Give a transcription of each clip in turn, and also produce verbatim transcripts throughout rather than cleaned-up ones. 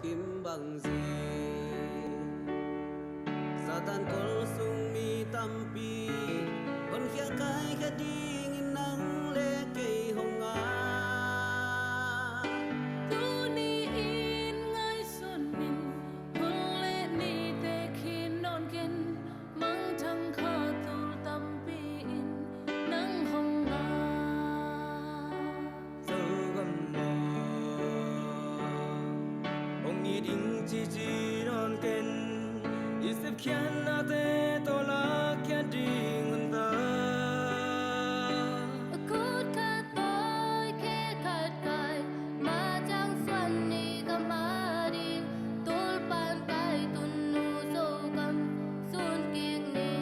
Kim bangzin Satan kol sung mi tampi honkhia kaikhia dingin nang le kei hong ngah. Tuni-in ngaihsun in, hun le nite khin nawn ken, mangthang kha tul tampi in nang hong ngah. Zogam maw, hong it ing cici nawn ken, i sepkhiatnate tawh lakkhiat ding hun ta. A kut khat tawi, khe khat kai, ma cang suan ni ka ma ding, tulpan kai tun nu Zogam sun kik ni.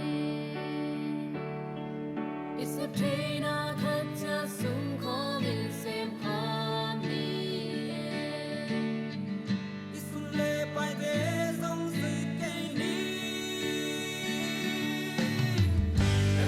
I sep theihna khat ciat sung khawm in sem khawm ni. I sum le paite zong zuih kei ni. Na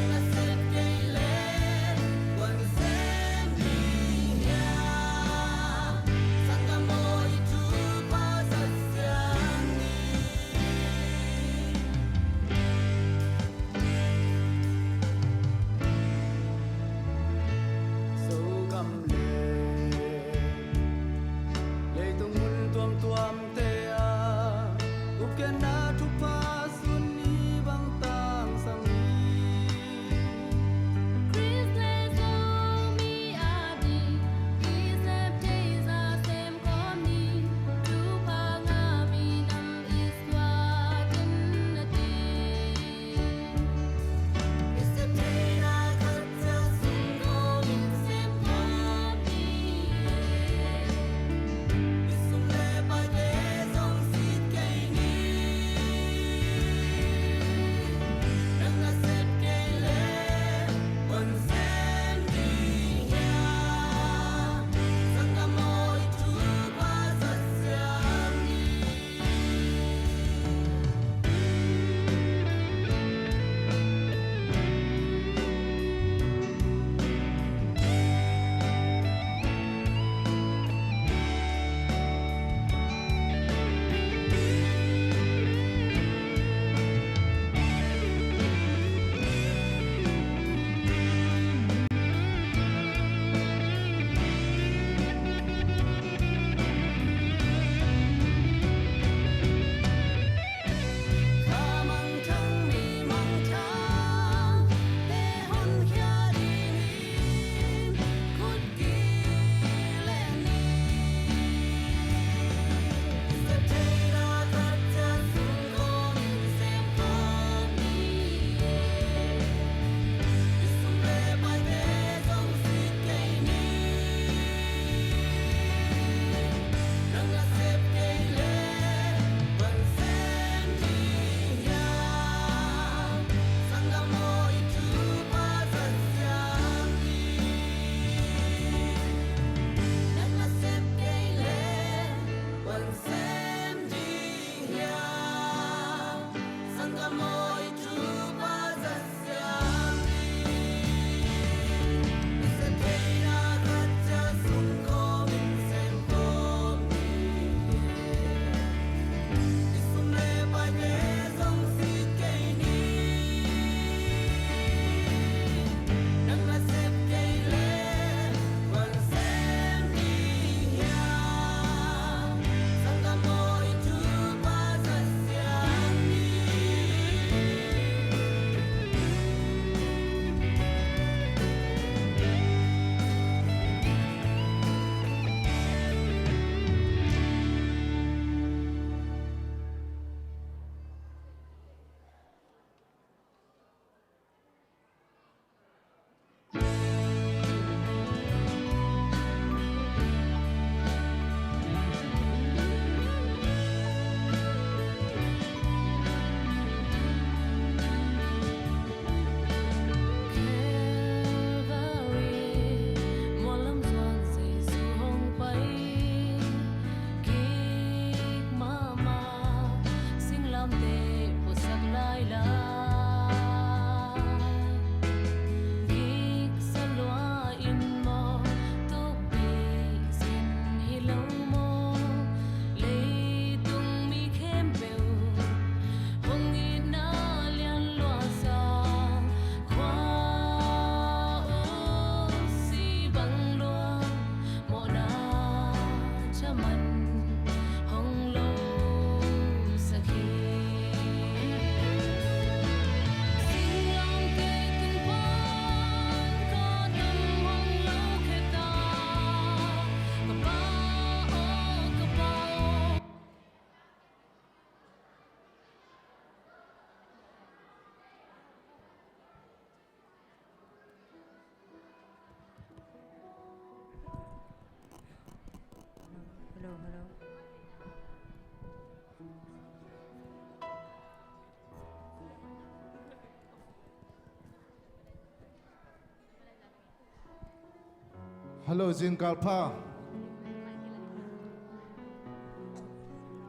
Hello, zingkal pha.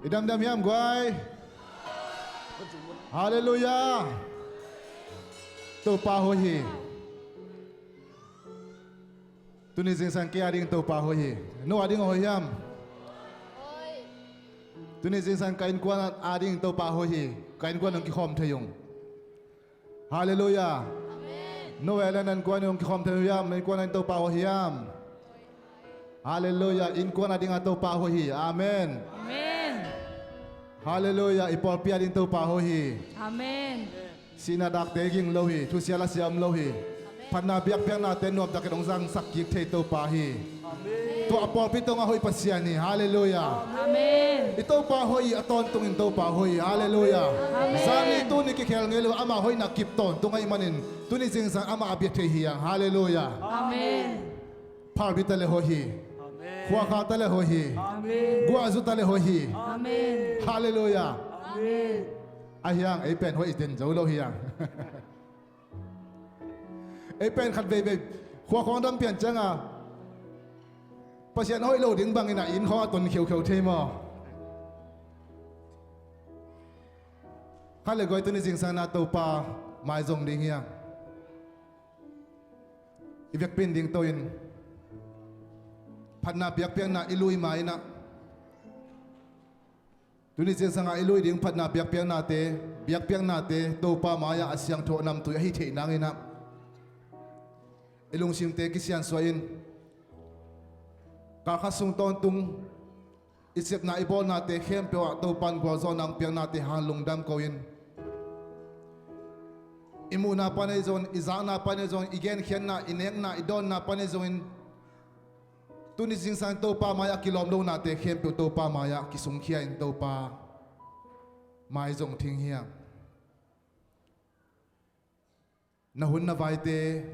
I damdam hiam guai? Halleluiah. Topa hoih hi. Tuni zingsang kei a ding Topa hoih hi. No a ding hoih hiam? Tuni zingsang ka innkuan a ding Topa hoih hi. Ka innkuan hong kikhawm thei ung. Halleluiah. Amen. No a le na innkuan hong kikhawm thei hiam? Na innkuan a ding Topa hoih hiam? Halleluiah. Innkuan a ding a Topa hoih hi. Amen. Amen. Halleluiah. I pawlpi a ding Topa hoih hi. Amen. Sihna dakte ging lo hi. Thusia lasia om lo hi. Phatna biakpiaknate nuam takin hong zangsak kik thei Topa hi. Tua a pawlpi tungah hoih Pasian hi. Halleluiah. Amen. I Topa hoih hi, a tawntungin Topa hoih hi. Halleluiah. Amen. Zani tuni kikhel ngei lo, ama hoihna kip tawntung ahih manin tuni zingsang amah a bia thei hi hang. Halleluiah. Amen. Phalbi ta le hoih hi. Amen. Khuakha ta le hoih hi. Amen. Guahzu ta le hoih hi. Amen. Halleluiah. Amen. Ahi hang ei pen hoih den zo lo hi hang. Ei pen khat veivei khua khawng dam pian cianga Pasian hoih lo ding bangin a inn khawng a ton kheukheu thei maw? Khat le guai, tuni zingsang na Topa mai zong ding hi hang. I vekpi in ding to in phatna biakpiakna i lui ma-in ah, tuni zingsang a i lui ding phatna biakpiaknate, biakpiaknate Topa mai-ah a siangtho a namtui ahi theih nangin ah, i lungsimte kisiansuah in, kalkhat sung tawntung i sepna i bawlnate khempeuh ah Topa in gualzawhna hong piaknate hang lungdam ko in, i muhna pan ahi zongin, i zakna pan ahi zongin, i genkhiatna, i nekna, i dawnna pan ahi zongin, tuni zingsang Topa mai-ah kilawm lonate khempeuh Topa mai-ah kisungkhia in Topa mai zong ding hi hang. Na hun na vaite,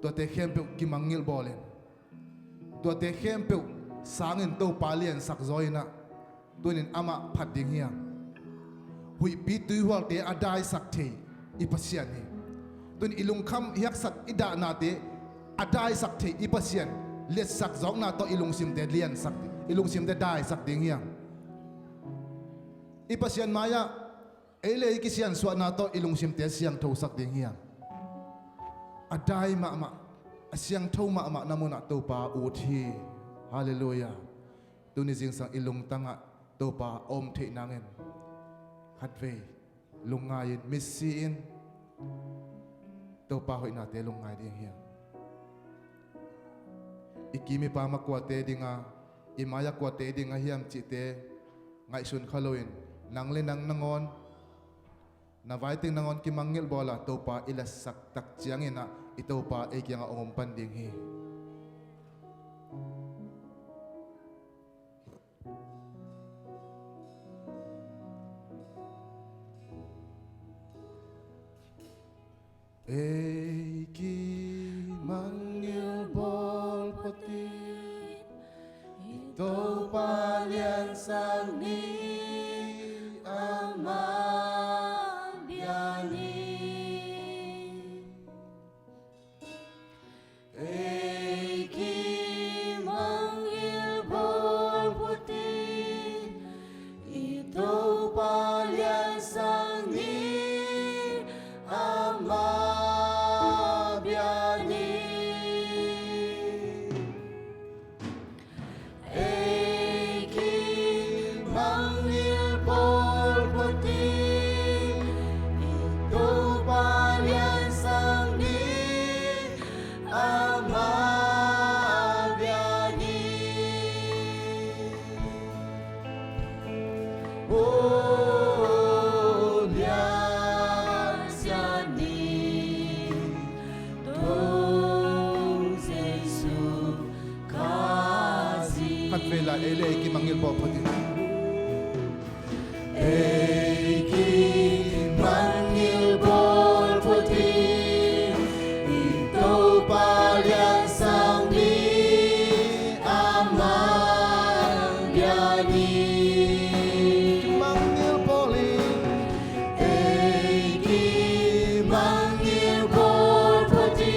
tuate khempeuh kimangngilh bawl in, tuate khempeuh sangin Topa liansak zaw in ah, tunin amah phat ding hi hang. Huihpi tuihualte a daisak thei i Pasian hi. Tunin i lungkham i haksat i dahnate a daisak thei i Pasian liatsak zawkna tawh i lungsimte liansak, i lungsimte daisak ding hi hang. I Pasian mai-ah ei le ei kisiansuahna tawh i lungsimte siangthosak ding hi hang. A dai mahmah, a siangtho mahmah na munah Topa ut hi. Halleluiah. Tuni zingsang i lungtangah Topa a om theih nangin khatvei lungngai in, misi in Topa hoihnate lungngai ding hi hang. I kim i pam ah kuate dinga, i mai-ah kuate dinga hiam cihte ngaihsun kha loin, nang le nang nangawn, na vaiteng nangawn kimangngilh bawla Topa i latsak tak ciangin ah i Topa ei kiangah hong om pan ding hi. Ei kimangngilh bawl photin, i Topa liansak ni, ama bia ni. Ei kimangngilh bawl photin, i Topa liansak ni, ama bia ni. Ei kimangngilh bawl photin, i Topa liansak ni, ama bia ni. O liansak ni, Topa Jesu Khazih. Khatvei la, ei le ei kimangngilh bawl photin. Ei kimangngilh bawl photin, i Topa liansak ni, ama bia ni. Kimangngilh bawl in. Ei kimangngilh bawl photin, i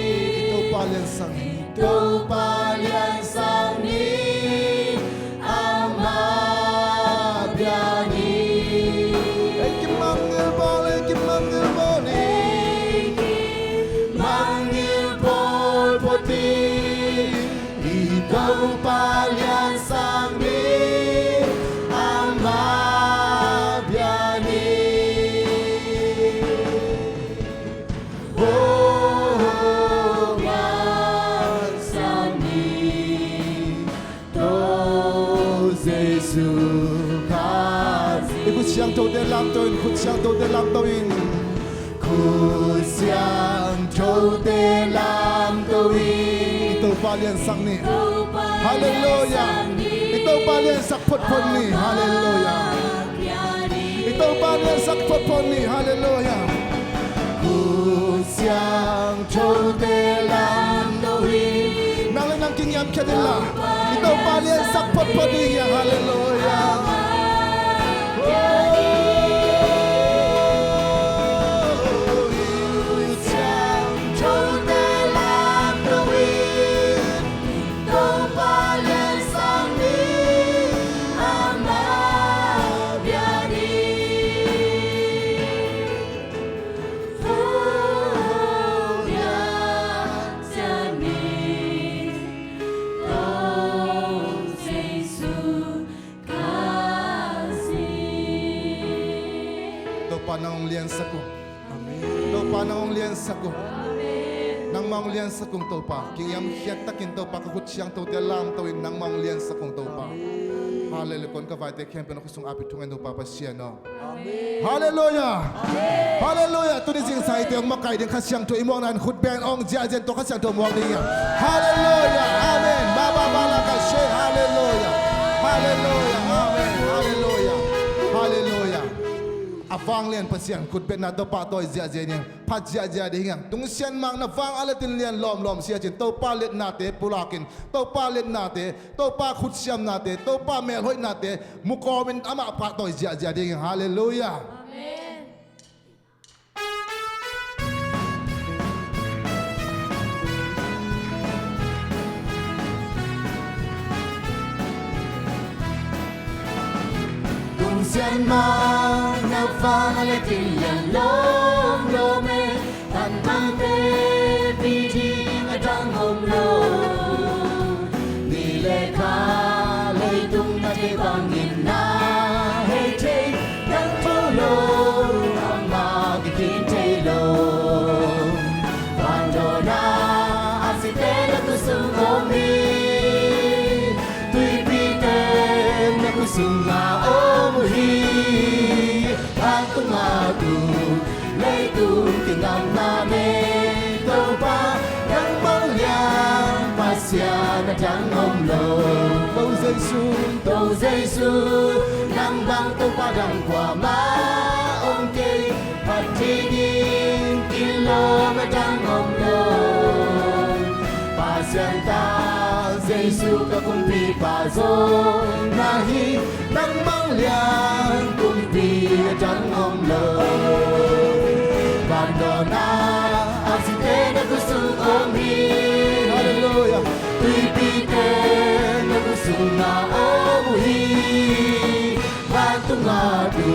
Topa liansak ni, i Topa Topa liansak ni, amah bia ni. Oh, liansak ni, Topa Jesu Khazih. I khut siangthote lamto in, khut siangthote lamto in. Khut siangthote lamto in. I Topa liansak ni. Halleluiah. I Topa liansak photphot ni. Halleluiah. I Topa liansak photphot ni. Halleluiah. Khut siangthote lamto in. Nang le nang kingiam khia in la. I Topa liansak photphot ni. Halleluiah. Topa nang hong liansak uh. Amen. Topa nang hong liansak uh. Amen. Nangmah hong liansak ung Topa. Kingiam khiat takin Topa ka khut siangthote lamto in nangmah hong liansak ung Topa. Amen. Halleluiah. Kon ka vaite khempeuh na khut sung apit thungen Topa Pasian aw. Amen. Halleluiah. Amen. Halleluiah. Tuni zingsang eite hong makai ding Kha Siangtho i muakna in khut beng hong ziahziah in tua Kha Siangtho muak ding hi. Halleluiah. Amen. Ba ba ba la ka she. Halleluiah. Halleluiah. Amen. Halleluiah. Halleluiah. A vanglian Pasian khut betna tawh pahtawi ziahziah ding, phat ziahziah ding hi hang. Tungsiah mah na vang a letin lian lawmlawm si a cin Topa liatnate pulakin, Topa liatnate, Topa khutsiamnate, Topa melhoihnate mukawmin amah pahtawi ziahziah ding hi hang. Halleluiah. Amen. Tungsiah mah na vang a letin lian lawmlawm e, tan bangte pi ding a dang om lo. Ni le kha leitung na thei bangin na hei thei, dang tho lo, amah kikhin thei lo. Vandawn a aksite na khutsung om hi, tuipite na khutsung a om uh hi. Vantung a tu leitung kingamna nei Topa, nangmah lian Pasian a dang om lo. To Jesu, to Jesu, nang bang Topa dang kuamah om kei, phat theih ding kilawm a dang om lo. Pasian ta Jesu ka kumpipa zong na hi, nangmah lian kumpi a dang om lo. Vandawn a aksite na khutsung om hi. Halleluiah. Tuipite na khutsung a om uh hi. Vantung a tu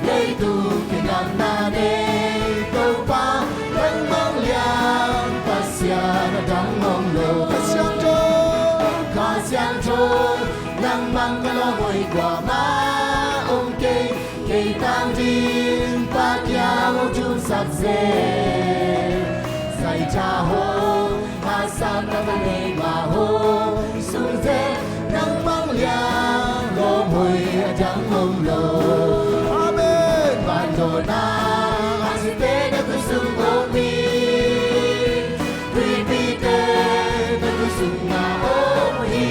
leitung kingamna nei Topa, nangmah lian Pasian a dang om lo. Kha Siangtho, Kha Siangtho, nangmah ka lawmhoih kuamah om kei, kei tang ding Pa kiang hong thumsak zel. Saitha hong haksatna ka nei mah hong sung zel, nangmah lian lawmhoih a dang om lo. Amen. Vandawn a aksite na khutsung om hi, tuipite na khutsung a om uh hi.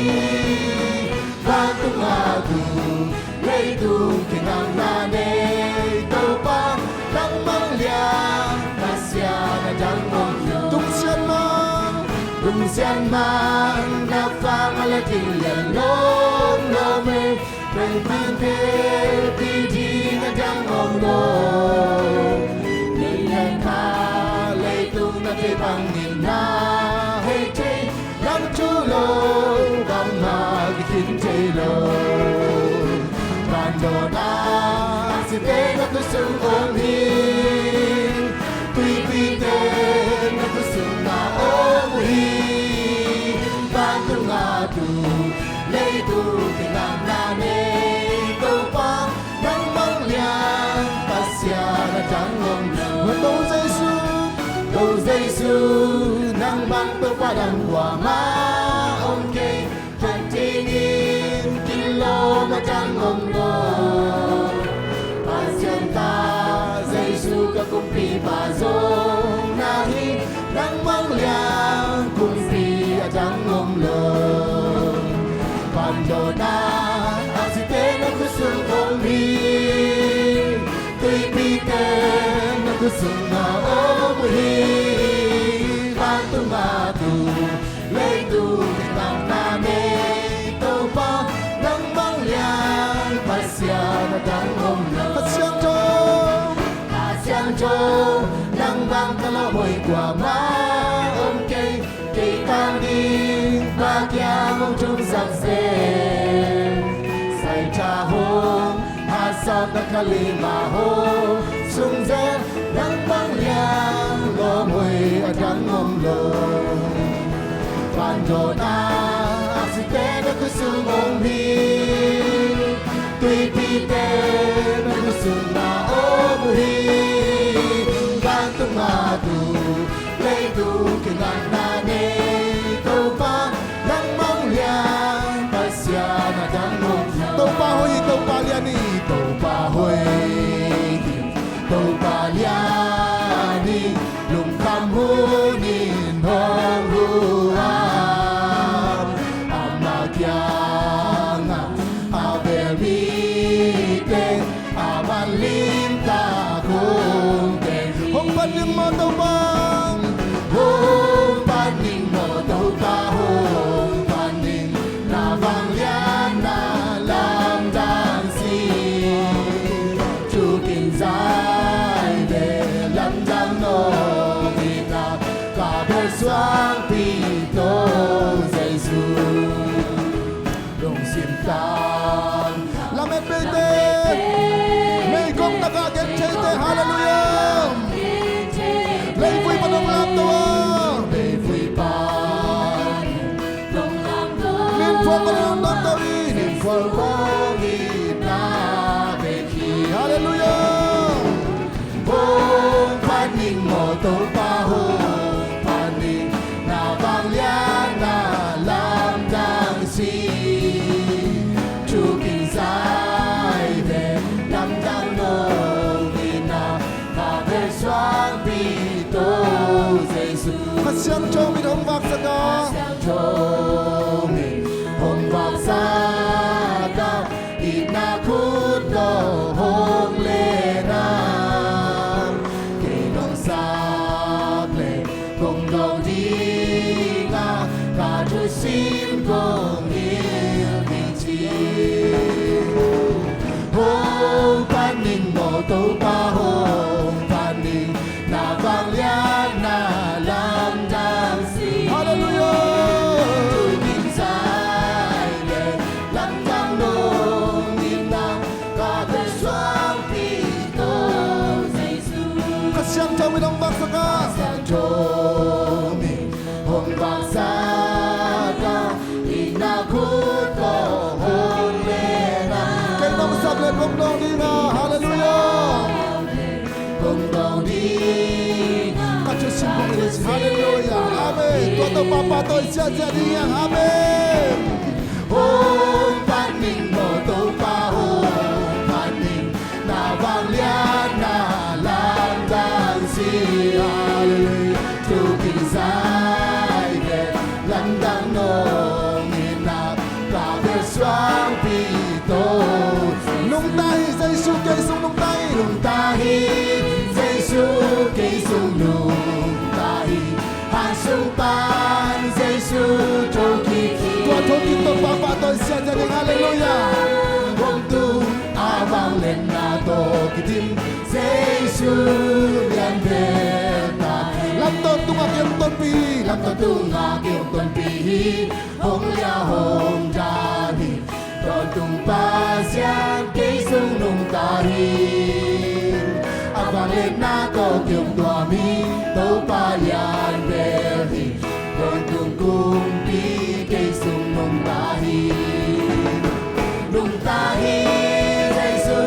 Vantung a tu leitung kingamna nei Topa, nangmah lian Pasian a dang om lo. Tungsiah mah, tungsiah mah na vang a letin lian lawmlawm e, pengpangte pi ding a dang om lo. Ni le kha leitung na thei bangin na hei thei, dang tho lo, bangmah kikhin thei lo. Vandawn a aksite na khutsung om hi, tuipite na khutsung a om uh hi. Vantung a Leitung kingakna nei Topa, nangmah lian Pasian a dang om lo. Ko Jesu, ko Jesu, nang bang Topa dang kuamah om kei. Khat dingin kilawm a dang om lo. Pasian ta Jesu ka kumpipa zong na hi. Nangmah lian kumpi a dang om lo. Vandawnna aksite na khut sung om hi. Tuipite na khut sung na om hi. Vantung a tu leitung kingakna nei Topa, nangmah lian Pasian a dang om lo. Kha Siangtho, Kha Siangtho, nang bang ka lawm hoih kuamah om kei. Kei tang ding Pa kiang hong tung sak zen. Saitha hong haksatna ka lima hong sung zen. Nangmah lian lawm hoih a dang om lo. Vandawnna aksite na khut sung om hi. Tuipite na khut sung na om hi. Vantung a tu leitung kingakna nei Topa, nangmah lian Pasian a dang om. Topa hoih hi, Topa lian hi, Topa hoih hi, Topa lian hi. Lungkham hunin hong huh a, ama kiangah a bel mite a man limtak hong teng. Hong pan ning maw Topa, hong pan ning maw Topa, hong pan ning. Na vangliatna lamdang si, thu kizai ve lamdang nong itna, ka bel suangpi to Jesu. Lungsim tang lamet beite, meigong taka gen theite, halleluiah. Leivui pan hong lamto a, leivui pan hong lamto, limphual pan hong lamto hi, limphual pan hong itna vek hi, halleluiah. Hong pan ning maw Topa, hong pan ning. Na vangliatna lamdang si, thu kizai ve lamdang nong itna, ka bel suangpi to Jesu. Kha Siangtho mit hong vaksak a, Kha Siangtho mit hong vaksak a, itna khut tawh hong len a, kei nong sap leh kong do ding a, ka thusim kong hilh ding ci. Hong pan ning maw Topa, hong pan ning. Na vangliatna lamdang si, halleluiah. Thu kizai ve lamdang nong itna, ka bel suangpi to Jesu. Kha Siangtho mit hong vaksak a, Kha Siangtho mit hong vaksak a, itna khut tawh hong len a, kei nong sap leh kong do ding a, halleluiah. Kong do ding a, ka thusim kong hilh ding ci, halleluiah, amen. Tua Topa pahtawi ziahziah ding hi hang, amen. Hong pan ning maw Topa, hong pan ning. Na vangliatna lamdang si, halleluiah. Thu kizai ve lamdang nong itna, ka bel suangpi to. Nungta hi Jesu kei sung, nungta hi. Nungta hi Jesu kei sung, nungta hi. Hang sung pan Jesu thokik hi. Tua thokik tawh pahpah tawh siasia ding, halleluiah. Hong tung a vangliatna tawh kidim, Jesu lian bel ta. Lamtawn tungah kei hong tonpih hi, lamtawn tungah kei hong tonpih hi. Hong liah hong dan hi, tawntung Pasian kei sung nungta hi. A vangliatna tawh kei hong tuam hi, Topa lian bel hi. Tawntung kumpi kei sung nungta Nungta hi Jesu.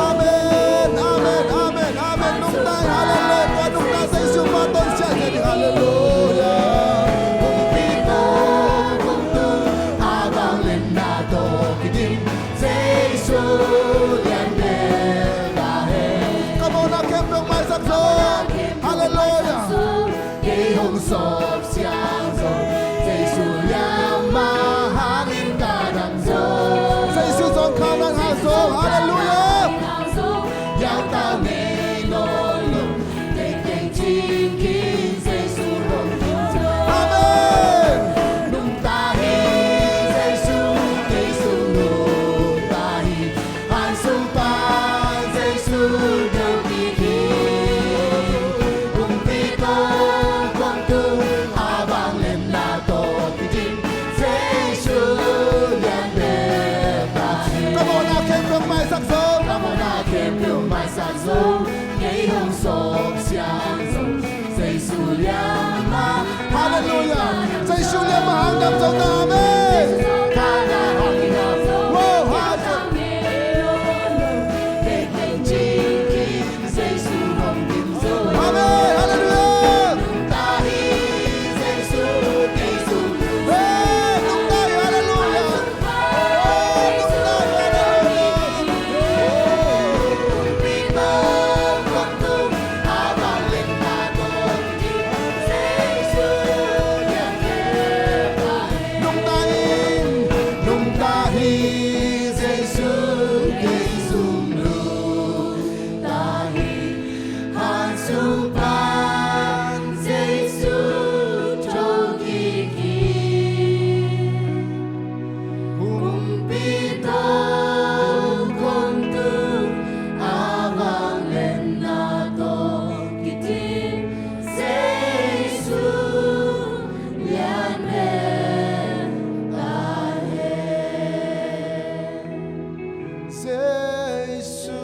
Amen, amen, amen, amen. Nungta hi, halleluiah. Nungta Jesu pa tawh siang hi, halleluiah. Kumpi tawh kumtuang a vangliatna tawh kidim Jesu lian bek ta hen. Come on, a khempeuh maisak zo. Halleluiah. Kei hong sawp siang zo, Jesu lian mah hangin ka dam zo. Jesu zawnkhalna hang zo, halleluiah. Liangtau ngei nawn lo, tengteng cingking Jesu hong ding zo. Amen. Nungta hi Jesu, Jesu nungta hi. Hansung pan Jesu ding kik hi. Kumpi tawh kumtuang a vangliatna tawh kidim Jesu lian bek ta hi. Come on, a khempeuh maisak zo. Come on, a khempeuh maisak zo. Kei hong sawp siang zo, Jesu lian mah. Halleluiah. Jesu lian mah hang dam zo ta, amen. Wow, halleluiah. Amen, halleluiah. Hey, nungta hi, halleluiah. Nungta hi, nungta hi, Jesu kei sung nungta hi. Hansung pan Jesu thokik hi. Kumpi tawh kumtuang a vangliatna tawh kidim Jesu lian bek ta hen. Jesu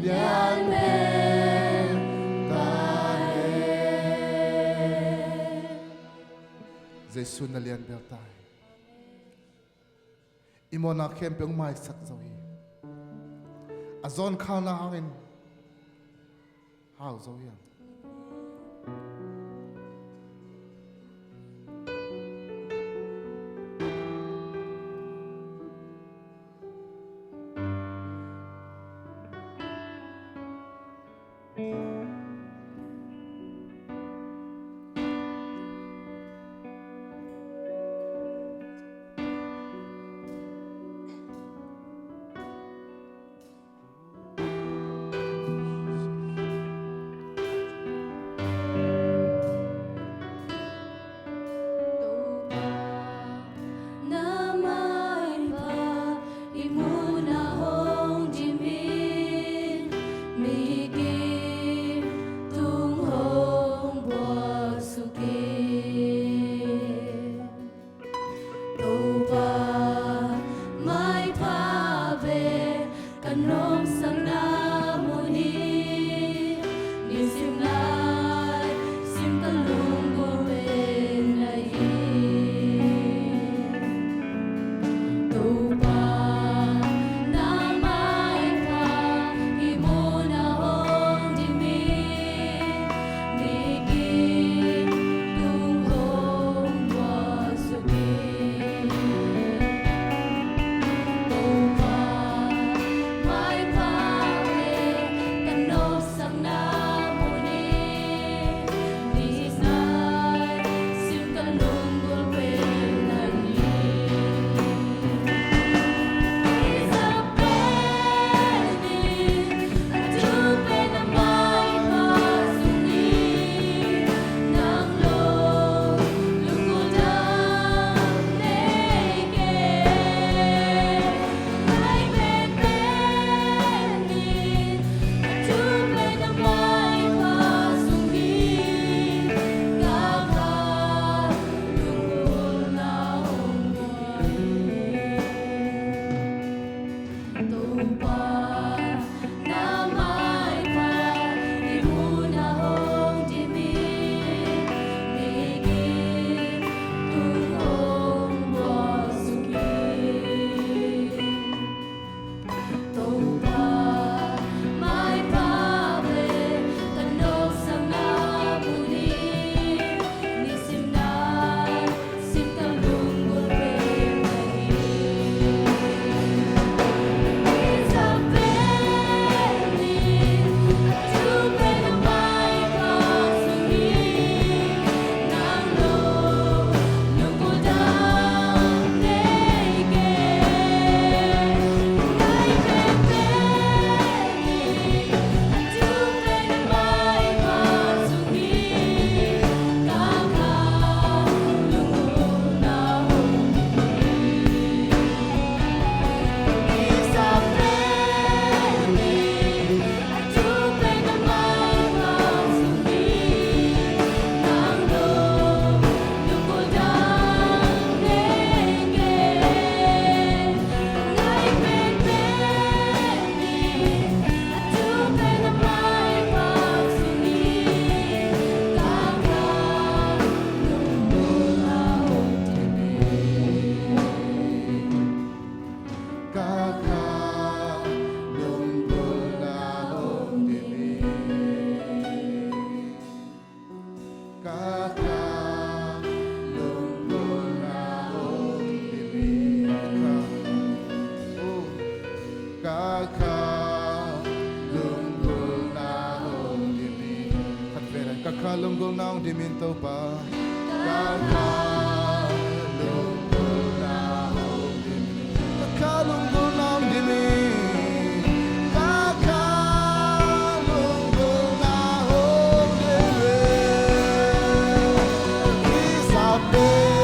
lian bek ta hen. Jesu na lian bek ta hen. I mawhna khempeuh maisak zo hi. A zawnkhalna hangin hau zo hi hang. Nong dimin Topa. Ka kha lunggulhna hong dimin. Ka kha lunggulhna hong dimin. Ka kha lunggulhna hong dimin. Isabeli.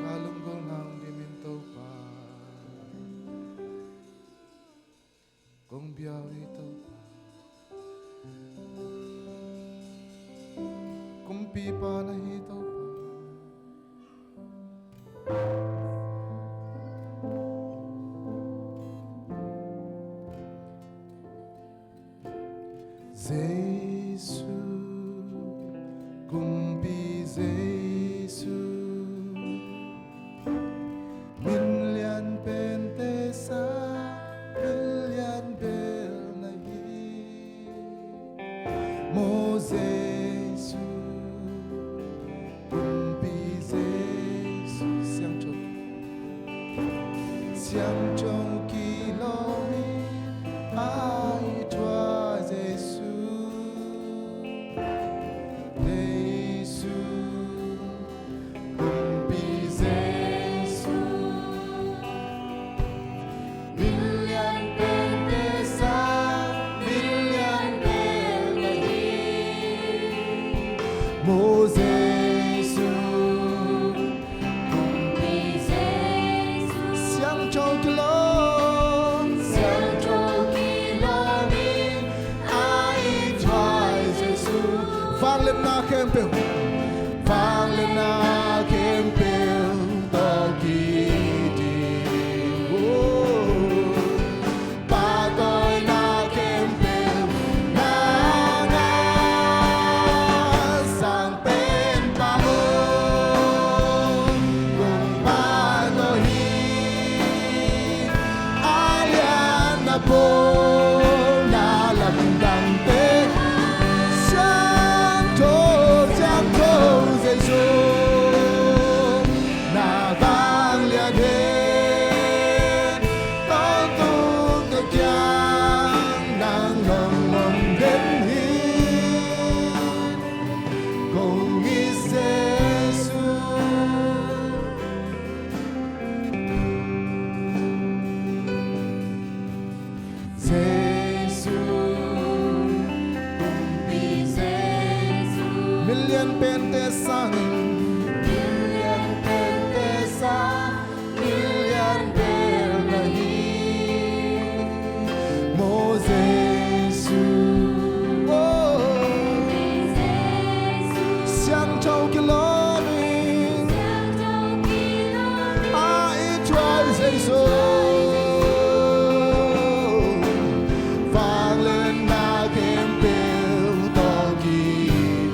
Ka lunggulhna hong dimin Topa. Kong biak hi Topa. Kumpipa na hi Topa. Jesu, Kumpi Jesu, min lian pente sang, min lian bel na hi. Maw Jesu, Kumpi Jesu, siangtho, siangtho kilawm in, a it huai Jesu, Jesu, Kumpi Jesu. Min lian pente sang, min lian bel na hi. Maw Jesu, Kumpi Jesu. Siangtho kilawm, siangtho kilawm in, a it huai Jesu. Vangliatna khempeuh, vangliatna khempeuh tawh kidim. Oh, pahtawina khempeuh nang a sang pen pang aw, kong pahtawi hi. A lian a pawi na lamdangte, siangtho, siangtho Jesu, na vanglian hen, tawntung tawh kiang nang nong om den hi. Kong it Jesu, Jesu, Kumpi Jesu. Min lian pente sang, min lian pente sang, min lian bel na hi. Maw Jesu, oh, siangtho kilawm in, a it huai Jesu, vangliatna khempeuh tawh kidim.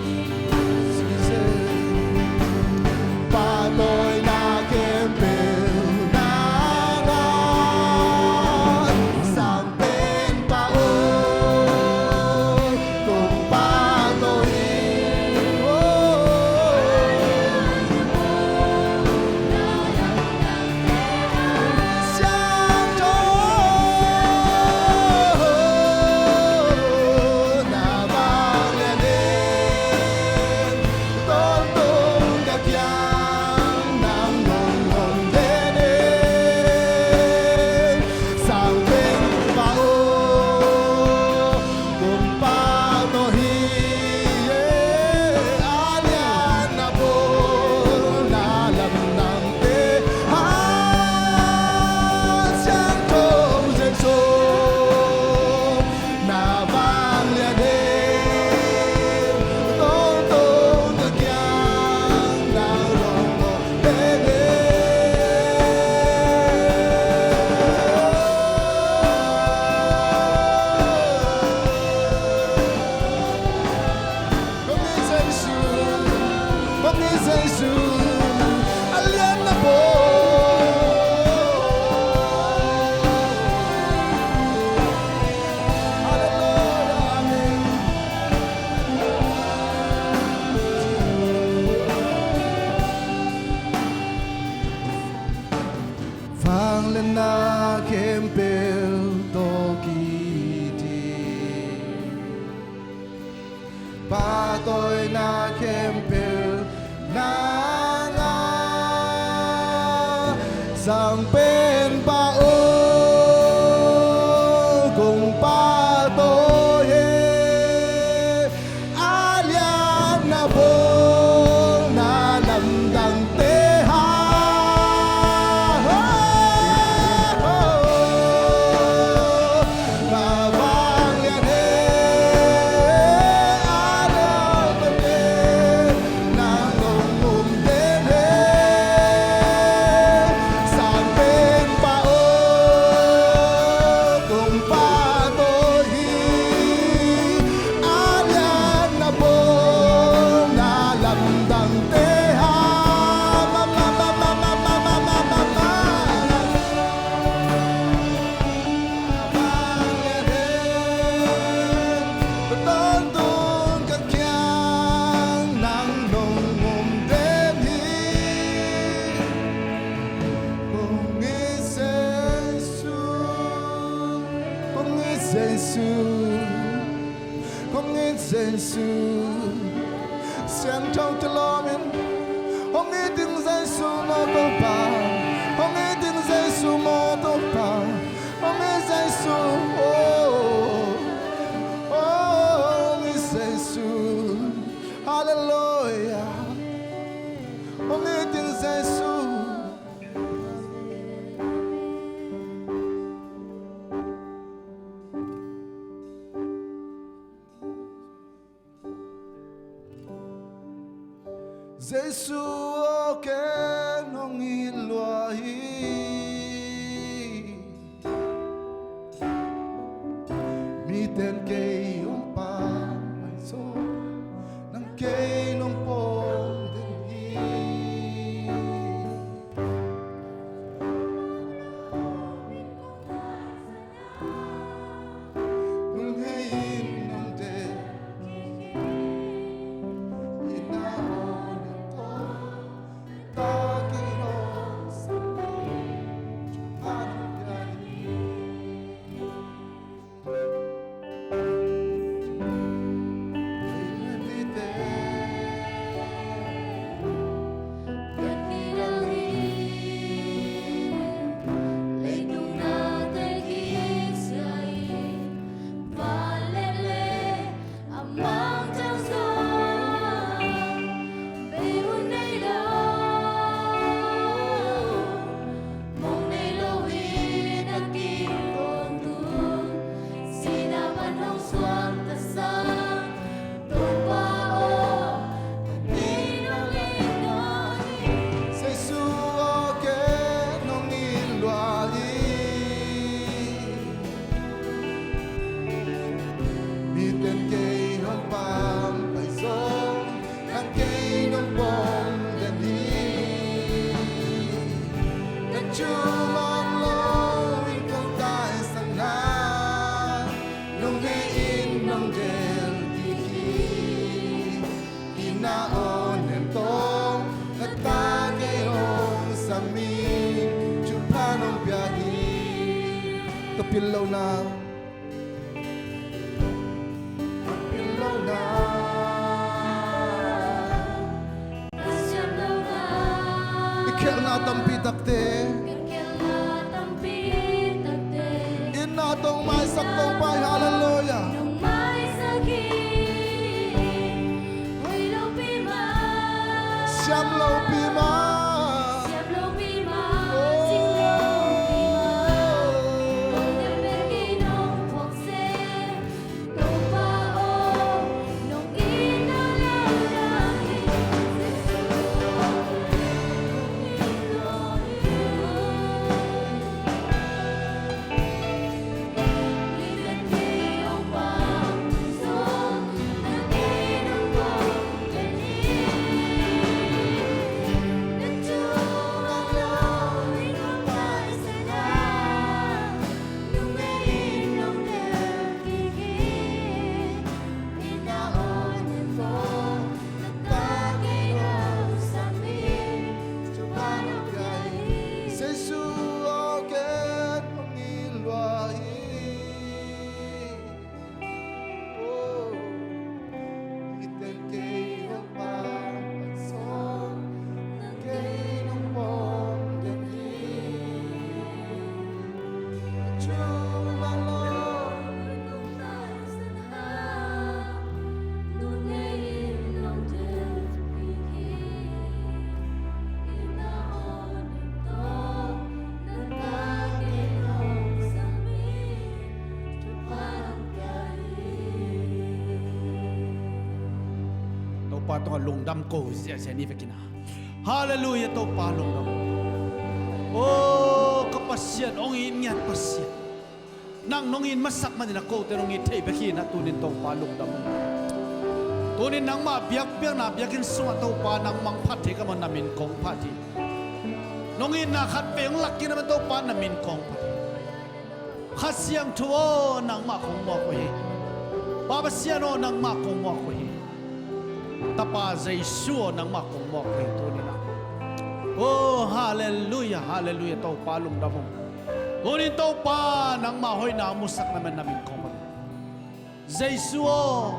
pahtawina khempeuh nangah. Sangpenpa aw, kong pahtawi hi. A lian na bawl na lamdangte hang, na vanglian hi. A lian na bawl na lamdangte hang, sangpenpa aw, kong pahtawi hi. A lian na bawl na lamdangte hang, ma, ma, ma, ma, ma, ma, ma, ma, ma. Ka tawntung ka kiang nang nong om den hi. Kong it Jesu, kong it Jesu, kong it Jesu. Siangthote lawmin, hong it ing Jesu maw Topa, hong it ing Jesu maw Topa, hong it Jesu, oh, oh, hong it Jesu. Halleluiah. Hong it ing Jesu. Jesu aw, ken hong it lua hi. Miten kei hong pampai zong, nang kei nong pom den hi. Jesu aw, ken hong it lua hi. Miten kei hong pampai zong, nang kei nong pom den hi. Na thu mang lo in kong taisan na, nong hei in nong del kik hi. Ina aw nem tawh na ta kei hong sam in, thupha nong pia hi. Ka pil lo na, ka pil lo na. I khelhna tampi takte, i khelhna tampi takte, i na tong maisak tong pai, halleluiah. Nong maisak hi. Hoih lopi mah, siam lopi mah, siam lopi mah, oh, cing lopi mah, kong dem bek kei nong thuak seh. Pa tungah lungdam ko ziahziah ni vekin a. Halleluiah, Topa lungdam. Oh, ka Pasian, hong it ngiat Pasian. Nang nong it masak manin a kote nong it thei bek hi na, tunin Topa lungdam. Tunin nangmah biakpiakna biakinn sungah Topa nang mangphat thei ka maw, na min kong phat hi. Nong itna khat vei hong lak kik na maw Topa, na min kong phat hi. Kha Siangtho aw, nangmah kong muak uh hi. Pa Pasian aw, nangmah kong muak uh hi. Tapa Jesu aw, nangmah kong muak uh hi tunin a. Oh, halleluiah, halleluiah, Topa lungdam ung. Tunin Topa nangmah hoihna musak na manin na min kong phat hi. Jesu aw,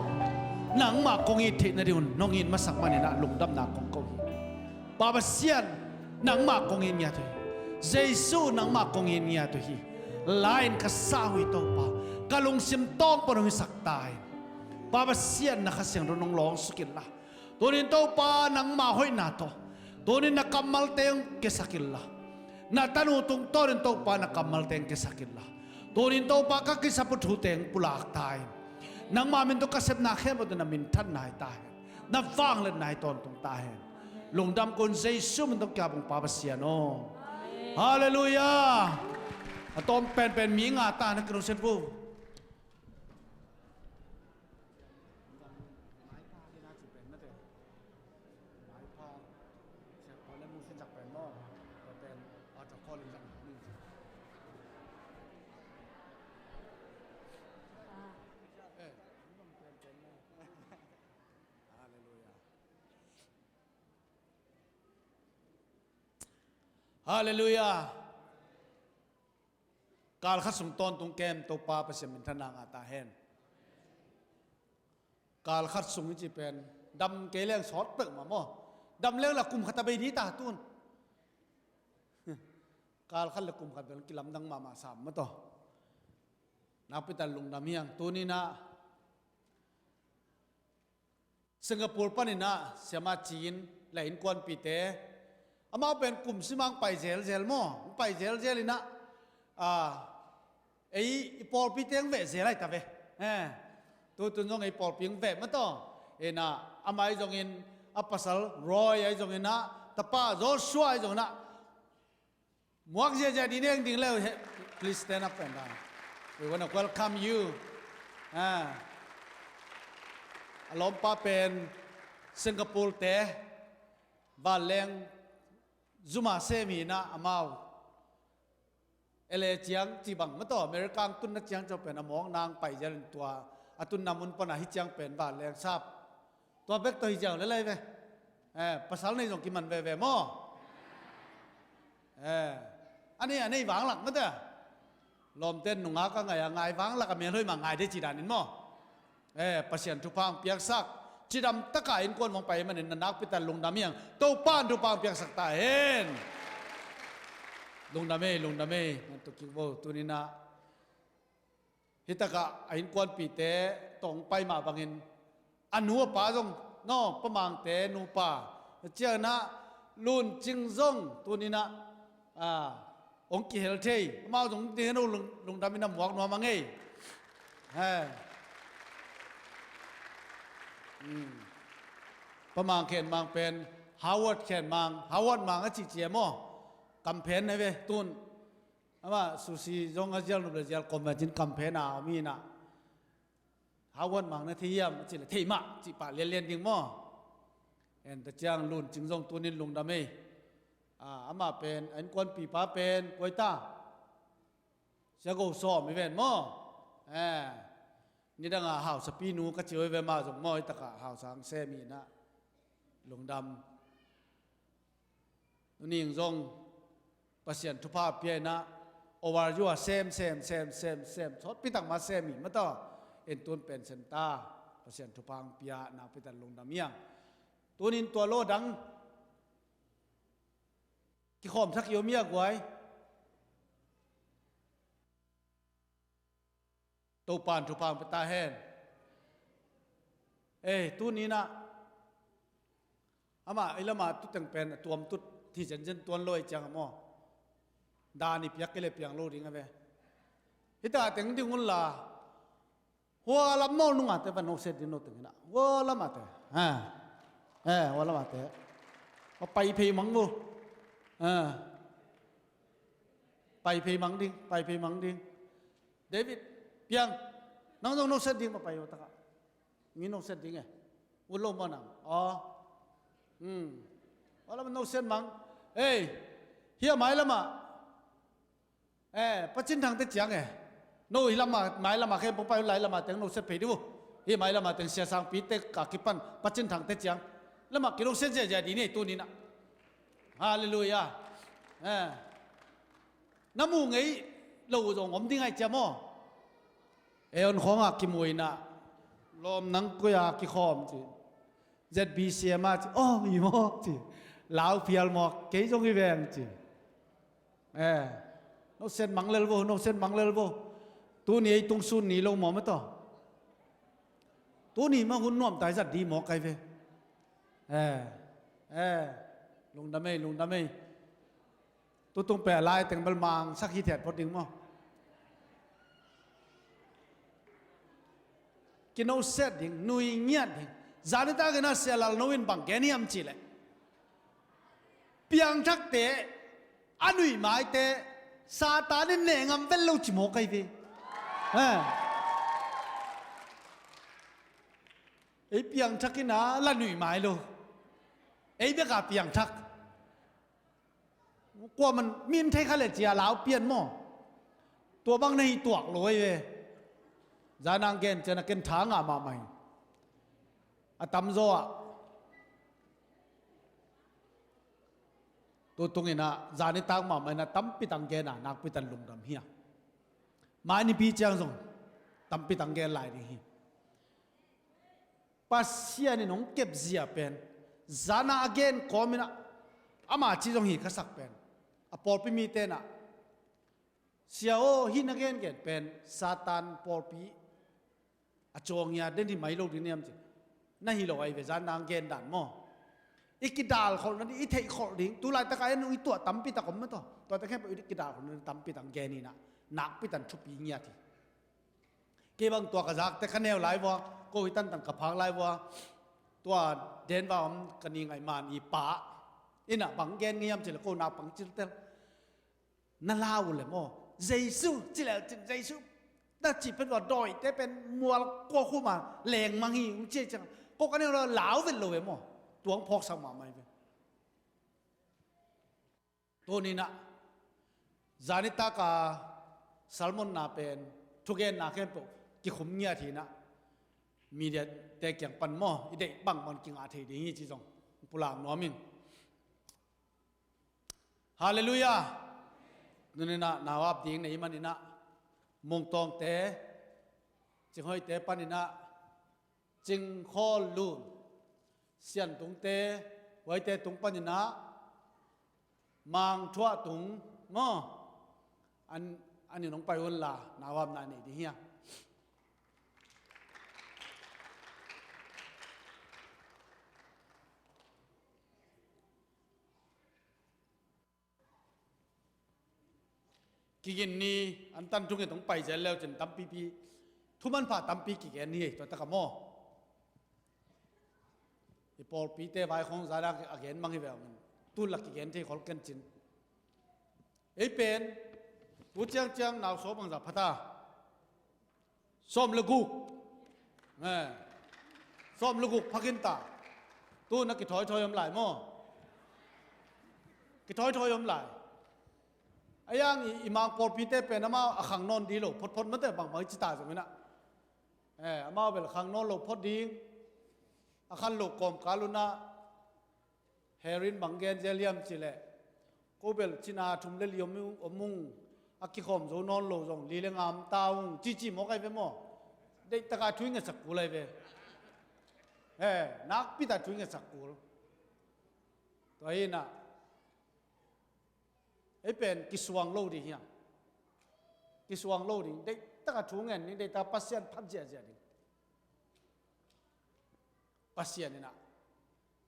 nangmah kong it theih nadingun nong it masak manin a lungdamna kong ko hi. Pa Pasian, nangmah kong it ngiat uh hi. Jesu, nangmah kong it ngiat uh hi. La-in ka sa uh hi Topa. Ka lungsim tawng pan hong hisak ta in. Pa Pasian, na Kha Siangtho nong lawng suk inla, tunin Topa nangmah hoihna tawh tunin na kammalte hong kiasak inla, na tanu tungtawnin Topa na kammalte hong kiasak inla, tunin Topa ka kisap uh thute hong pulak ta in. Nangmah min tawh ka sepna khempeuh tawh na minthanna hi ta hen. Na vangliatna hi tawntung ta hen. Lungdam ko ung, Jesu min tawh kiap ung, Pa Pasian aw. Halleluiah. A tawm penpen mi nga ta na, ka nusiat vo. Halleluiah. Halleluiah. Kal khat sung tawntung kem Topa Pasian minthanna ngah ta hen. Kal khat sung i cih pen dam kei leng sawt peuhmah maw. Dam leng la kum khat a bei ding ta tun. Kal khat le kum khat bel kilamdang mahmah sam maw taw. Nakpi tak lungdam hi hang. Tunin ah Singapore panin ah siamah ci-in le innkuanpihte, amau pen kum simah hong pai zelzel maw, hong pai zelzel in ah, ah, ei i pawlpite hong veh zel ahi ta ve. Eh, tutun zong ei pawlpi hong veh maw taw. In ah amah ahi zongin, a pasal Roy ahi zongin ah, tapa Joshua ahi zongin ah, muak ziahziah ding, neng ding leu he. Please stand up and down. We wanna welcome you. Ah. A lawmpa pen Singapore te vanleng zuma sem hi in ah, amau L A ciang cih bang maw taw, America hong tunna ciang ciang pen a mawkna hong pai zel in, tua a tunna mun pan ah hih ciang pen vanleng sap. Tua bek tawh hi ziau lel lai ve. Eh, pasal nei zong kiman veve maw. Eh, a nei, a nei vanglak maw taw. Lawmte in nungak a ngai a, ngai vanglak a, melhoih mah ngai dei ci danin maw. Eh, Pasian thupha hong piaksak, cidam taka innkuan hong pai manin na nakpi tak lungdam hi hang. Topa in thupha hong piaksak ta hen. Lungdam ei, lungdam ei. Ngan tuk kik vo, tunin ah hih takah a innkuanpihte tawh hong pai mah bangin a nu a pa zong, no, Pa Mangte nupa, ciangin ah Lun Cing zong tunin ah, ah, hong kihel thei. Amau zong ding hen, lung, lungdam in a muak nuam a ngei. He. Hmm. Pa Mang Khen Mang pen Howard Khen Mang, Howard Mang a cih cia maw. Kamphen na ve tun. Amah sushi zong a zial nop le zial kom ve cin kamphen a om hi in ah. Howard Mang na thei hiam a cih le thei mah cih pah lianlian ding maw. En ta ciang Lun Cing zong tunin lungdam ei. Ah, amah pen a innkuanpipa pen koi ta. Sia Go Sawm i ven maw. Eh, nidang a hausapi nu ka ci uh i ve, mah zong maw, hih takah hausa hong sem hi in ah. Lungdam. Tuning zong Pasian thupha pia in ah, over you a sem, sem, sem, sem, sem, sawtpi tak mah sem hi maw taw. En tun pen sem ta, Pasian thupha hong pia, nakpi tak lungdam hi hang. Tunin tua lo dang kikhawm thak i om hi a guai. Topa in thupha hong pia ta hen. Eh, tuni in ah amah ei lamah tuteng pen a tuam tut hi zenzen tuan lo ei ciang a maw. Dan i piak kei le piang lo ding a ve. Hih ta teng ding un la. Hua lam mawl nungate van no set ding no teng in ah. Hua lamate. Ha. Eh, hua lamate. Pai phei mang vo. Eh. Pai phei mang ding, pai phei mang ding. David, piang. Nang zong no set ding ma pai vo taka. Ngi no set ding e. Ut lo maw nang. Aw. Hmm. Hua lam no set mang. Ei. Hia mai lama. Eh, Pacin Thangte ciang e. No hi lama, mai lama khempeuh pai un, lai lama teng no set phei dih uh. Hi mai lama teng Sia Sangpite ka kipan Pacin Thangte ciang. Lama ki no set ziazia dih ni tuni-in ah. Halleluiah. Eh. Na mu ngei lo zong om ding ai cia maw. Ei on khawngah kimu-in ah. Lawm nang koi-a kikhawm ci. Z B C M ah ci, aw, i maw ci. Lau phial maw, kei zong i veng ci. Eh, no set mang lel vo, no set mang lel vo. Tuni ei tung sun ni lo maw ma taw. Tuni mah hun nuam tai zat di maw kai ve. Eh, eh, lungdam ei, lungdam ei. Tutung peh lai teng bel mangsak hi thiat phot ding maw. Kino set ding, nui ngiat ding. Zanitak in ah Sia Lal No in bang gen hiam cih leh, piangthakte a nui maite Satan in nengam vel lo ci maw kai ve. Ha. Ei piangthak in ah la nui mai lo. Ei bek a piangthak. Kua man min thei kha le cia lau pian maw. Tua bang na hi tuak lo ei ve. Zanang gen cian a ken tha ngah mahmah hi. A tamzaw ah. Tutung in ah zanitak mahmah in ah tampi tang gen a nakpi tan lungdam hi a. Mai nipi ciang zong tampi tang gen lai ding hi. Pasian in hong kepzia pen, zana a gen kawm in ah, ama ci zong hi khasak pen, a pawlpi mite in ah, sia aw, hih na gengen pen Satan pawlpi a cawng hi a, den hi mai lo ding niam ci. Na hi lo ai ve, zana a gen dan maw. I kidal kholh nading, i theih kholh ding, tu laitak a en i tuah tampi tak om mah tawh. Tuate khempeuh i kidal kholh nading tampi tak gen hi in ah, nakpi tan thupi ngiat hi. Kei bang tua ka zakte ka neu lai vua, ko hi tantan ka phak lai vua, tua Denver om ka ni ngaih man i pa in ah bang gen ngiam cih leh ko nak bang cih tel. Na lau uh leh maw, Jesu cih leh cin Jesu na cih pen vua dawite pen mual kua khu ma leng mang hi ung ci ciang ko ka neu lai lau vet lo ve maw, tuang phawksak mahmah hi ve. Tuni in ah zanitak a sermon na pen thugenna khempeuh kikhum ngiat hi in ah, media te kiang pan maw, i deih bangbang kingah thei ding hi ci zong pulak nuam ing. Halleluiah. Tuni in ah nau ap ding nei man in ah, Mungtawngte, Cinghoite pan in ah, Cingkhawl Lun, Sian tungte, huaite tung pan in ah, Mang Thuah tung maw, an, an in hong pai un la, nau ap na nei ding hi a. Kigin ni an tan thunget hong pai zel leu cin tampipi thuman pha tampi kigen ni hei, tua taka maw. I pawlpite vai khawng zada a gen mang hi ve hong in, tu lak kigen thei khol ken cin. Ei pen tu ciangciang nau saw bangza phata. Sawm le guk. Eh. Sawm le guk phakin ta. Tu na kithawithawi om lai maw? Kithawithawi om lai. A yang i, i mang pawlpite pen amau a khang nawn di lo photphot mate bangbang i ci ta zong inah. Eh, amau bel khang nawn lo phot ding. A khan lo kawmkal unah Herin bang gen zel hiam cih leh, ko bel cina thum le li om ung, om ung, a kikhawm zo nawn lo zong li le nga om ta ung, cici mawk ai ve maw? Deih taka thu i ngetsak kul ai ve. He, nakpi ta thu i ngetsak kul. Tua hi inah, ei pen kisuang lo ding hiam? Kisuang lo ding, deih taka thu ngen ding, deih taka Pasian phat ziahziah ding. Pasian inah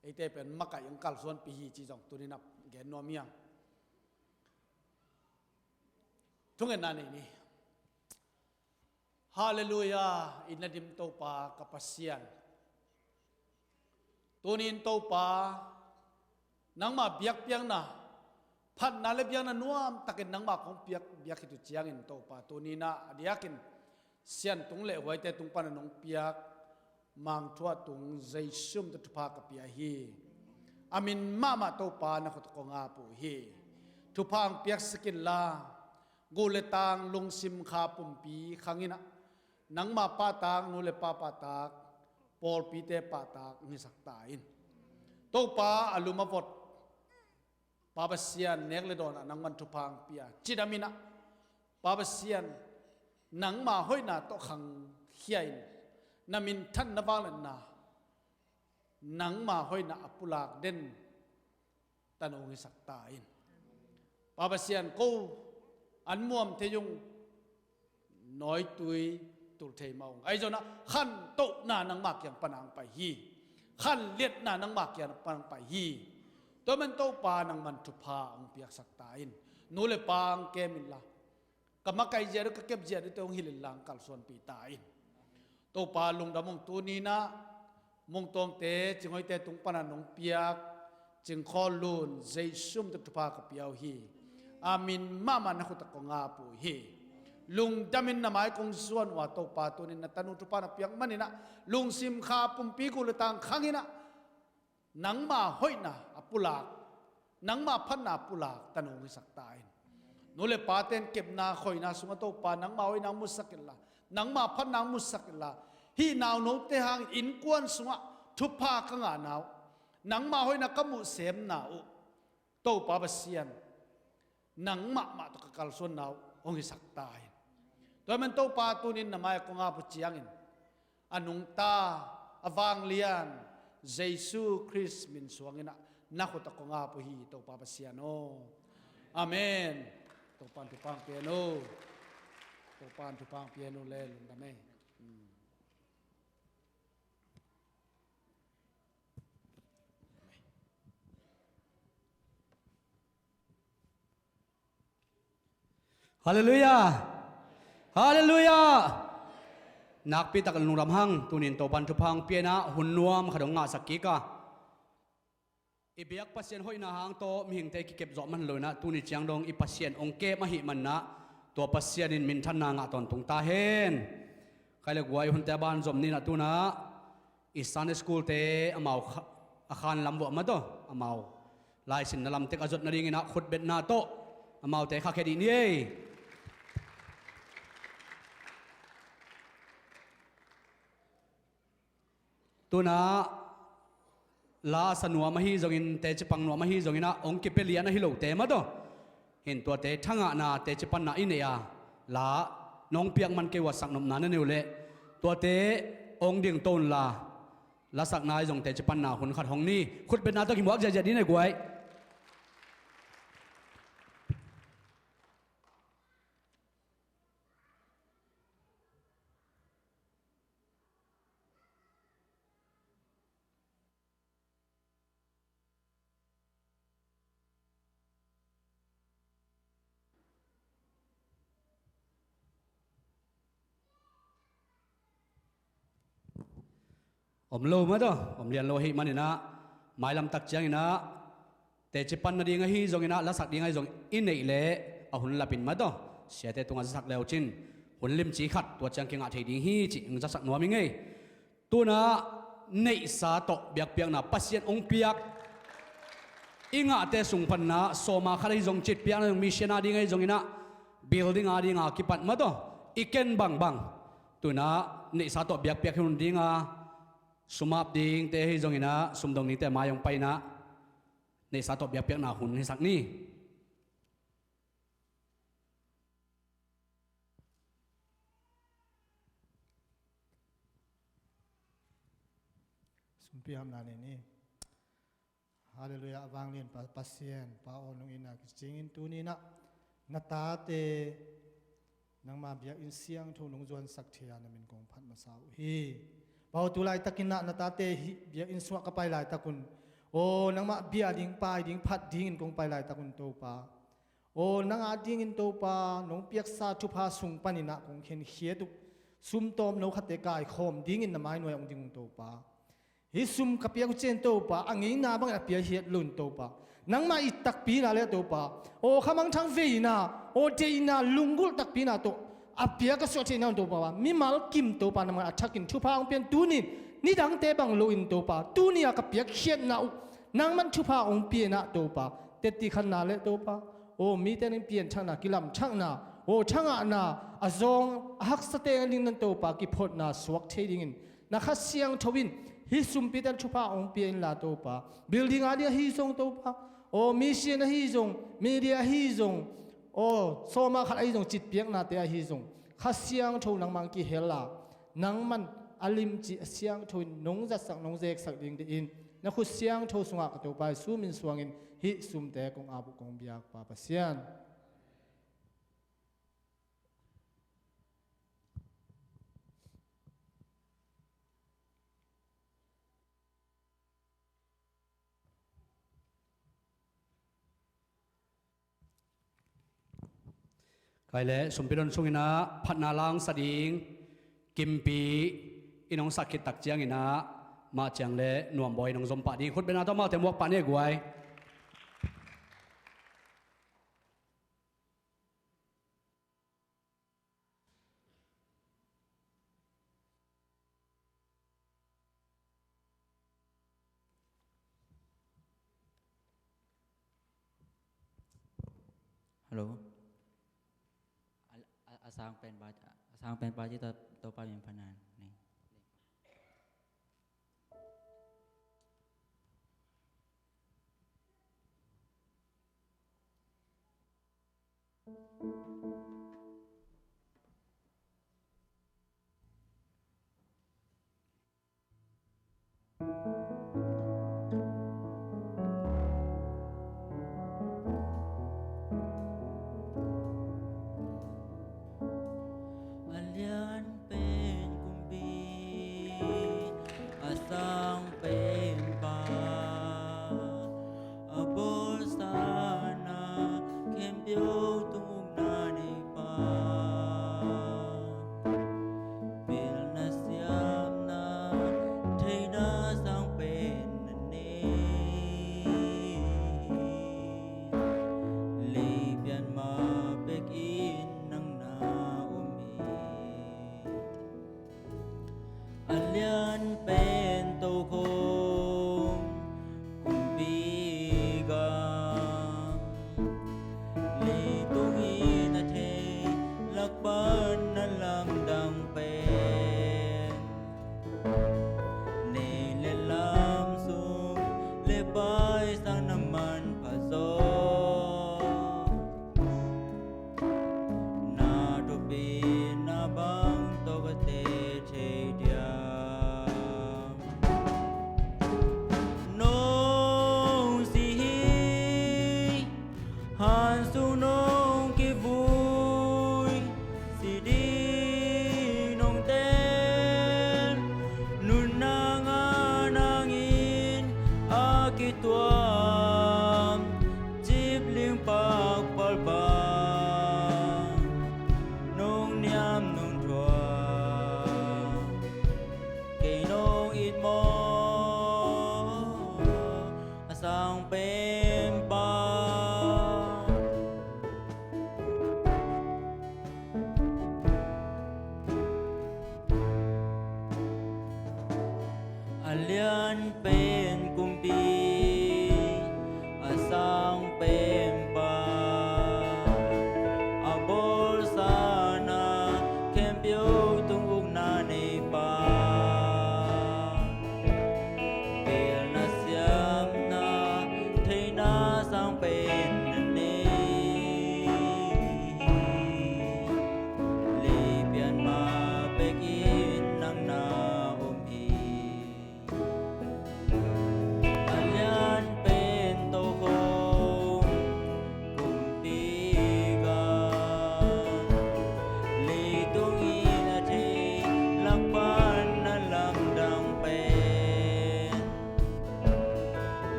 eite pen makaih ang kalsuanpih hi ci zong tuni inah gen nuam hiam? Thungetna nei ni. Halleluiah, i na dim Topa ka Pasian. Tunin Topa, nangma biakpiakna, phatna le biakna nuamtakin nangma kong piak biak hi tu ciangin Topa, tuninah a diakin siantung le huaite tung pana nong piak Mangthuah tung Jesu min tawh thupha ka pia hi. A min mahmah Topa na khut kong ap uh hi. Thupha ang piaksak inla, gu le tang lungsim kha pumpi khanginah nangma pahtak, nu le pa pahtak, pawlpite pahtak hong hisak ta in. Topa a lum a vot Pa Pasian, nek le dawnah nangman thupha ang pia, cidaminah Pa Pasian, nangma hoihna tawh khangkhia in, na minthan na vangliatna, nangma hoihna a pulak den tanu hong hisak ta in. Pa Pasian, ko an muam thei ung, nawitui tul thei mah ung. Ahi zongin ah khantohna nangma kiang pana ang pai hi. Khanliatna nangma kiang pana ang pai hi. Tua man Topa nangman thupha ang piaksak ta in. Nu le pa ang kem inla, ka makaih zia ding, ka kep zia dingte hong hilh inla ang kalsuanpih ta in. Topa lungdam ung, tuninah Mungtawngte, Cinghoite tung pana nong piak Cingkhawl Lun Jesu min tawh thupha ka pia uh hi. A min mahmah na khut ah kong ap uh hi. Lungdamin na mai kong zuan uh a Topa, tunin na tanu thupha na piak maninah lungsim kha pumpi gu le tang khanginah nangma hoihna a pulak, nangma phatna a pulak tanu hong hisak ta in. Nu le pate in kepna khoina sungah Topa nangma hoihna hong musak inla, nangma phatna hong musak inla, hih naunote hangin innkuan sungah thupha ka ngahna uh, nangma hoihna ka muh semna uh, Topa Pasian, nang mahmah tawh ka kalsuanna uh hong hisak ta in. Tua man Topa, tunin na mai ah kong ap uh ciangin a nungta, a vanglian Jesu Khrist min suanginah na khut ah kong ap uh hi, Topa Pasian aw. Amen. Topan thupha ang pia hen aw. Topan thupha ang pia hen aw le, lungdam ei. Hmm. Halleluiah. Halleluiah. Nakpi takin lungdam hang, tunin Topan thupha ang pia inah hun nuam khat hong ngahsak kik a, i biak Pasian hoihna hang tawh mihingte kikep zawh man lo inah, tuni ciang dong i Pasian hong kem ahih maninah tua Pasian in minthanna ngah tawntung ta hen. Khai le guai, hunte a ban zom ninah tunah i Sunday school-te amau kha-, a khan lam vuah mah tawh, amau laisinna lam tek a zuat nadinginah khutbetna tawh amaute khakhia dih ni ei. Tunah la a sa nuam ahi zongin, teci pang nuam ahi zonginah hong kipia lian ahi lote mah tawh, hin tuate thangahna, teci panna i neih a, la nong piak man kei uh a saknopna na nei uh leh tuate hong dingto unla, lasakna ahi zong teci panna hun khat hong ni. Khutbetna tawh kimuak ziahziah dih ni ei guai. Om lo mah tawh, om lian lo ahih maninah, mailam tak cianginah teci pan nading ahi zonginah, lasak ding ahi zong i neih leh a hun lapin mah tawh, siate tungah zasak le uh cin, hun limci khat tua ciang kingah thei ding hi cih hong zasak nuam ing ei. Tunah neihsa tawh biakpiakna Pasian hong piak, i ngahte sung panna sawma khat ahi zong, citpiakna zong, mission a ding ahi zonginah, building a dinga kipat mah tawh, i ken bangbang tunah neihsa tawh biakpiak hi hun dinga, sum ap dingte ahi zonginah, sum dong dingte mai hong painah neihsa tawh biakpiakna hun hisak ni. Sumpi hamna nei ni. Halleluiah, a vanglian Pa, Pasian, Pa aw, nong itna kicingin tuninah na tate nangma biakinn siangtho nong zuansak thei a, na min kong phat masa uh hi. Pa aw, tu laitakinah na tate hih biakinn sungah ka pai laitakun, aw, nangmah bia ding, pai ding, phat dingin kong pai laitakun Topa, aw, nang adingin Topa, nong piaksa thupha sung paninah kong khenkhiat uh sum tawmno khatte kaikhawm dingin na mainuai ah hong ding ung Topa. Hih sum ka piak uh ciang Topa, a ngeina bangin a pia hiat lo in Topa, nangmah it takpina le Topa, aw khamangthang veina, aw deihna lunggulh takpina tawh a piak a suah theihna un Topa, mimal kim Topa, nangmah a thakin thupha hong pian tunin, nidangte bang loin Topa, tuni a ka piakkhiatna uh nangman thupha hong pianah Topa, tetti khanna le Topa, aw mite ning pianthakna, kilamthakna, aw thangahna, a zawng a haksa teng a ding nan Topa, kiphotna suak thei dingin na Kha Siangtho in hih sumpite thupha hong pia inla Topa, building a ding ahi zong Topa, aw mission ahi zong, media ahi zong, aw sawma khat ahi zong, citpiaknate ahi zong, Kha Siangtho nangmah kihel a, nangman a limci a siangtho in nong zatsak nong zeksak ding dingin na khut siangtho sungah ka Topa Jesu min suangin hih sumte kong ap uh kong biak Pa Pasian. Kai le sumpi don sungin ah phatna langsa ding Kimpi in hong sak khit tak ciangin ah mah ciang le Nuambawi in hong zom pah ding. Khut bena tawh amaute muak pah ni guai. Hello. A, a, a sang pen ba, a sang pen ba ci to, to pa min phanan. Ni. A lian pen kumpi, a sang pen pa, a bawlsa na khempeuh tung ukna nei pa, pilna siamna theihna sang pen na nei. Lei pian ma bekin nang na om hi. A lian pen tokhom kumpi gam, leitung in a thei lak pan na lamdang pen, nei le lam sung le pai sang na manpha zaw. Na thupina bang tawh ka teh thei diam? Nong si hi, han sung nong kivui, si ding nong ten, nunna ngah nangin a kituam, cip ling pakpal bang nong niam nong thuak, kei nong it maw, a sang pen pa? A lian pen kumpi, a sang pen pa, a bawlsa na khempeuh tung ukna nei pa, pilna siamna theihna sang pen na nei. Lei pian ma bekin nang na om hi. A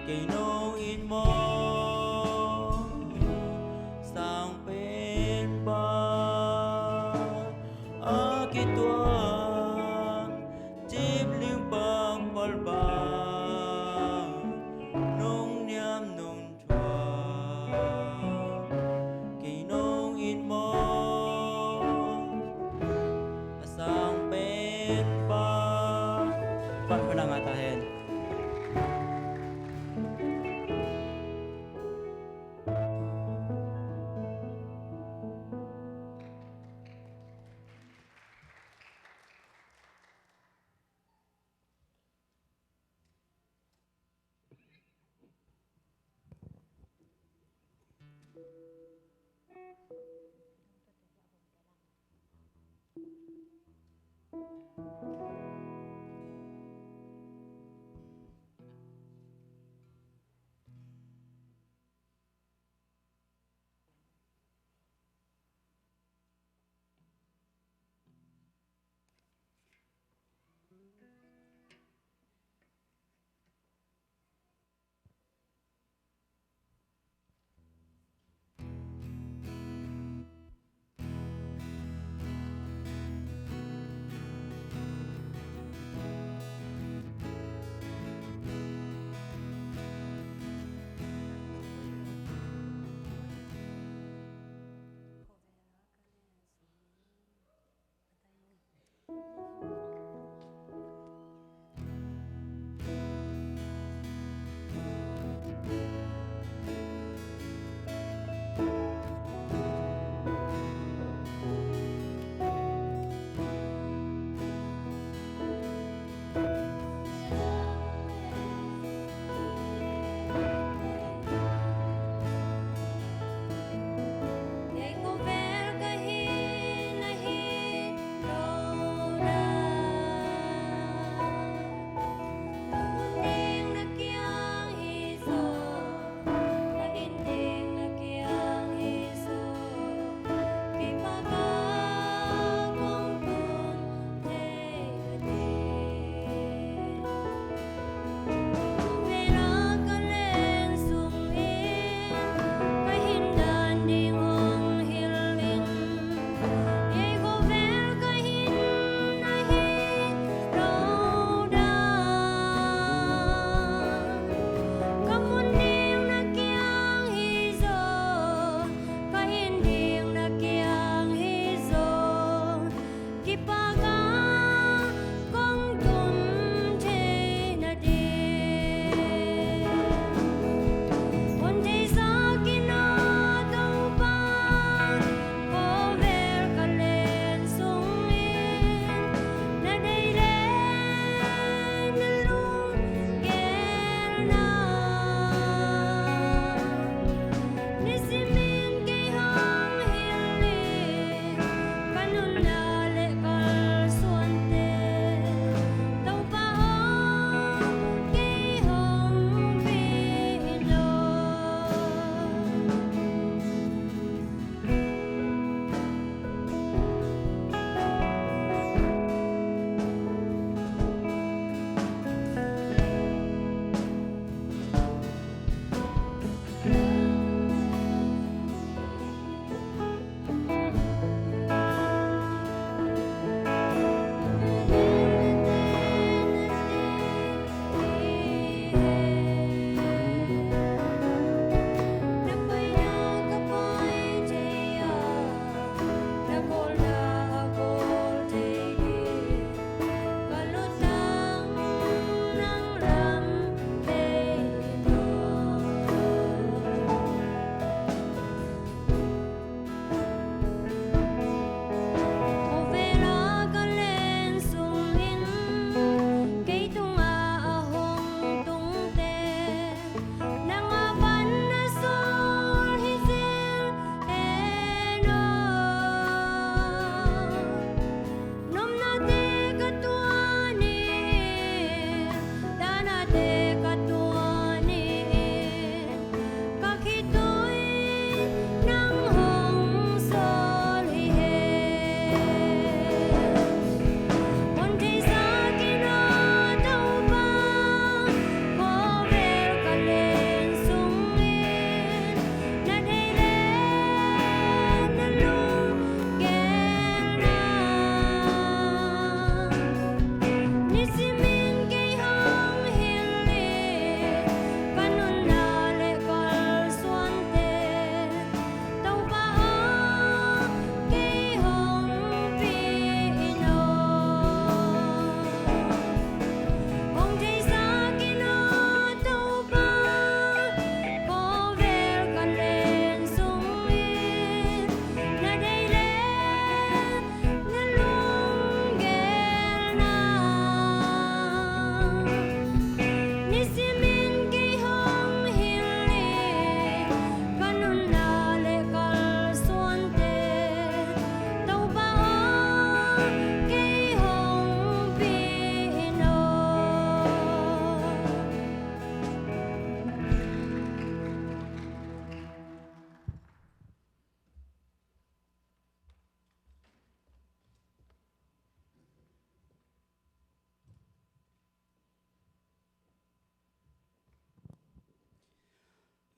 Kei nong it maw, Sangpenpa, a kituak cip ling pakpal bang, nong niam nong thuak, kei nong it maw, a Sangpenpa. Pan pha na ngai ta hen.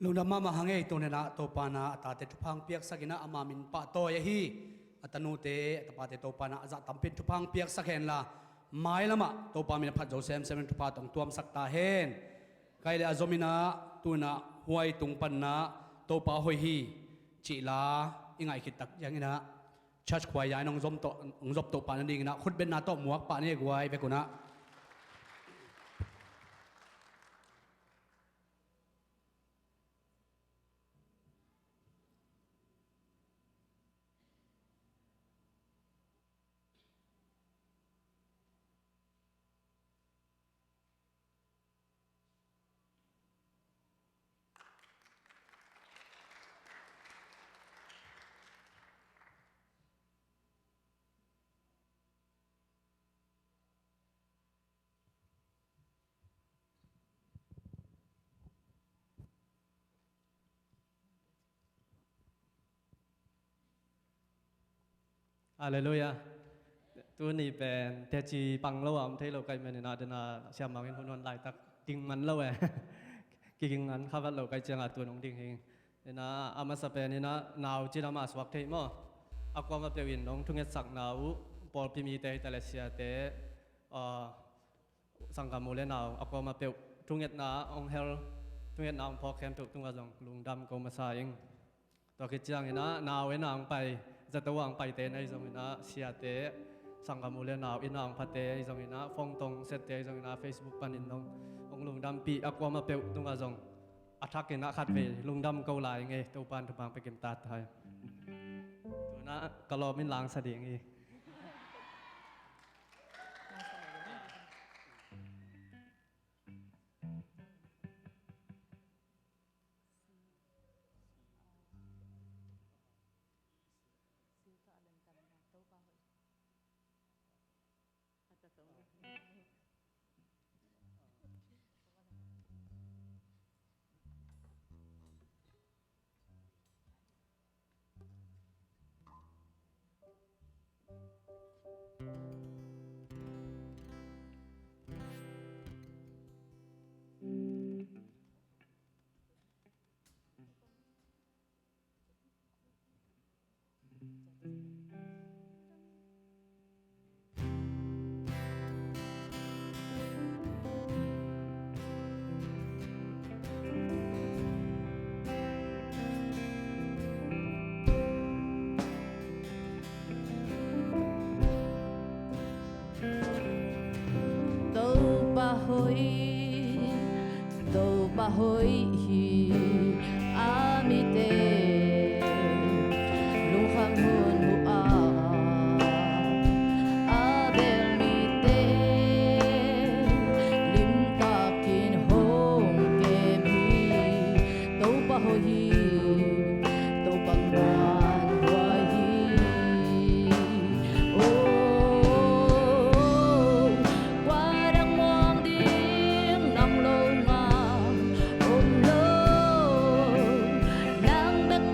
Lungdam mahmah hang ei. Tuni-in ah Topa in ah a tate thupha hong piaksak in ah ama min pahtawi ahi a tanute a tapate Topa in ah a zah tampi in thupha hong piaksak henla, mailamah Topa min a phat zo semsem in thupha tawh hong tuamsak ta hen. Kei le a zom in ah tu-in ah huai tung panin ah Topa hoih hi cih la i ngaih khit tak ciangin ah church choir in ah hong zom tawh, hong zom tawh pah nadingin ah khutbetna tawh muak pah ni, guai bek un ah. Halleluiah. Tuni pen teci pang lo a om thei lo ka hih manin ah, den a siamang in hun hon laitak ding man lo e. Kiging an kha vat lo ka hih ciangin tu-in hong ding hi. In ah a masa pen in ah nau cin ama suak thei maw? A kuamah peuh in hong thungetsakna uh, pawlpi mite hi ta leh siate, ah, sanggam u le nau a kuamah peuh thungetna hong hel, thungetna hong phawk khempeuh tungah zong lungdam ko masa ing. Tua khit ciangin ah nau inn ah hong pai, zato ah hong paite na hi zongin ah, siate, sanggam u le nau inn ah hong phate hi zongin ah, phone tawh sette hi zongin ah, Facebook panin dong hong lungdampih a kuamah peuh tungah zong a thakin ah khatvei lungdam ko lai ing ei. Topa in thupha hong pia kim ta hen. Tu-in ah ka lawm in langsa ding hi. Topa hoih, Topa hoih hi a mite lungkham hunhun a, a bel mite limtakin hong kem hi. Topa hoih hi, Topa muanhuai hi. Oh, kua dang muang ding nang lo ngam om lo. Nang bek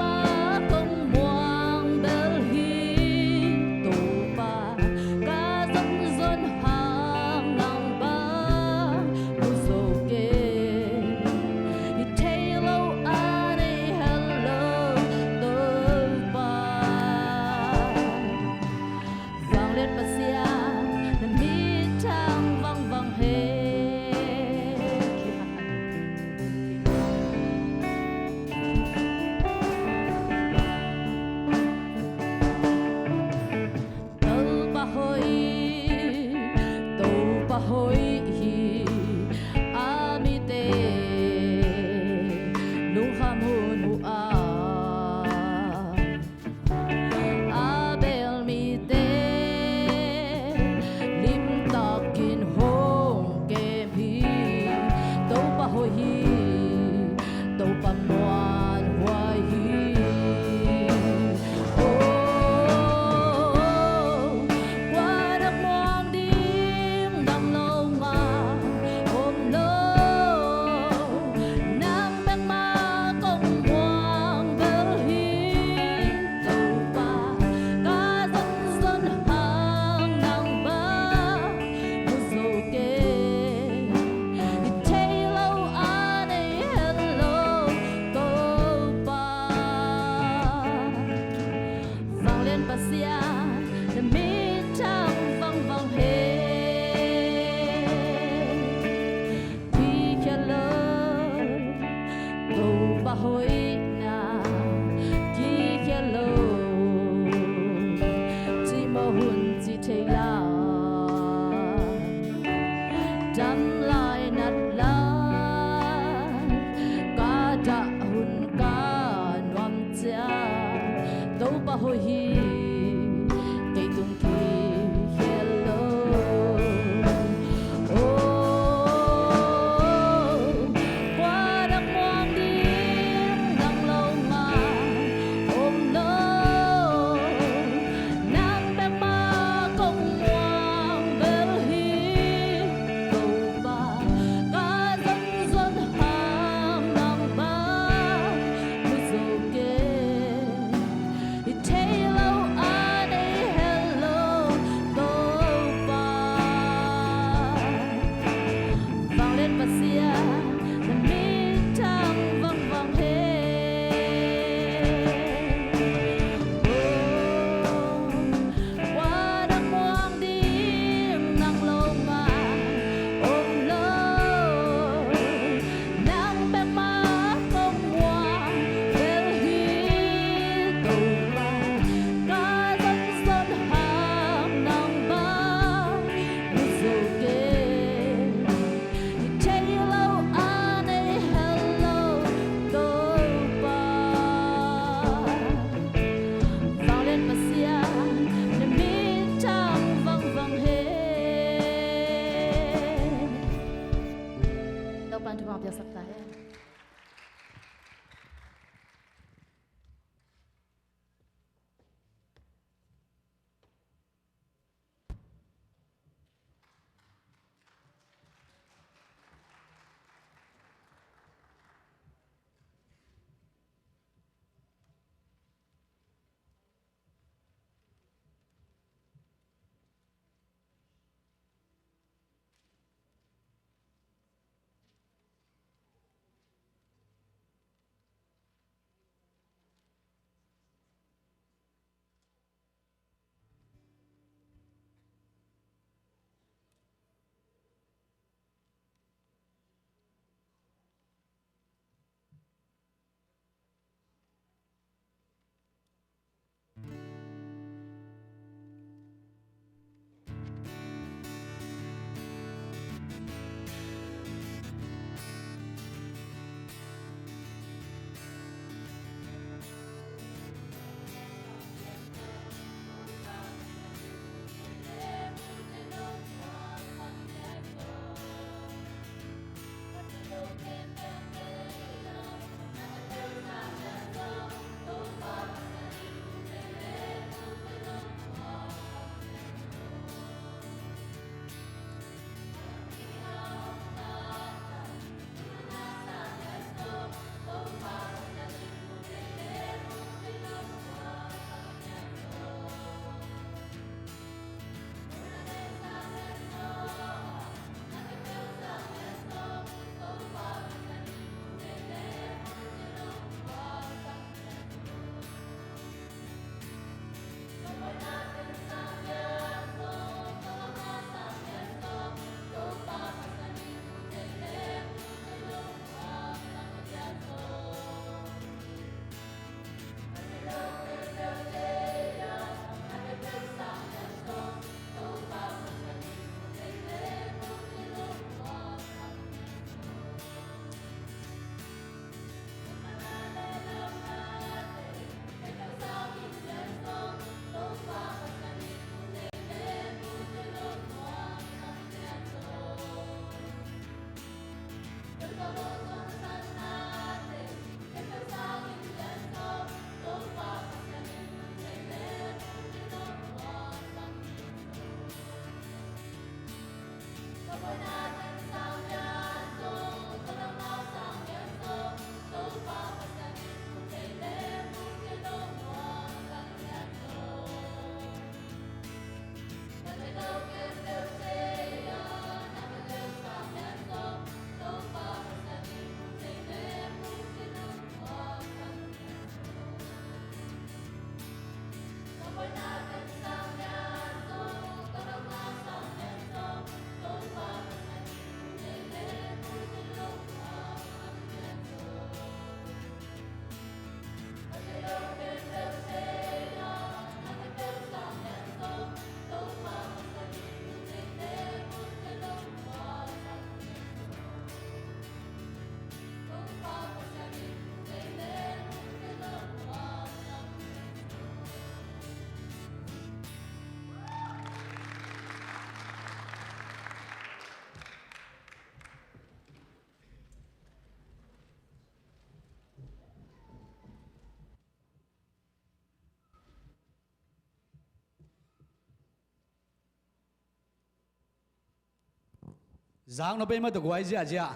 Zak nop ei mah tawh guai ziahziah.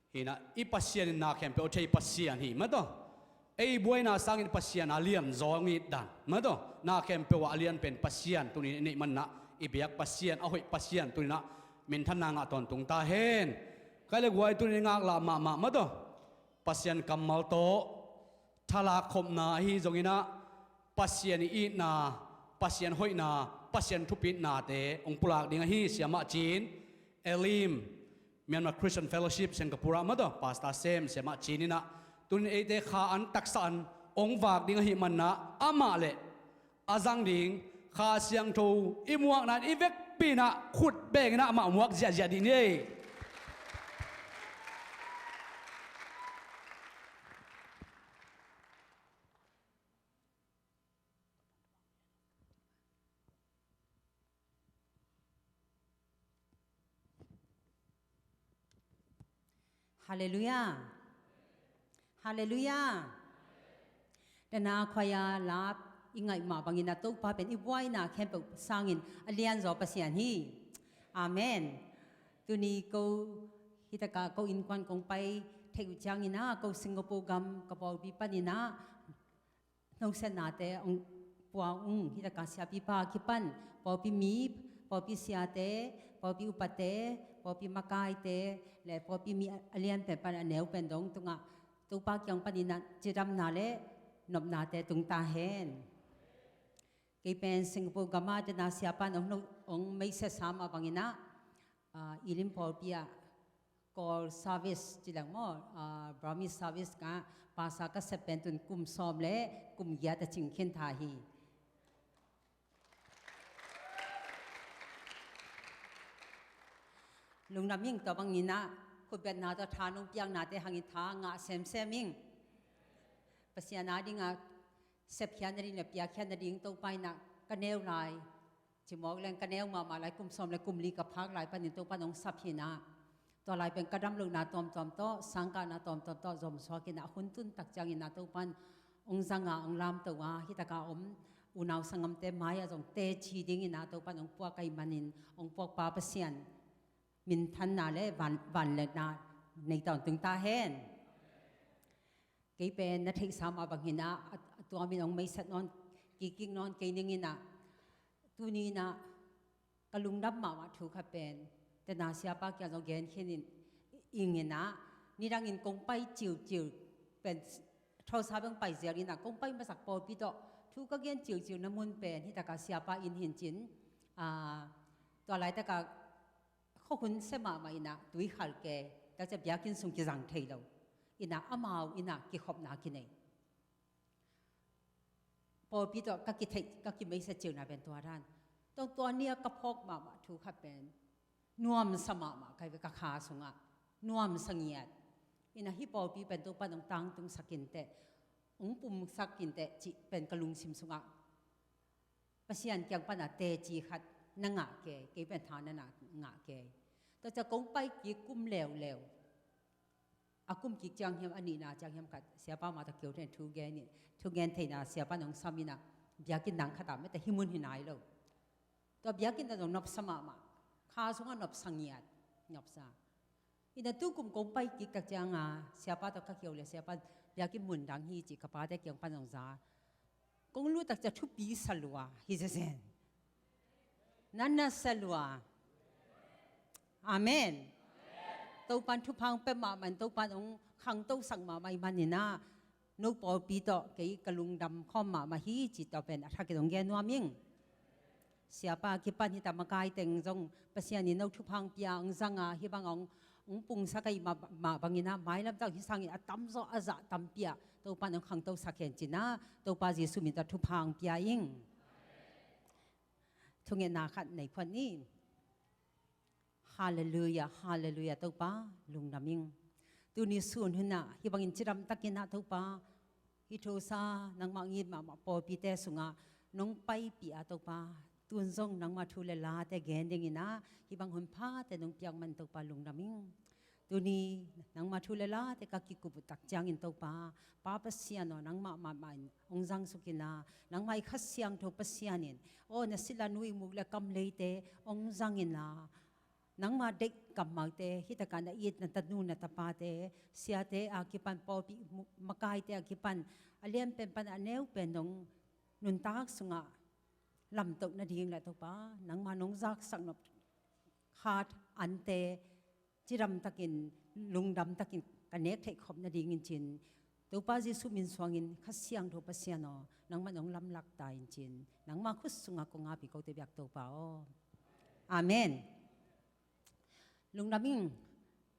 Hi na, i Pasian in na khempeuh a thei Pasian hi mah tawh. Ei buaina sangin Pasian a lian zaw ngit dan mah tawh. Na khempeuh ah a lian pen Pasian tuni in i neih man na, i biak Pasian, a hoih Pasian tuni na minthanna ngah tawntung ta hen. Kai le guai tuni in i ngaklah mahmah mah tawh. Pasian kammal tawh thalak khopna ahi zongin ah, Pasian i itna, Pasian hoihna, Pasian thupitnate hong pulak ding ahi. Siamah Cin, Elim, Myanmar Christian Fellowship, Singapore ah mah tawh, Pastor Sem, Siamah Cin in ah, tuni in eite kha an taksa an hong vak ding ahih man na, amah le a zang ding Kha Siangtho i muakna in i vekpi in ah khut beng in ah amah muak ziahziah dih ni. Halleluiah. Halleluiah. Dana khuaia lap i ngaih mah bangin ah Topa pen i buaina khempeuh sangin a lianzaw Pasian hi. Amen. Tuni ko hitakah ko innkuan kong pai theih uh ciangin ah ko Singapore gam ka pawlpi panin ah hnohsiatnate hong pua ung. Hitakah siapipa kipan pawlpi mi, pawlpi siate, pawlpi upate, pawlpi makaite le pawlpi mi a lian pen pan a neu pen dong tungah Topa kiang panin ah cidamna le nopnate tung ta hen. Kei pen Singapore gam ah dana siapan hong, hong meisiat sa mah bangin ah, ah, Elim pawlpi ah Kawl service ci leng maw, ah, Burmese service ka pasa ka sep pen tun kum sawm le kum giat a cing khin ta hi. Lungdam ing. Tua bangin ah khutbetna tawh tha nong piaknate hangin tha ngah semsem ing. Pasian a dingah sepkhiat nading le piakkhiat nading Topa in ah ka neu lai cimawk leng ka neu mahmah lai, kum sawm le kum li ka phak lai panin Topan hong sap hi na. Tua lai pen ka damlohna tuamtuam tawh, sangkahna tuamtuam tawh zomsuak hi na, a hun tun tak ciangin na Topan hong zanga, hong lamto a, hitakah om unau sanggamte mai-ah zong teci dingin na Topan hong puak ahih manin, hong puakpa Pasian minthanna le van, vangliatna nei tawntung ta hen. Kei pen na theihsa mah bangin ah, a, a tuamin hong meisat nawn, kikik nawn kei ning in ah, tuni in ah ka lungdam mahmah thu khat pen, tena siapa kiang zong gen khin in, ing in ah, nidangin kong pai ciuciu pen, thawsa beng pai zial in ah, kong pai masak pawlpi tawh thu ka gen ciuciu na mun pen, hitakah siapa inn hi in cin, ah, tua laitakah khuakhun sia mahmah in ah, tuikhal ke, tua ciang biakinn sung kizang thei lo in ah, amau in ah kikhopna kinei. Pawlpi tawh ka kitheih, ka kimeisa ciuna pen tua dan. Tua, tua ni-a ka phawk mahmah thu khat pen, nuamsa mahmah ka hi ve ka kha sungah, nuamsa ngiat. In ah hih pawlpi pen Topan hong tangtungsak in teh, hong pumsak in teh cih pen ka lungsim sungah Pasian kiang pana teci khat na ngah kei, kei pen tha na na ngah kei. Tua ciang kong pai kik kum leuleu. A kum kik ciang hiam, a nihna ciang hiam khat, siapa mah tawh keu thei thu gen in, thu gen theihna siapa nong sam in ah, biakinn dang khat ah mete hi mun hi nai lo. Tua biakinn ah zong nopsa mahmah. Kha sungah nopsa ngiat, nopsa. Ina tu kum kong pai kik tak ciang a, siapa tawh ka keu le, siapa biakinn mun dang hi ci ka pate kiang pan zong za. Kong lut tak ciang thupi sa lua hi zezen. Nan na sa lua. Amen. Topan thupha hong pia mahmah in, Topan hong khangtosak mahmah ahih manin ah, no pawlpi tawh kei ka lungdam khawm mahmah hi ci, tua pen a thak in hong gen nuam ing. Siapa a kipan hita makai teng zong Pasian in no thupha hong pia, hong zang a, hih bang hong, hong pungsak ahih mah, mah bangin ah, mailam tawh hih sangin a tamzaw a zah tampi ah Topan hong khangtosak hen ci-in ah, Topa Jesuh min tawh thupha hong pia ing. Thungetna khat nei phuan ni. Halleluiah, halleluiah, Topa lungdam ing. Tuni sun hun ah hih bangin cidam takin ah Topa, hih Tulsa nangmah hong it mahmah pawlpite sungah nong paipih a Topa, tun zong nangmah thu le late gen dingin ah hih bang hun phate nong piak man Topa lungdam ing. Tuni nangmah thu le late ka kikup uh tak ciangin Topa, Pa Pasian aw, nangmah mahmah in hong zang suk in ah, nangmah i Kha Siangtho Pasian in, aw, na sila nu ihmuk le kam leite hong zang in ah, nangmah deih kammalte, hih takah na it na tanu na tapate, siate a kipan, pawlpi mu-, makaite a kipan, a lianpen pan a neupen nong nuntak sungah lamtoh nading le Topa, nangmah nong zaksak nop khat ante cidam takin, lungdam takin ka nek theih khop nadingin cin, Topa Jesuh min suangin Kha Siangtho Pasian aw, nangmah nong lamlak ta in cin, nangmah khut sungah kong apih kote biak Topa aw. Amen. Lungdam ing.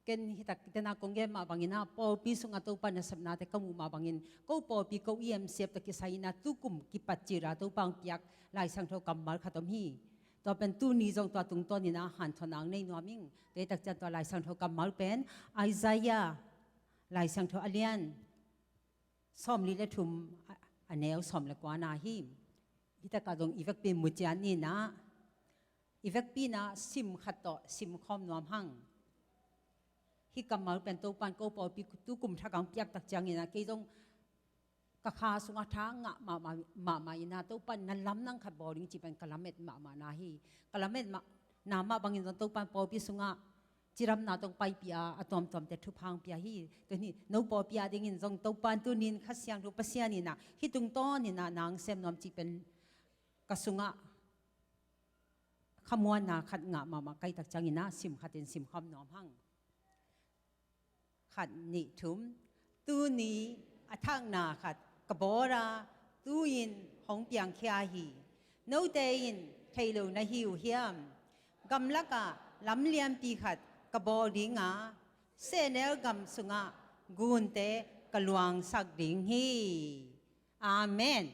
Ken hih tak tena kong gen mah bangin ah, pawlpi sungah Topa nasepnate ka muh mah bangin, ko pawlpi ko E M C F tawh kisai in ah, tukum kipat cil a Topa hong piak Lai Siangtho kammal khat om hi. Tua pen tuni zong tua tungtawn in ah hanthawn ang nei nuam ing. Tua hi tak ciang tua Lai Siangtho kammal pen Isaiah Lai Siangtho a lian sawmli le thum, a, a neu sawm le kua na hi. Hih takah zong i vekpi in mu ciat ni in ah, i vekpi in ah sim khat tawh sim khawm nuam hang. Hih kammal pen Topan ko pawlpi tukum thak hong piak tak ciangin ah, kei zong ka kha sungah tha ngah mahmah, mahmah in ah, Topan na lamdang khat bawl ding cih pen ka lamet mahmah na hi. Ka lamet mah, na mah bangin zong Topan pawlpi sungah cidamna tawh hong paipih a, a tuamtuamte thupha hong pia hi. Tua hi, no pawlpi a dingin zong Topan tuni in Kha Siangtho Pasian in ah, hih tungtawn in ah na hong sem nuam cih pen ka sungah khamuanna khat ngah mahmah ka hih tak ciangin ah, sim khat in sim khawm nuam hang. Khat, nih, thum. Tuni a thakna khat ka bawl a, tu-in hong piangkhia hi. Note in thei lo na hi uh hiam? Gamlak ah lam lianpi khat ka bawl ding a, sehnel gam sungah gunte ka luangsak ding hi. Amen.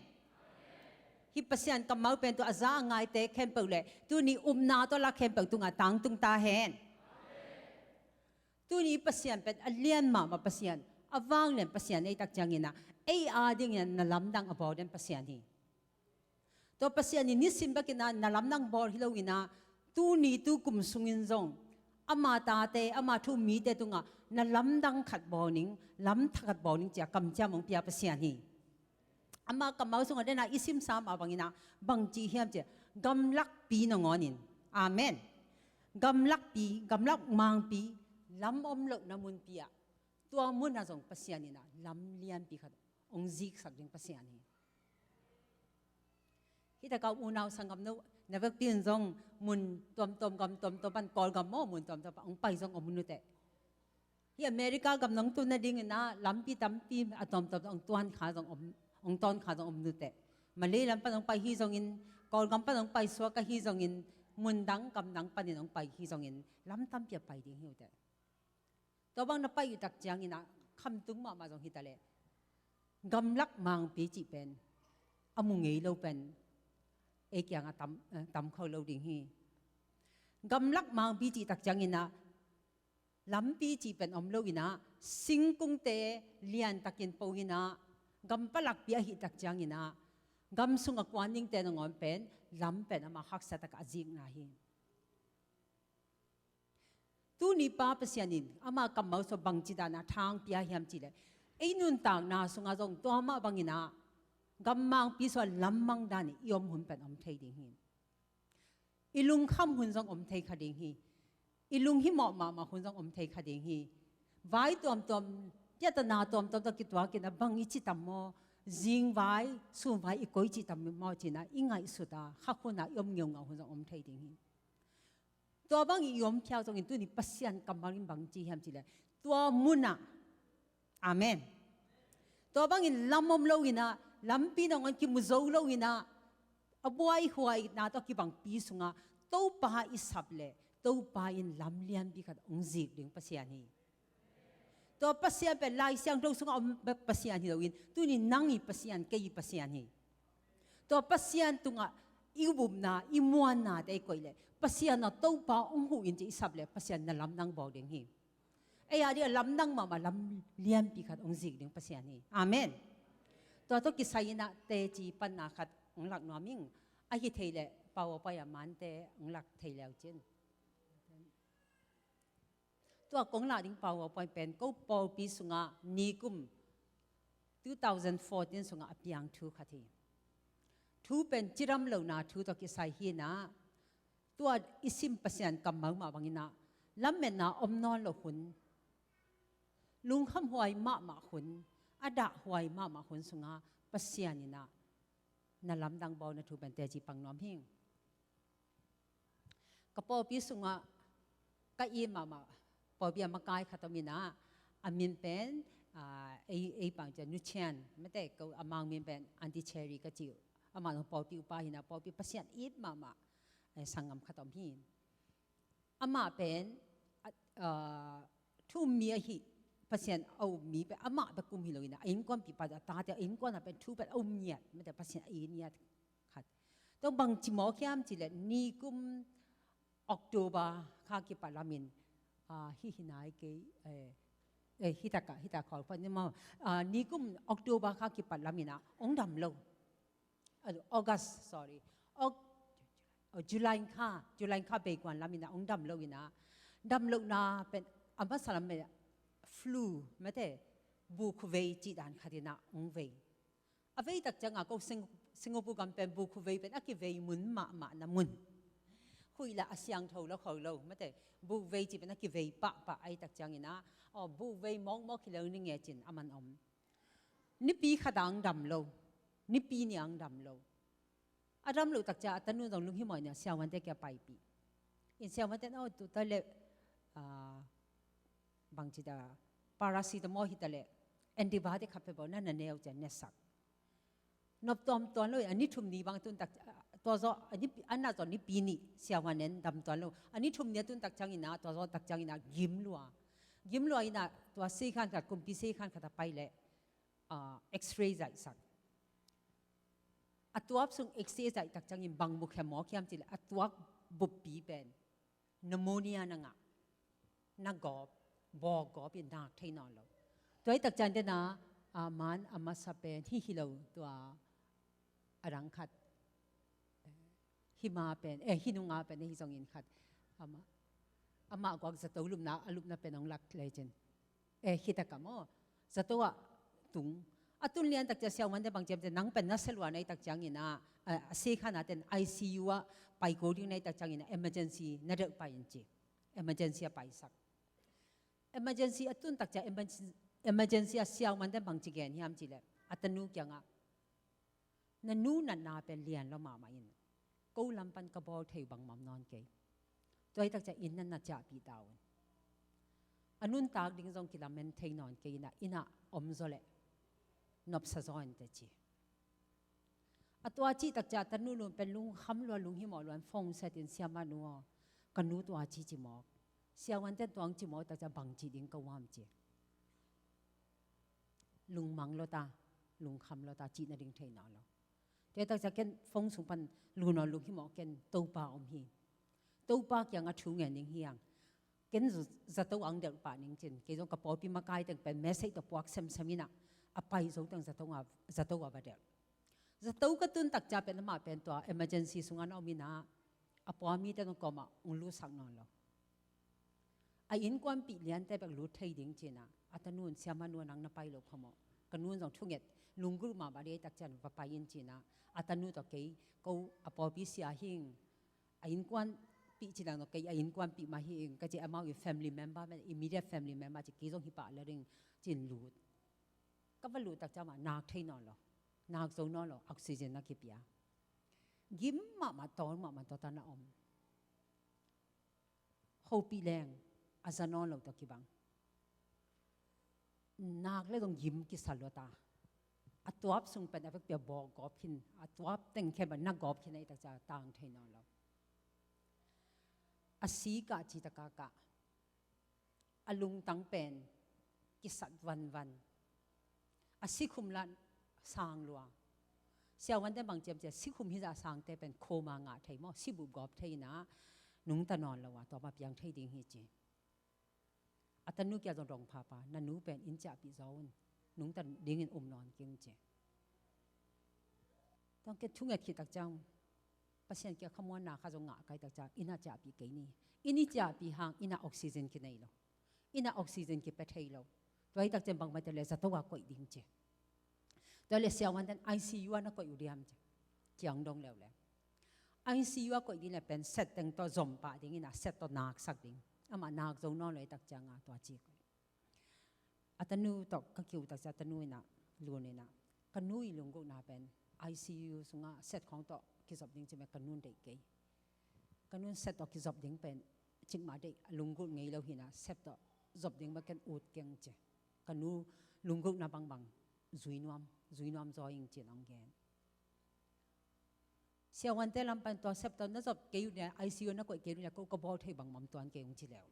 Hih Pasian kammal pen tua a za a ngaite khempeuh le tuni upna tawh lak khempeuh tungah tangtung ta hen. Tuni Pasian pen a lian mahmah Pasian, a vanglian Pasian, ei tak ciangin ah, ei a dingin ah na lamdang a bawl den Pasian hi. Tua Pasian in nisim bekin ah na lamdang bawl hi loin ah, tuni tukum sungin zong ama tate, ama thu-um mite tungah na lamdang khat bawl ning, lam thak khat bawl ning ci-a kamciam hong pia Pasian hi. Ama kammal sungah den ah i simsa mah bangin ah, bangci hiam ci-a, gamlakpi nangawnin. Amen. Gamlakpi, gamlak mangpi, lam om lohna munpi ah, tua mun ah zong Pasian in ah lam lianpi khat hong ziksak ding Pasian hi. Hih takah unau sanggam no, na vekpi in zong mun tuamtuam, gam tuamtuam pan, Kawlgam maw, mun tuamtuam pan hong pai zong om nuteh. Hih America gam nong tun nadingin ah lampi tampi a tuamtuam hong tuan kha zong om, hong tawn kha zong om nuteh. Malay lam pan hong pai hi zongin, Kawlgam pan hong pai suak ahi zongin, mun dang gam dang panin hong pai hi zongin, lam tampi ah pai ding hi uh teh. Tua bang na pai uh tak ciangin ah, khamtung mahmah zong hi ta leh, gamlak mangpi cih pen a mu ngei lo pen ei kiangah tam, eh, tam kho lo ding hi. Gamlak mangpi cih tak ciangin ah, lampi cih pen om loin ah, singkungte liantakin po-in ah, gam palakpi ahih tak ciangin ah, gam sungah kuan dingte nangawn pen lam pen amah haksa takah a zikna hi. Tuni pa Pasian in ama kammal sungah bangci dan a thang pia hiam cih leh, ei nuntakna sungah zong tua mah bangin ah gammangpi sungah lammang dan in i om hun pen om thei ding hi. I lungkham hun zong om thei kha ding hi. I lunghimawh mahmah hun zong om thei kha ding hi. Vai tuamtuam, piatana tuamtuam tawh kituakin a bang i ci tam maw, zingvai sumvai i koi ci tam maw ci-in ah i ngaihsut a khak hun a i om ngeungau hun zong om thei ding hi. Tua bangin i om phial zongin tuni Pasian kammal in bangci hiam cih leh, tua munah, amen, tua bangin lam om loin ah, lampi nangawn kimu zo loin ah, a buaihuaina tawh kibangpi sungah Topa i sap leh Topa in lam lianpi khat hong zik ding Pasian hi. Tua Pasian pen Lai Siangtho sungah om Pasian hi loin, tuni nang i Pasian, kei i Pasian hi. Tua Pasian tungah i upna, i muanna te i koih leh, Pasian a Topa hong huh in ci i sap leh Pasian na lamdang bawl ding hi. Ei a ding a lamdang mahmah lam lianpi khat hong zik ding Pasian hi. Amen. Tua tawh kisai-in ah teci panna khat hong lak nuam ing. Ahi thei leh PowerPoint a mante hong lak thei leu cin. Tua kong lak ding PowerPoint pen ko pawlpi sungah nikum two thousand fourteen sungah a piang thu khat hi. Thu pen cidam lohna thu tawh kisai hi-in ah, tua i sim Pasian kammal mah bangin ah, lametna om nawn loh hun, lungkhamhuai mahmah hun, a dahhuai mahmah hun sungah Pasian in ah na lamdang bawlna thu pen teci pang nuam hi ing. Ka pawlpi sungah ka it mahmah pawlpi a makai khat om in ah, a min pen, ah, ei, ei pang ciang Nu Chian, mate, ko a Mang min pen Aunty Cherry ka ci uh. Amah zong pawlpi upa hi-in ah, pawlpi Pasian it mahmah, eh, sanggam khat om hi. Amah pen, ah, ah, thu um mi ahi, Pasian a um mi pen amah bek um hi loin ah, a innkuanpihpa, a tate, a innkuan ah pen thu pen a um ngiat, mate, Pasian a it ngiat khat. Tua bangci mawk hiam cih leh, nikum October kha kipat lamin, ah, hih hi nai kei, eh, eh, hih takah, hih takah khawl pah ni maw. Ah, nikum October kha kipat lamin ah hong dam lo. Ah, August, sorry. Oc-, oh, July kha, July kha bei kuan lamin ah hong dam loin ah, dam lohna pen a masa lam pen flu, mate, bukhuvei cih dan khat in ah hong vei. A vei tak ciangin ah ko Sing-, Singapore gam pen bukhuvei pen a kivei mun mahmahna mun. Huih lah a siangtho lo kho lo, mate, bukhuvei cih pen a kivei pahpah ahih tak ciangin ah, oh, bukhuvei mawkmawk hi lo ning e ci-in a man om. Nipi khat ah hong dam lo, Nipi nih ah hong dam lo. A dam loh tak ciang a tanu zong lunghimawh in ah siavuante kiang paipih in, siavuante in, oh, tu ta leh, ah, bangci ta, paracetamol hi ta leh, antibiotic khat peuhpeuh na na ne uh ci-in ne sak. Nop tuamtuam lo in, a ni thum ni bang tun tak, tua zawh, a ni, a nat zawh Nipi nih siavuan in dam tuan lo. A ni thum ni a tun tak ciangin ah, tua zawh tak ciangin ah gim lua. Gim lua in ah, tua seikhan khat, kumpi seikhan khat ah pai leh, ah, X-ray zaihsak. A tuap sung X-ray zaih tak ciangin bang mu khem mawk hiam cih leh, a tuak buppi pen pneumonia na ngah, na gawp, bawk gawp in nak thei nawn lo. Tua ahih tak ciang den ah, ah, man a masa pen hih hi lo, tua a dang khat, eh, hih ma pen, eh, hih nung a pen, eh, hih zongin khat. Amah, amah guak zato lupna, a lupna pen hong lak lecin. Eh, hih takah maw, zato ah tung. A tun lian tak ciang siavuante bang ci hiam cih leh, nang pen na sia lua na hih tak ciangin ah, a, a seikhan ah ten I C U ah pai kul ding na hih tak ciangin ah, emergency na delh pai in ci. Emergency ah paisak. Emergency a tun tak ciang emergency, emergency ah siavuante bang ci gen hiam cih leh, a tanu kiangah, na nu natna pen lian lua mahmah in, ko lam pan ka bawl thei uh bangmah om nawn kei. Tua ahih tak ciang inn ah na ciahpih ta un. A nuntak ding zong kilamen thei nawn kei in ah, inn ah om zaw leh nopsa zaw in teh ci. A tua cih tak ciang a tanu lum pen lungkham lua, lunghimawh lua in phone set in, siamah nu aw, ka nu tua ci ci mawk. Siavuante in tua hong ci mawk tak ciang bang cih ding ka uam ci. Lungmang lua ta, lungkham lua ta, cih nading thei nawn lo. Tua ahih tak ciang ken phone sung pan lu nawn, lunghimawh, ken Topa om hi. Topa kiangah thu ngen ding hi hang. Ken zato ah hong delh pah ning ci-in, kei zong ka pawlpi makai teng pen message tawh puak semsem in ah, a pai zo teng zato ah, zato ah va delh. Zato ka tun tak ciang pen amah pen tua emergency sungah na om in ah, a pawlmite zong kawmah hong lutsak nawn lo. A innkuanpih liante bek lut thei ding ci-in ah, a tanu in, "Siamah nu, nang na pai lo phamawh. Ka nu in zong thunget, lunggulh mahmah ding ahih tak ciang va pai in," ci-in ah, a tanu tawh kei, ko a pawlpi sia hi ing, a innkuanpih ci-in ah, kei a innkuanpih mah hi ing, ka ci, amau i family member, immediate family member ci, kei zong hi pah lel ing ci-in lut. Ka va lut tak ciang mah nak thei nawn lo, nak zo nawn lo, oxygen na kipia. Gim mahmah, tawl mahmah, tua tan a om. Hopih leng a za nawn lo tawh kibang. Nak le zong gim kisa lua ta. A tuap sung pen a vekpi a bawk gawp khin, a tuap teng khempeuh na gawp khin ahih tak ciang tang thei nawn lo. A si kah ci tak a kah. A lungtang pen kisat vanvan. A sikhum lah sang lua. Siavuante bang ci hiam cih leh, sikhum hizah sangte pen coma ngah thei maw, sibup gawp thei in ah, nungta nawn lo a, tua mah piang thei ding hi ci. A tanu kiang zong dong phapha, "Na nu pen inn ciahpih zaw un, nungta dingin um nawn keng," ci. Tua ken thunget khit tak ciang, Pasian kiang khamuanna khat zong ngah ka hih tak ciang, inn ah ciahpih kei ni. Inn i ciahpih hang, inn ah oxygen kinei lo. Inn ah oxygen kipia thei lo. Tua ahih tak ciang bangmah hi ta leh zato ah koih ding ci. Tua leh siavuanten, "I C U ah na koih uh diam?" ci. Kiang dong leuleu. "I C U ah koih ding leh pen set teng tawh zom pah ding in ah, set tawh nak sak ding. Amah nak zo nawn lo ahih tak ciang ah," tua ci. A tanu tawh ka kiu tak ciang, a tanu in ah, lun in ah, "Ka nu i lunggulhna pen I C U sungah set khawng tawh kizop ding ci mah, ka nu in deih kei. Ka nu in set tawh kizop ding pen cikmah deih, a lunggulh ngei lo hi in ah, set tawh zop ding mah ken ut keng," ci. "Ka nu lunggulhna bangbang zui nuam, zui nuam zaw ing," ci-in hong gen. Siavuante lam pan tua set tawh na zop kei uh leh, I C U na koih kei uh leh, ko ka bawl thei bangmah om tuan kei, hong ci leuleu.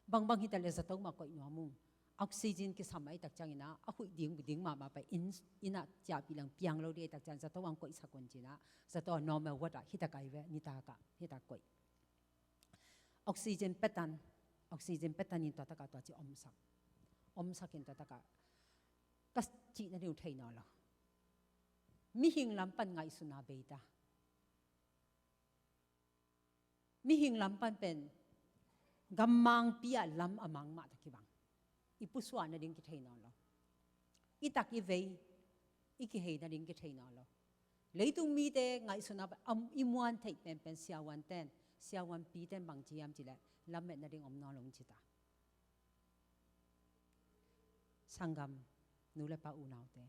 "Bangbang hi ta leh zato mah koih nuam ung. Oxygen kisam ahih tak ciang in ah, a huih ding, ding mahmah pen inn, inn ah ciahpih leng piang lo ding ahih tak ciang, zato ah hong koihsak un," ci-in ah, zato ah normal ward ah, hih tak ah hi ve, nitak ah, hih tak koih. Oxygen pia tan, oxygen pia tan in tua tak ah tua ci omsak. Omsak in tua tak ah ka cih nading uh thei nawn lo. Mihing lam pan ngaihsutna bei ta. Mihing lam pan pen gammangpi ah lam a mang mah tawh kibang. I pusuah nading kithei nawn lo. I tak i vei, i kihei nading kithei nawn lo. Leitung mite ngaihsutna pan a, i muan theih penpen siavuanten, siavuanpiten bang ci hiam cih leh, lamet nading om nawn lo ci ta. Sanggam, nu le pa, unaute,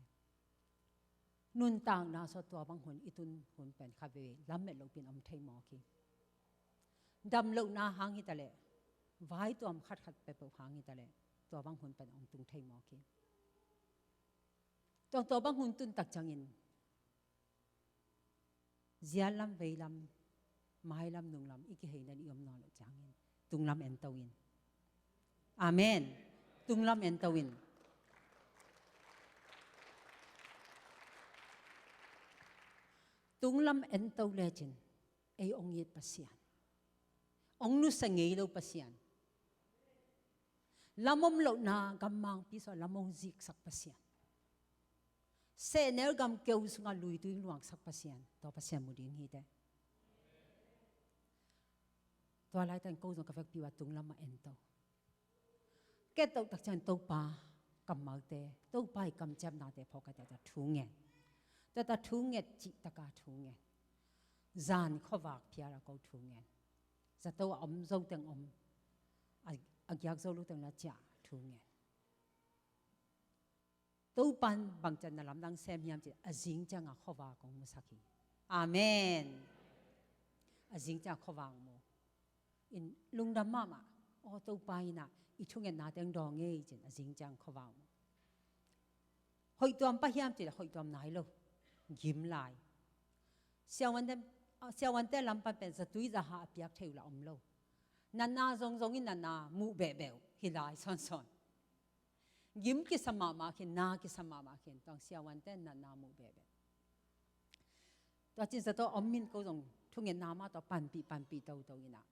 nuntakna sung tua bang hun i tun hun pen khatvei lamet lohpi in om thei mawk hi. Damlohna hang hi ta leh, vaituam khatkhat peuhpeuh hang hi ta leh, tua bang hun pen hong tung thei mawk hi. Tua, tua bang hun tun tak ciangin, zialam, veilam, mailam, nunglam i kihei nading i om nawn loh ciangin, tunglam ento in. Amen. Tunglam ento in. Tunglam ento lecin, ei hong it Pasian, hong nusia ngei lo Pasian, lam om lohna gammangpi sungah lam hong ziksak Pasian, sehnel gam keu sungah luitui luangsak Pasian, tua Pasian mu ding hi teh. Tua laitak in ko zong ka vekpi uh a tunglam ah ento. Ka et loh tak ciang Topa kammalte, Topa i kamciamnate phawk ka, tua thu ngen. Tua, tua thu nget, cih tak a thu ngen. Zan khuavak phial a ko thu ngen. Zato a om zo teng om, a, a giak zo lo teng la ciah thu ngen. Topan bang ciang na lamdang sem hiam cih leh, a zing ciang a khuavak hong musak hi. Amen. A zing ciang a khuavak mu in, lungdam mahmah. Aw, Topa in ah i thungetna teng dawng ei ci-in a zing ciang khuavak mu. Hoih tuam pah hiam cih leh hoih tuam nai lo. Gim lai. Siavuante, siavuante lam pan pen zatui zaha a piak thei uh lah om lo. Natna zongzong in natna muh behbeh uh hi lai sawnsawn. Gim kisa mahmah khin, na kisa mahmah khin, tua siavuante natna muh behbeh. Tua ci-in zato om in, ko zong thungetna mah tawh panpih, panpih toto in ah,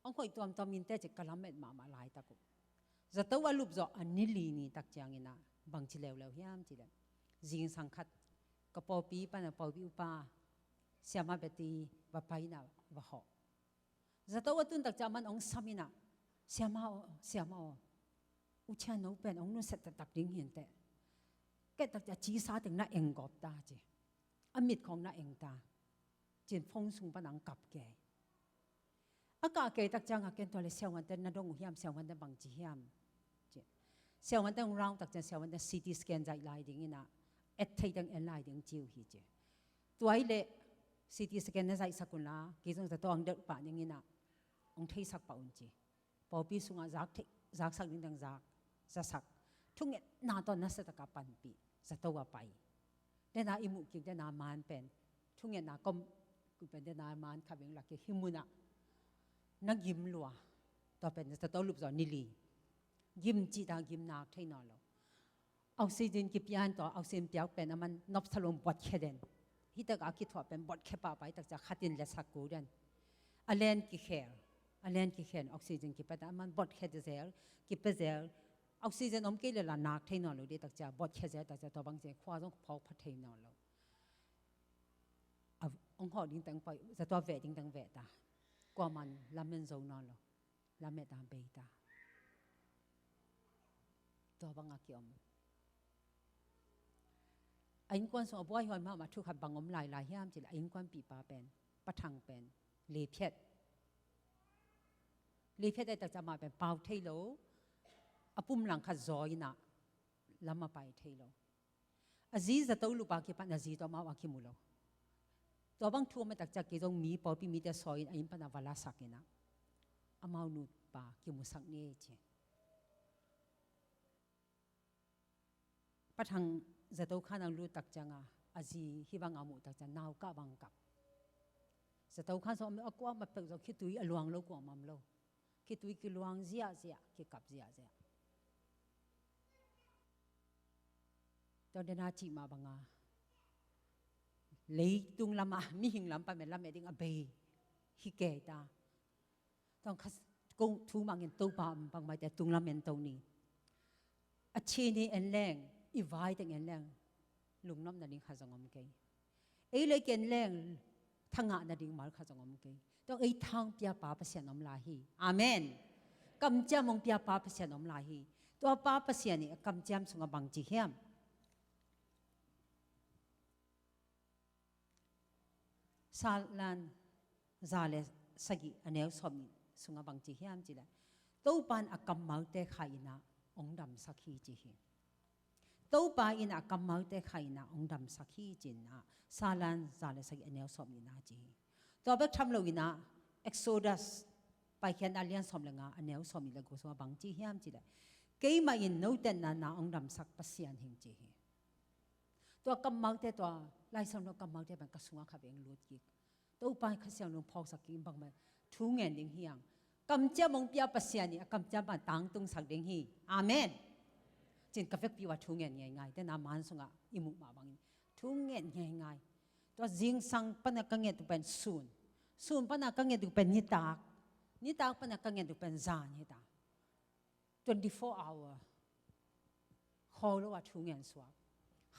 hong hoih tuamtuam in teh ci-in ka lamet mahmah laitak uh. Zato a lupzawh a ni li ni tak ciangin ah, bang ci leuleu hiam cih leh, zingsang khat ka pawlpi pan a pawlpi upa, Siamah Betty va pai in ah va hawh. Zato a tun tak ciang aman hong sam in ah, "Siama aw, siama aw, U Chia no pen hong nusiat taktak ding hi inteh. Kei taktak a cisa teng na eng gawp ta," ci. "A mit khawng na eng ta," ci-in phone sung pan hong kap kei. A kah kei tak ciangah ken tua leh siavuante na dong uh hiam, siavuante bangci hiam, ci. Siavuante hong round tak ciang siavuante C T scan zaih lai ding inah, et thei teng en lai ding ci uh hi, ci. "Tua hi leh C T scan na zaihsak unla, kei zong zato ang deuh pah ding inah hong theisak pah un," ci. Pawlpi sungah zak theih, zaksak ding teng zak, zasak. Thungetna tawh nasia takah panpih, zato ah pai. Dena i muh kik dena man pen, thungetna kom kik pen dena man khat veng lak kik hi munah na gim lua. Tua pen zato lup zaw ni li. Gim cih ta gim nak thei nawn lo. Oxygen kipia in tua oxygen piak pen aman nopsa lo in buatkhia den. Hih takah a kithuah pen buatkhia pahpah, hih tak ciang khat in letsak kul den. A len kikhel, a len kikhel, oxygen kipia ta aman buatkhia zel, kipia zel. Oxygen om kei leh la nak thei nawn lo dih tak ciang buatkhia zel tak ciang tua bang ciang khua zong phawk pha thei nawn lo. A hong hawh ding teng pai, zato veh ding teng veh ta. Kuaman lamen zo nawn lo. Lamet a bei ta. Tua bangah kiom. A innkuan sung a buai huai mahmah thu khat bang om lailai hiam cih leh a innkuanpihpa pen, Pa Thang pen, leiphiat. Leiphiat a tak ciang amah pen pau thei lo. A pumlang khat zaw inah lam a pai thei lo. A zi zato lupa kipan a zi tawh amau a kimu lo. Tua bang thu a maitak ciang kei zong mi pawlpi mite sawi in a inn pana va lasak inah amau nupa kimusak ni ei ci. Pa Thang zato khan ang lut tak cianga a zi hih banga muh tak ciang nau kah bang kap. Zato khan sawm a kuamah peuh zo, khitui a luang lo kuamah om lo. Khitui kiluang ziahziah, kikap ziahziah. Tua dena cih mah banga leitung lama mihing lam pan pen lamet ding a bei hi kei ta. Tua kha kong thu mah ngen Topa bangmaite tung lamen to ni. A chin hi en leng, i vai teng en leng, lungnop nading kha zong om kei. Ei lei ken leng, thangah nading mal kha zong om kei. Tua ei thangpia pa Pasian om lai hi. Amen. Kamciam hong pia pa Pasian om lai hi. Tua pa Pasian i a kamciam sungah bang ci hiam? Salan za le sagih a neu sawm nih sungah bang ci hiam cih leh, Topa in a kammalte khai inah hong damsak hi ci hi. Topa in a kammalte khai inah hong damsak hi ci inah Salan za le sagih a neu sawm nih na ci hi. Tua bek tham lo inah Exodus Paikhiatna a lian sawm le nga a neu sawm nih le guk sungah bang ci hiam cih leh, keimah in note na na hong damsak Pasian hing ci hi. Tua kammalte, tua Lai Siangtho kammalte pen ka sungah kha veng lut kik. Topa in Kha Siangtho phawksak kik in bangmah thu ngen ding hi hang. Kamciam hong pia Pasian i a kamciam pan tangtungsak ding hi. Amen. Cin ka vekpi uh a thu ngen ngeingai. Tena man sungah i muh mah bangin thu ngen ngeingai. Tua zingsang pana ka nget uh pen sun. Sun pana ka nget uh pen nitak. Nitak pana ka nget uh pen zan hi ta. Twenty-four hour. Khaw lo ah thu ngen suak.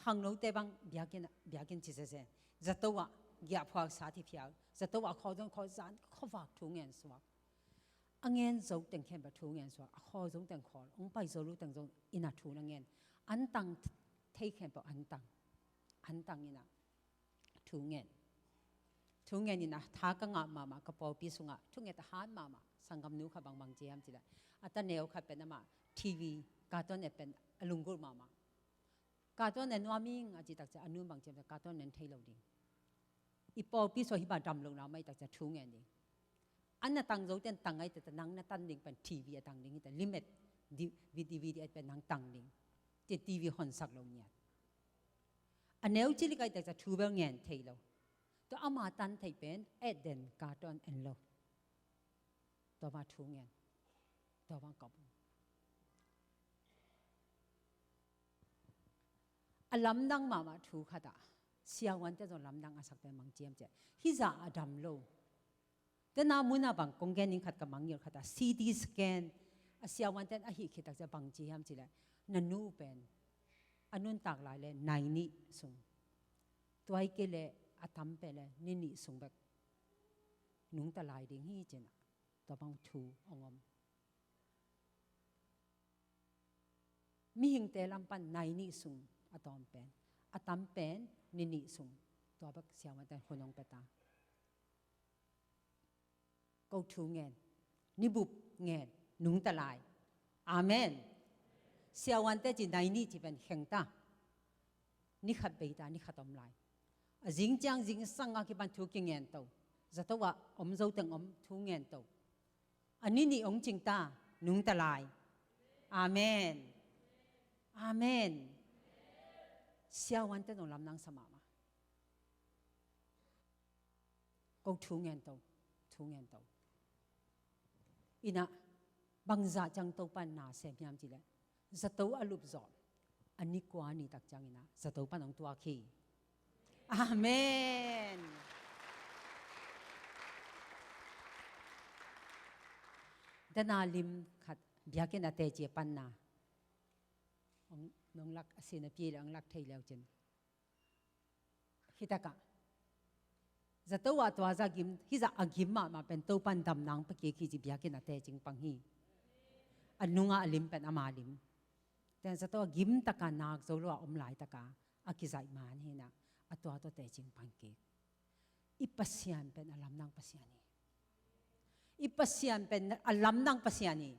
Khangnote bang biakinn, biakinn ci zezen. Zato ah giahphuak sa thiphial. Zato ah khaw zong khaw zan khuavak thu ngen suak. A ngen zo teng khempeuh thu ngen suak. A khaw zong teng khaw. Hong pai zo lo teng zong inn ah thu na ngen. An tang thei khempeuh an tang. An tang inn ah thu ngen. Thu ngen inah tha ka ngah mahmah, ka pawlpi sungah thu nget a hat mahmah sanggamnu kha bangbang ci hiam cih leh, a taneu khat pen amah T V cartoon et pen a lunggulh mahmah. Cartoon en nuam ing a cih tak ciang a nun bang ci hiam cih leh cartoon en thei lo ding. I pawlpi sungah hih bang dam lohna om a i tak ciang thu ngen ding. An na tang zo ten tang a i tak ciang nang na tan ding pen T V a tang ding hi ta, limit D V D pen nang tang ding. Ci T V honsak lo ngiat. A neu ci lik a i tak ciang thu bel ngen thei lo. Tua ama tan thei pen et den cartoon en lo. Tua ma thu ngen. Tua ma kop. A lamdang mahmah thu khat ah siavuante zong lamdang a sak pen bang ci hiam cih leh, hih zah a dam lo. Tena mun ah bang kong gen ning khat ka mangngilh khat ah C T scan a siavuante in a hih khit tak ciang bang ci hiam cih leh, na nu pen a nuntak lai leh nai nih sung, tua hi kei leh a tam pen leh ni nih sung bek nungta lai ding hi ci-in ah tua bang thu hong om. mihingte lam pan nai nih sung a tawm pen, a tam pen ni nih sung, tua bek siavuante hun hong pia ta. Ko thu ngen, ni bup ngen, nungta lai. Amen. Siavuante ci nai nih ci pen kheng ta. Ni khat bei ta, ni khat om lai. A zing ciang zingsang a kipan thu kingen to. Zato ah om zo teng om thu ngen to. A ni nih hong cing ta, nungta lai. Amen. Amen. Siavuante zong lamdang sa mahmah. Ko thu ngen to, thu ngen to. Inah, bangzah ciang Topan na sem hiam cih leh, zato a lup zawh a ni kua ni tak ciang inah zato pan hong tuak hi. Amen. Dana lim khat biakinn a teci a panna hong, nong lak a sin a pi le hong lak thei leu cin. Hitakah zato ah tua za gim, hizah a gim mahmah pen Topan damnang pia kik hi ci biakinn a tecing pang hi. A nungah a lim pen ama lim. Ten zato a gim taka nak zo lo a om laitaka a kizaih man hinah a tua tua tecing pang kik. I Pasian pen a lamdang Pasian hi. I Pasian pen a lamdang Pasian hi.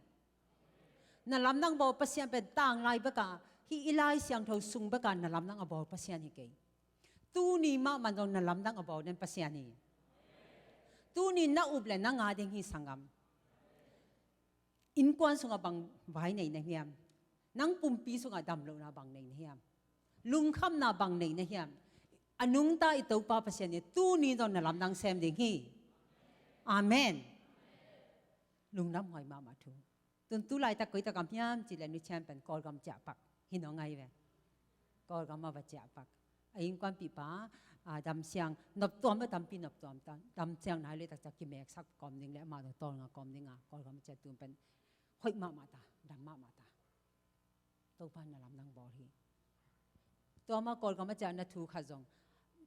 Na lamdang bawl Pasian pen tanglai beka, hih i Lai Siangtho sung beka na lamdang a bawl Pasian hi kei. Tuni mahmah zong na lamdang a bawl den Pasian hi. Tuni na up le na nga ding hi sanggam. Innkuan sungah bang vai nei na hiam? Nang pumpi sungah damlohna bang nei na hiam? Lungkhamna bang nei na hiam? A nungta i Topa Pasian in tuni zong na lamdang sem ding hi. Amen. Lungdam huai mahmah thu. Tun tu laitak koi tak a om hiam cih leh Nu Chan pen Kawlgam ciah pak hi nawn ngai ve. Kawlgam a va ciah pak. A innkuanpihpa, a, damsiang noptuam a tampi noptuam ta, damsiang nai leh tak ciang kimeksak kawm ding leh amah zong tawlnga kawm ding a Kawlgam a ciah tun pen hoih mahmah ta, dam mahmah ta. Topa na lamdang bawl hi. Tua mah Kawlgam a ciah na thu khat zong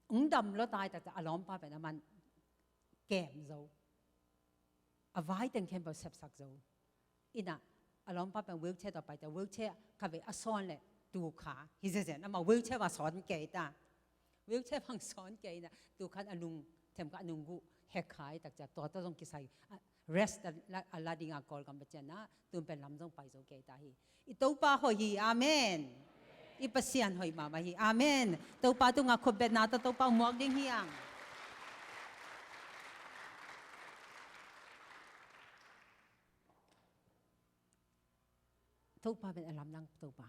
hong dam lua tai tak ciang a lawmpa pen a man kem zo. A vai teng khempeuh sepsak zo. Inah a lawmpa pen wheelchair tawh pai ta, wheelchair kha ve a sawn leh tu kha hi zezen, amah wheelchair va sawn kei ta. Wheelchair bang sawn kei inah tu khan a nung, themkhat a nung guh hek kha hi tak ciang tua tawh zong kisai, a, rest a la, a la ding a Kawlgam va ciah na, tun pen lam zong pai zo kei ta hi. I Topa hoih hi, amen. I Pasian hoih mahmah hi, amen. Topa tungah khutbetna tawh Topa muak ding hi hang. Topa pen a lamdang Topa,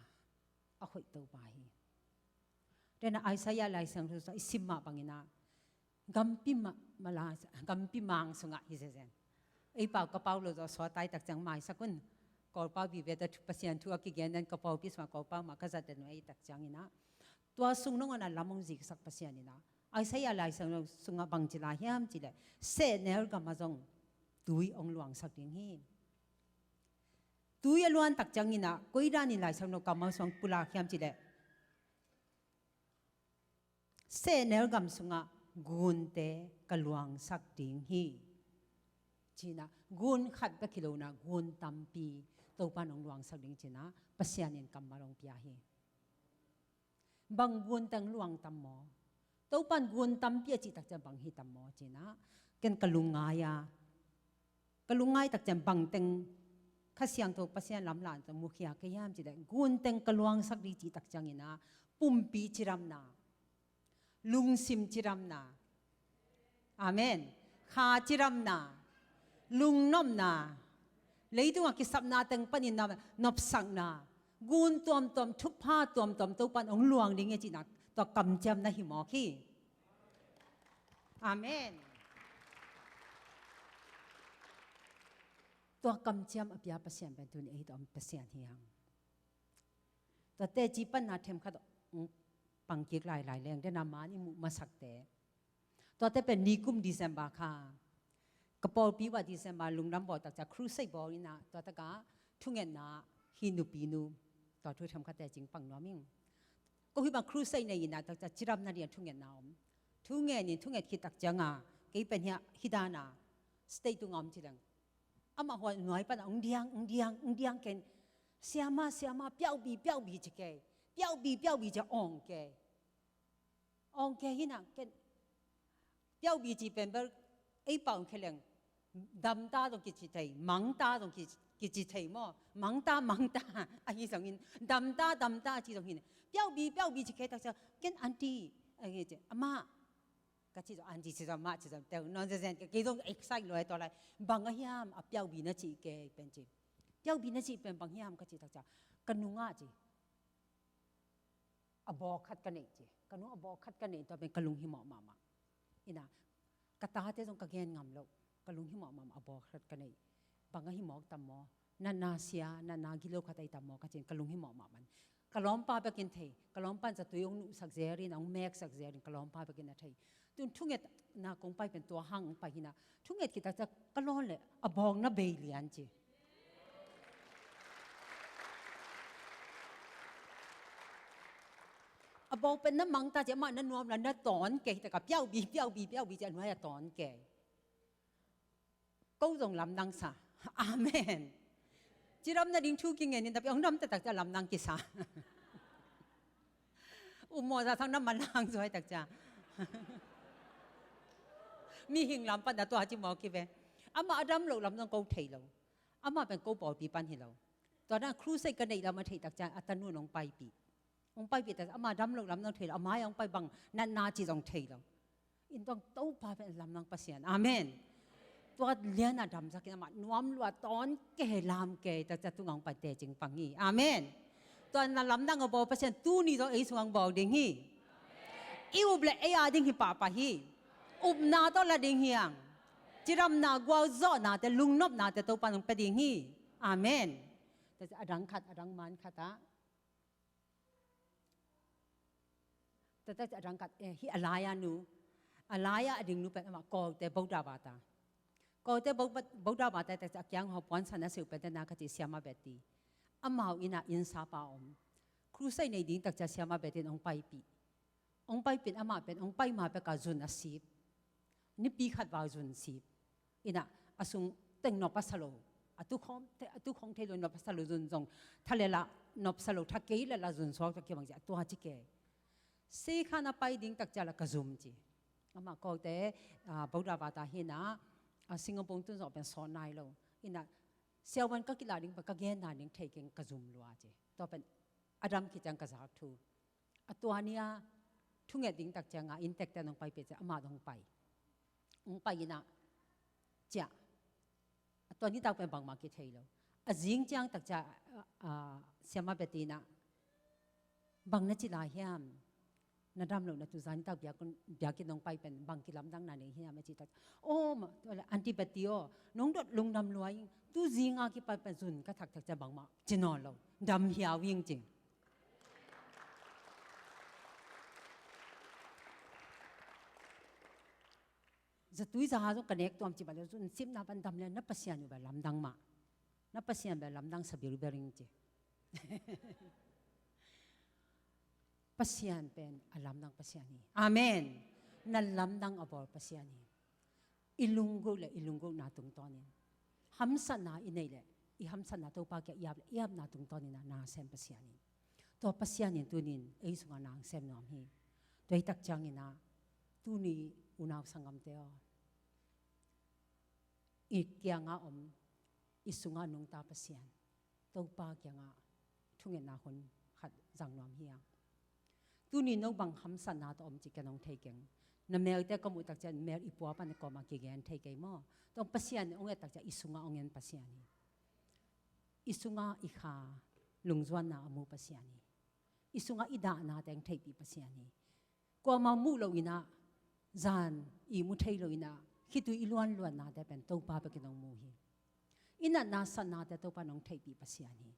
a hoih Topa hi. Tena Isaiah Lai Siangtho sungah i sim mah bang inah, gampi ma, mala, gampi mang sungah hi zezen. Ei pau ka pau lo zaw sawt tai tak ciang maisak un. Kawlpau vive ta thu, Pasian thu a kigen den ka pawlpi sungah Kawlpau mah ka zat den uh ei tak ciang inah. Tua sung nangawn a lam hong ziksak Pasian inah. Isaiah Lai Siangtho sungah bang ci lai hiam cih leh, sehnel gam ah zong tui hong luangsak ding hi. Tui a luan tak ciang inah, koi dan in Lai Siangtho kammal sung pulak hiam cih leh, sehnel gam sungah gunte ka luangsak ding hi. Ci inah, gun khat bek hi lo inah, gun tampi Topan hong luangsak ding ci inah, Pasian in kammal hong pia hi. Bang gun teng luang tam maw? Topan gun tampi a cih tak ciang bang hi tam maw ci inah, ken ka lungngai a, ka lungngai tak ciang bang teng Kha Siangtho Pasian lamlam tawh mukhia ka hiam cih leh, gun teng ka luangsak ding cih tak ciang inah, pumpi cidamna, lungsim cidamna, amen, kha cidamna, lungnopna, leitungah kisapna teng panin na nopsakna, gun tuamtuam, thupha tuamtuam Topan hong luang ding hi cihna, tua kamciam na hi mawk hi. Amen. Tua kamciam a pia Pasian pen tuni ei tawh om Pasian hi hang. Tua teci panna themkhat hong pang kik lailai leng, dena man i muh masakte. Tuate pen nikum December kha, ka pawlpi uah December lungdam bawl tak ciang crusade bawl inah, tua takah thungetna, hih nupinu, tua thu themkhat tecing pang nuam ing. Ko hih bang crusade nei inah tak ciang cidamna ding a thungetna om. Thungen in, thunget khit tak ciangah, kei pen hiah hih dana stage tungah om ci leng, amah huai nuai panah hong diang, hong diang, hong diang ken, Siama, siama, piaubi, piaubi ci kei. Piaubi, piaubi ci awng kei. Awng kei hi na, ken piaubi ci pen bel ei pau khe leng, damta zong kici thei, mangta zong ki, kici thei maw. Mangta, mangta, ahi zongin, damta, damta ci zong hi na. Piaubi, piaubi ci kei tak ciang, ken aunty, ahi ci, amah, ka ci zong aunty ci zong amah ci zong teu, non zen zen, kei zong excite lua tua lai. Bang a hiam, a piaubi na ci kei pen ci. Piaubi na ci pen bang hiam ka ci tak ciang, ka nungah ci. A bawk khat ka neih ci. Ka nung a bawk khat ka neih, tua pen ka lunghimawh mahmah. Ina, ka tate zong ka gen ngam lo. Ka lunghimawh mahmah a bawk khat ka neih. Bang a himawk tam maw? Natna sia, natna gilo khat ahi tam maw? Ka cin ka lunghimawh mahmah. Ka lawmpa bekin thei. Ka lawmpa in zatui hong nuhsak zerin, hong meksak zerin, ka lawmpa bekin a thei. Tun thungetna kong pai pen tua hang hong pai hi na. Thunget khit tak ciang ka lawn le a bawng na bei lian ci. A bawng pen na mangta ci, amah na nuam la na tawn kei, tak a piaubi, piaubi, piaubi ci a nuai a tawn kei. Ko zong lamdang sa. Amen. Ci lam na ding thu kingen in tapi hong dam taktak ciang lamdang kisa. Ummawh za thang na manlang zuai tak ciang. Mihing lam pan na tua ci mawk hi ve. Amah a dam loh lam zong ko thei lo. Amah pen ko pawlpi pan hi lo. Tua dan crusade ka neih lam a theih tak ciang a tanu in hong paipih. Hong paipih tak ciang amah dam loh lam zong thei lo. A mai-ah hong pai bang natna ci zong thei lo. In tuang Topa pen lamdang Pasian. Amen. Tua lian a damsak in amah nuam lua tawn kei lam kei tak ciang tungah hong pai tecing pang hi. Amen. Tua na lamdang a bawl Pasian tuni zong ei sungah hong bawl ding hi. I up le ei a ding hi pahpah hi. Upna tawh la ding hi hang. Cidamna, gualzawhnate, lungnopnate Topa in hong pia ding hi. Amen. Tak ciang a dang khat, a dang man khat ah. Taktak a dang khat, eh, hih a lai-a nu, a lai-a a ding nu pen amah Kawlte Bodha Vata. Kawlte Bo-, Bodha Vata taktak a kiang hong puansan a si uh pen tena ka ci Siama Betty. Amau inn ah innsapa om. Crusade nei ding taktak Siama Betty in hong paipih. Hong paipih in amah pen, hong pai ma pek a zun a sip. Nipi khat val zun sip. Ina, a sung teng nop a sa lo. A tukhawm, a tukhawm thei lo nop a sa lo zun zong. Tha le la nop sa lo, tha kei le la zun suak, tha kei bang ci, a tua ci kei. Sikhan a pai ding tak ciang la ka zum ci. Amah Kawlte, ah, Bodha Vata hi na, ah, Singapore tun zong pen sawt nai lo. Ina, siavuan ka kila ding pen ka genna ding thei keng ka zum lua ci. Tua pen a dam khit ciang ka zak thu. A tua ni-a thunget ding tak ciang a inntekte in hong paipih ciang amah hong pai. Hong pai ina ciah. A tua nitak pen bangmah kithei lo. A zing ciang tak ciang, a, a, Siama Betty ina bang na ci lai hiam? Na dam lo na tu zan nitak biakinn, biakinn hong pai pen bang kilamdangna nei hiam a ci tak. Oh, ma, Aunty Betty aw, nong dot lungdam lua ing, tu zing a kipan pen zun ka thak tak ciang bangmah ci nawn lo. Dam hiau ing ci. Zatui zaha zong ka nek tuam ci bang le zun sipna pan dam le na Pasian uh bel lamdang mah. Na Pasian bel lamdang sa bilbel ing ci. Pasian pen a lamdang Pasian hi. Amen. Na lamdang a bawl Pasian hi. I lunggulh le i lunggulhna tungtawnin hamsatna i neih le i hamsatna Topa kiang i ap le i apna tungtawnin a na sem Pasian hi. Tua Pasian in tunin ei sungah na sem nuam hi. Tua hi tak ciangin ah tuni unau sanggamte aw, i kiangah om, i sungah nungta Pasian Topa kiangah thungetna hun khat zang nuam hi a. Tuni no bang hamsatna tawh om ci ken hong thei keng. Na melte ka muh tak ciang mel i pua pan kawmah kigen thei kei maw? Tua Pasian hong et tak ciang i sungah hong en Pasian hi. I sungah i kha lungzuanna a mu Pasian hi. I sungah i dahnate hong theihpih Pasian hi. Kuamah muh loh inah, zan i mu thei loh inah, khitui i luanluannate pen Topa bekin hong mu hi. I natna satnate Topa in hong theihpih Pasian hi.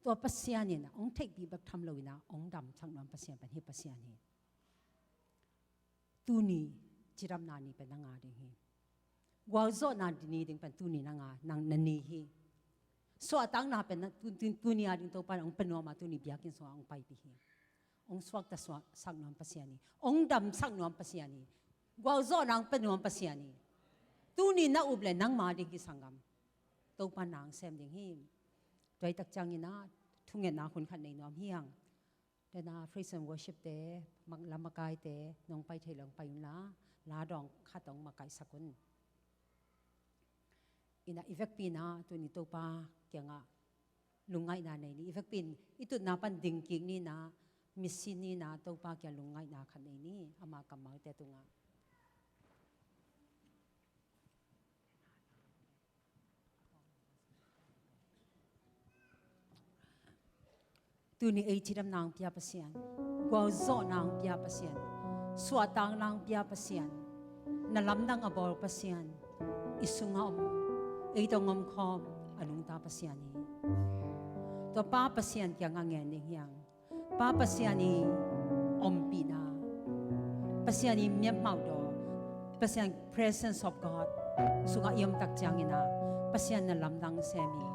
Tua Pasian in hong theihpih bek tham lo inah hong damsak nuam Pasian pen hih Pasian hi. Tuni cidamna ni pen na nga ding hi. Gualzawhna ni ding pen tuni na nga, na, na ni hi. Suahtakna pen na, tu, tu, tuni a ding Topa in hong pia nuam a tuni biakinn sungah hong paipih hi. Hong suakta suak, sak nuam Pasian hi. Hong damsak nuam Pasian hi. Gualzawhna hong pia nuam Pasian hi. Tuni na up le nangma ding hi sanggam. Topa in na hong sem ding hi. Tua hi tak ciangin ah thungetna hun khat nei nuam hi hang. Tua hi a praise and worship te, mak-, la makaite nong pai thei lo hong pai unla, la dawng khat hong makaihsak un. Ina i vekpi in ah tuni Topa kiangah lungngaihna nei ni. I vekpi in i tutna pan dingkik ni in ah, misi ni in ah Topa kiang lungngaihna khat nei ni. Ama kammalte tungah. Tuni ei cidamna hong pia Pasian, gualzawhna hong pia Pasian, suahtakna hong pia Pasian, na lamdang a bawl Pasian, i sungah om, ei tawh hong omkhawm a nungta Pasian hi. Tua Pa Pasian kiangah ngen ding hi hang. Pa Pasian i ompihna, Pasian i miamhauh daw, Pasian presence of God sungah i om tak ciangin ah Pasian na lamdang sem hi.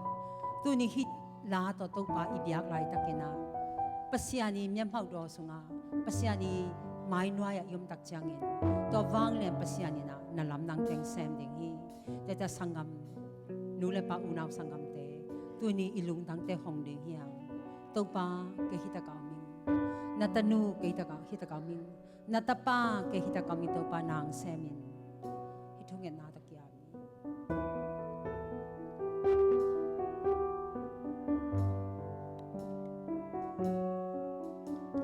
Tuni hih la tawh Topa i biak laitakin ah Pasian i miamhauh daw sungah, Pasian i mainuai ah i om tak ciangin, tua vanglian Pasian in ah na lamdang teng sem ding hi. Tua hi a sanggam, nu le pa unau sanggamte, tuni i lungtangte hong ding hi hang. Topa, kei hi takah om ing. Na tanu kei hi takah, hi takah om ing. Na tapa kei hi takah om ing, Topa nang sem in. Hih thungetna tawh kiam ing.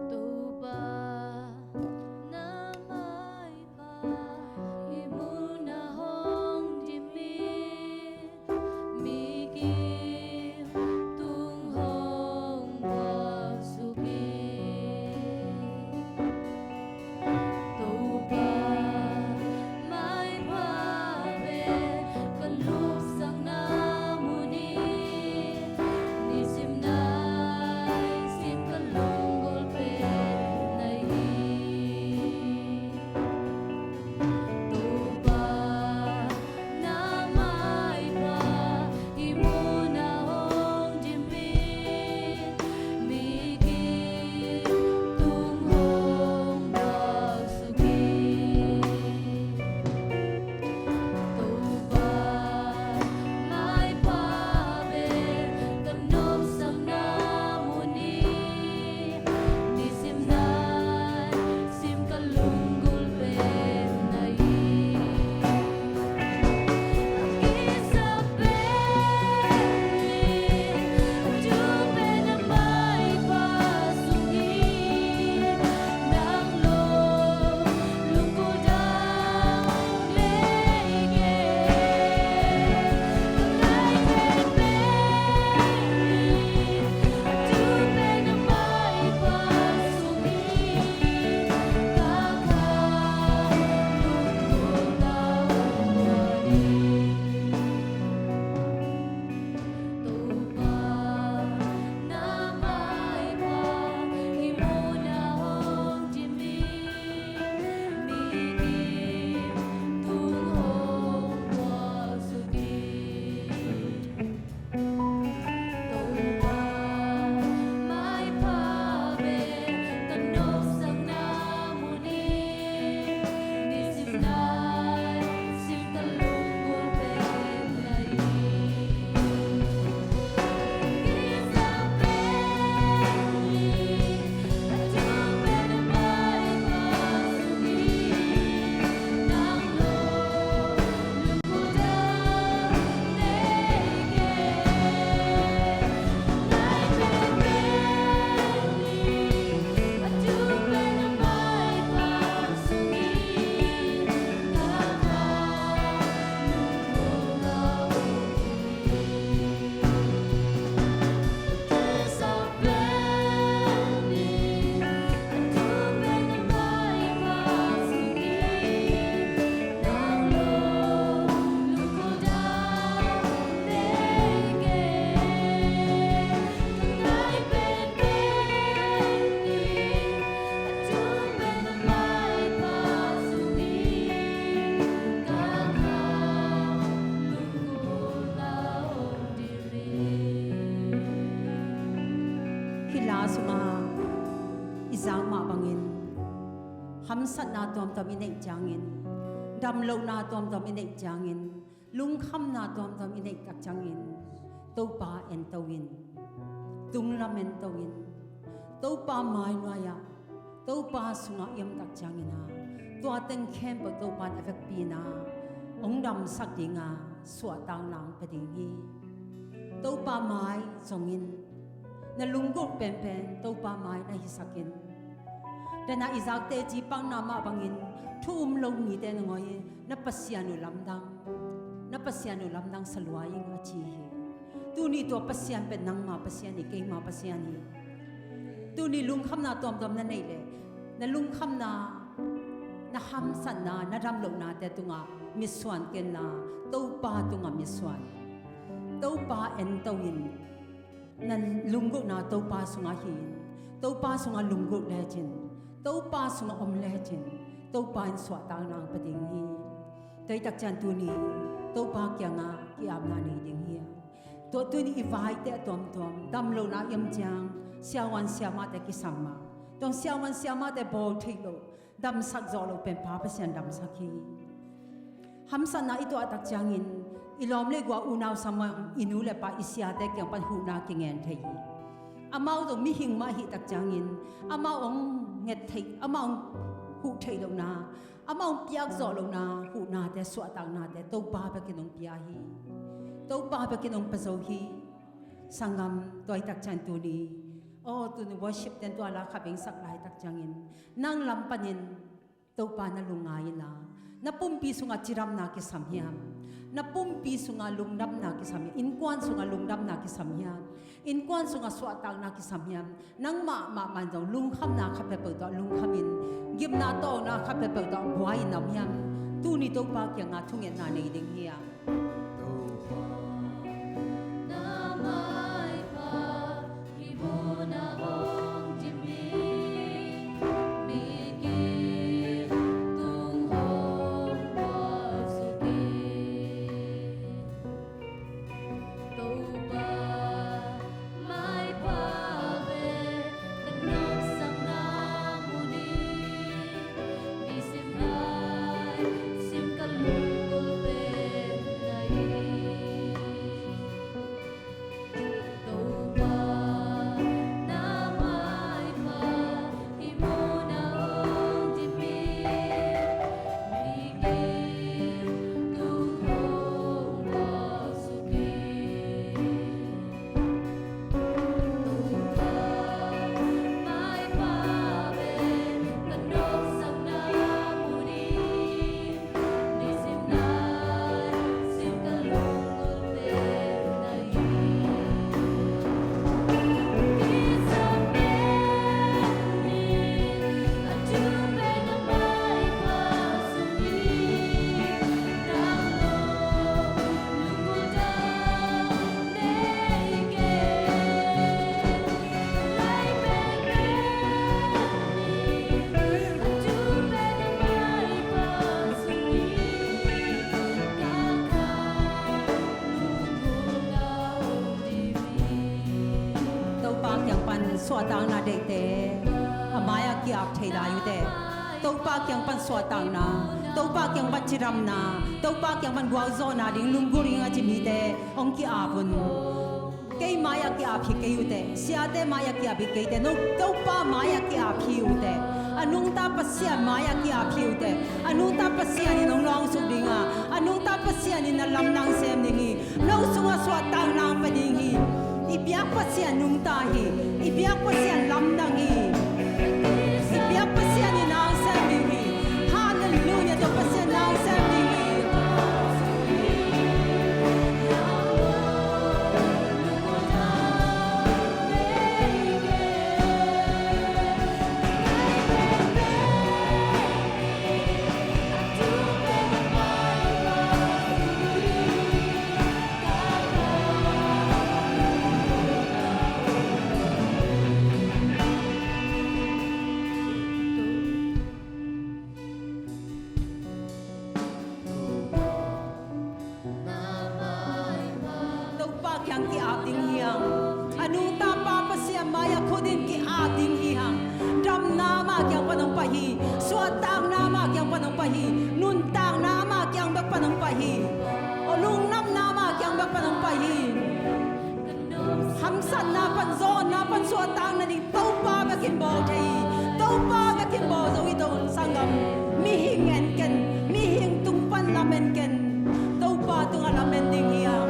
Topa, na mai Hih la sungah i zak mah bangin hamsatna tuamtuam i neih ciangin, damlohna tuamtuam i neih ciangin, lungkhamna tuamtuam i neih tak ciangin, Topa ento in. Tung lamen to in Topa mai nuai-ah Topa sungah i om tak ciangin a, tua teng khempeuh Topa in a vekpi-in a hong damsak ding a, suahtakna hong pia ding hi. Topa mai zongin, na lunggulh penpen Topa mai na hisak in. Dena i zakte ci pakna mah bangin thu um lo mite nangawn na Pasian uh lamdang, na Pasian uh lamdang sa lua ing a ci hi. Tuni tua Pasian pen nangma Pasian hi, keima Pasian hi. Tuni lungkhamna tuamtuam na neih leh, na lungkhamna, na hamsatna, na damlohnate tungah mitsuan kenla, Topa tungah mitsuan. Topa ento in, na lunggulhna Topa sungah hi in, Topa sungah lunggulh lecin, Topa sungah om lecin, Topa in suahtakna hong pia ding hi. Tua hi tak ciang tuni Topa kiangah ki-apna nei ding hi. Tua tuni i vaite a tuamtuam damlohna i om ciang, siavuan siamahte kisam mah. Tua siavuan siamahte bawl theih loh, damsak zawh loh pen Pa Pasian damsak hi. Hamsatna i tuah tak ciangin, i lawm le guah unau sam mah, i nu le pa, i siate kiang pan huhna kingen thei hi. Amau zong mihing mah ahih tak ciangin, amau hong nget theih, amau hong huh theih lohna, amau hong piak zawh lohna huhnate, suahtaknate Topa bekin hong pia hi. Topa bekin hong pia zo hi. Sanggam, tua hi tak ciang tuni, aw, tuni worship ten tua la kha bengsak lai tak ciangin, nang lam panin Topa na lungngai inla, na pumpi sungah cidamna kisam hiam? Na pumpi sungah lungdamna kisam hiam? Innkuan sungah lungdamna kisam hiam? Innkuan sungah suahtakna kisam hiam? Nangmah mahmah in zong lungkhamna khat peuhpeuh tawh lungkhamin, gimna tawh awkna khat peuhpeuh tawh buai in na om hiam? Tuni Topa kiangah thungetna nei ding hi a. Topa, na maipha i munah hong dim hi, mi gil tung hong buaksuk hi. Topa, maipha pen ka nopsakna mun hi, nisim naisim ka lunggulh pen na hi. Topa, na maipha i munah hong dim hi, mi gil tung hong buaksuk hi. Topa, maipha pen ka nopsakna mun hi, nisim naisim ka lunggulh pen na hi. Kisam den in, a tu pen na maipha sung hi. Dang lo, lunggulh dang nei kei. Lai pen pen in, a tu pen na maipha sung hi. Ka kha Topa kiang pan suahtakna deihte, a mai-ah ki-ap thei lai uh teh. Topa kiang pan suahtakna, Topa kiang pan cidamna, Topa kiang pan gualzawhna ding lunggulh ing a ci mite hong ki-ap un. Kei mai-ah ki-ap hi kei uh teh, siate mai-ah ki-ap hi kei teh, no, Topa mai-ah ki-ap hi uh teh. A nungta Pasian mai-ah ki-ap hi uh teh. A nungta Pasian in hong lawngsuk ding a, a nungta Pasian in na lamdang sem ding hi. No sungah suahtakna hong pia ding hi. I biak Pasian nungta hi. I biak Pasian lamdang hi. I biak Pasian in na hong sem ding hi. Halleluiah, tua Pasian na hong sem ding hi. Topa kiang ki-ap ding hi hang. A nungta Pa Pasian mai-ah khut in ki-ap ding hi hang. Damna mah kiang pan hong pai hi. Suahtakna mah kiang pan hong pai hi. Nuntakna mah kiang bek pan hong pai hi. Aw, lungdamna mah kiang bek pan hong pai hi. Hamsatna pan, zawnna pan suahtak nading Topa bek in bawl thei hi. Topa bek in bawl zo hi. Tua sanggam, mihing en ken, mihing tung pan lamen ken, Topa tungah lamen ding hi hang.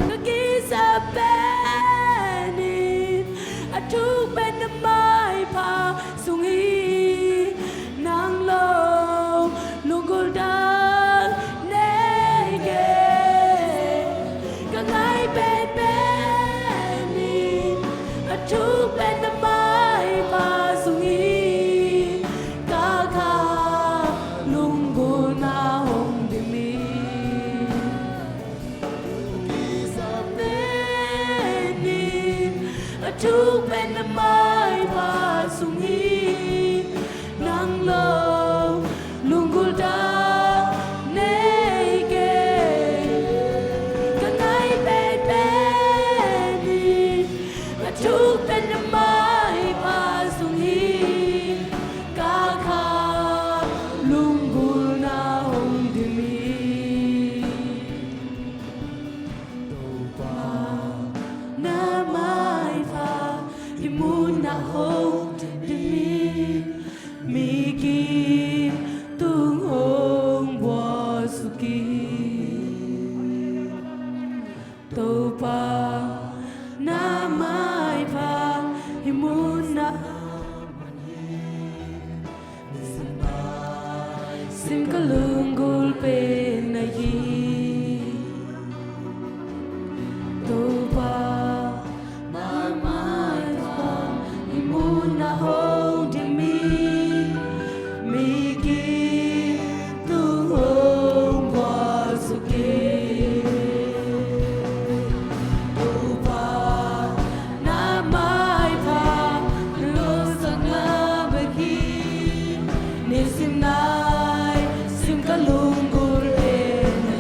Ka kisa pen in, a thuk pen na maipha sung hi. Nang lo lunggulh dang nei kei. Ka ngai penpen in, a thuk pen na maipha sung hi. Ka kha lunggulhna hong dim hi. Pen in, a thuk pen na maipha sung hi. Nang lo lunggulh dang nei kei. Ka ngai penpen in, a thuk pen na maipha sung hi. Ka kha lunggulhna hong dim hi. Topa, na maipha hih munah hong dim hi. Mi kitung hong buaksuk hi. Topa, na maipha hih munah, sim ka lunggulh pen na hi. Topa, na maipha hih munah hong dim hi. Mi kitung hong buaksuk hi. Topa, na maipha na lungsim na bek hi. Nisim naisim ka lunggulh pen na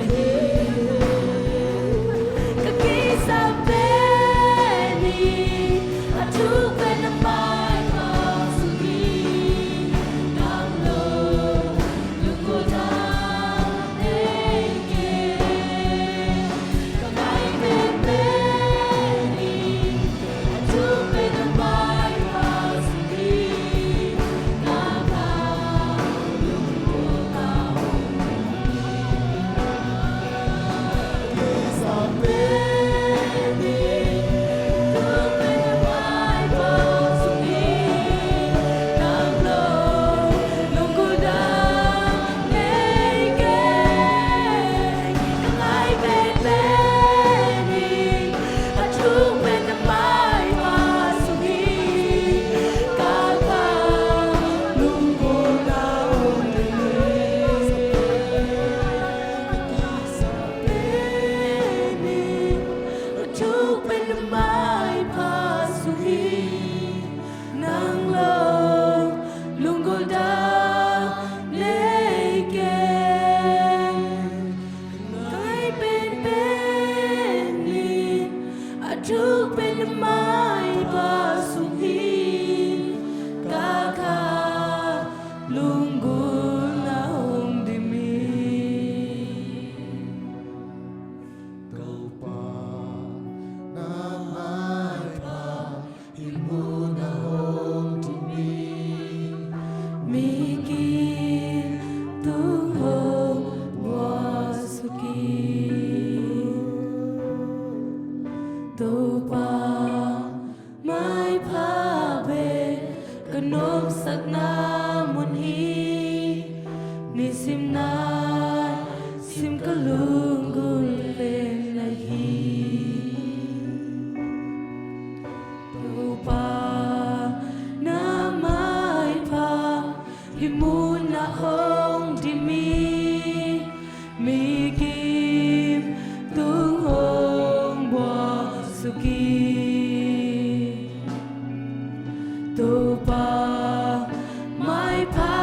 Ka nopsakna mun hi, nisim naisim ka lunggulh pen na hi. Topa na maipha hih munah hong dim hi, mi kim tung hong buaksuk hi. Topa maipha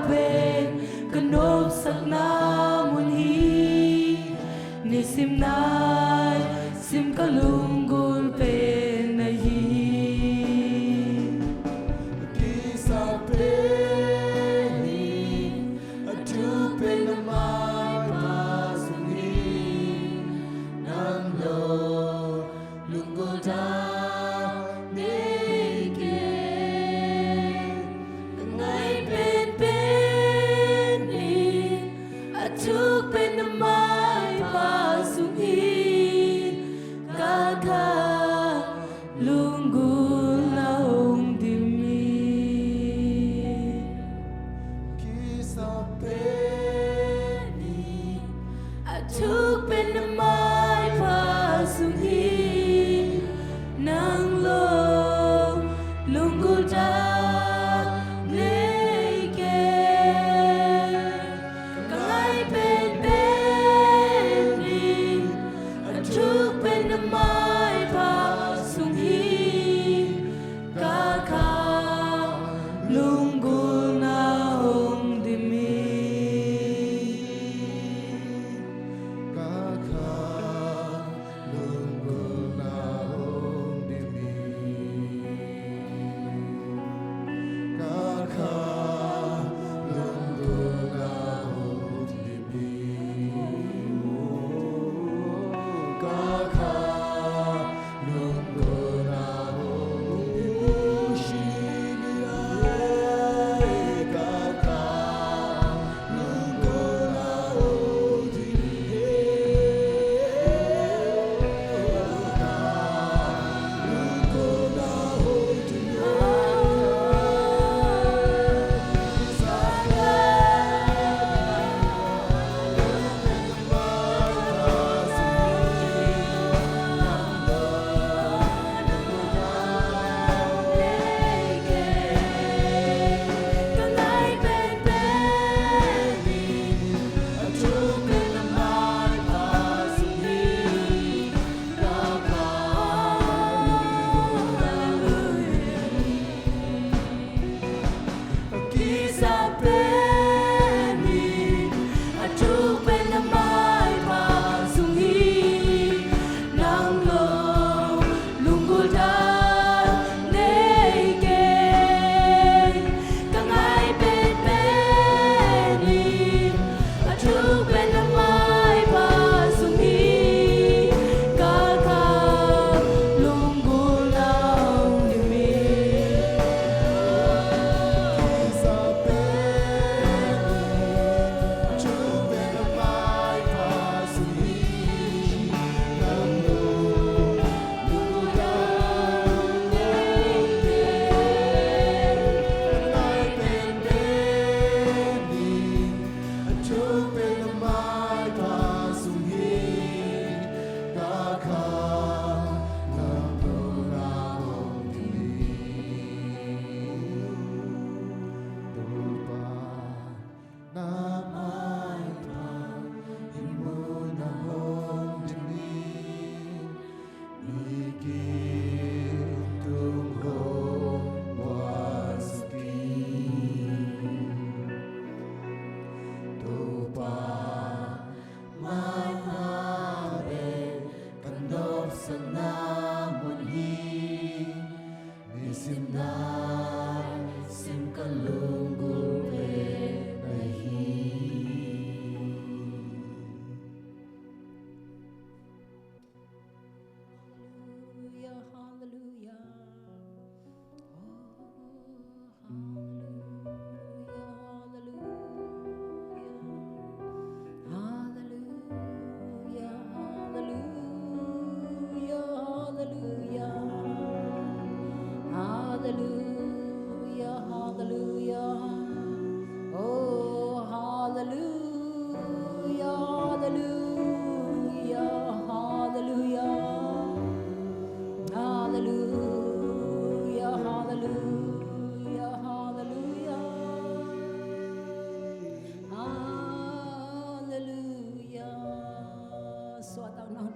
pen ka nopsakna mun hi, nisim naisim ka lunggulh pen na hi. Kisap pen hi, a thuk pen na maipha sung hi, nang lo lunggulh dan nei kei. Ka ngai penpen hi, a thuk pen na maipha sung hi, ka kha lunggulh na hong dim hi. Kisap pen hi, a thuk pen na maipha sung hi, nang lo lunggulh dan nei kei. Ka ngai penpen hi, a thuk pen na maipha sung hi, ka kha lunggulh na hong dim hi. Ka kha lunggulh na hong dim hi. Ka kha lunggulh na hong dim hi. Ka kha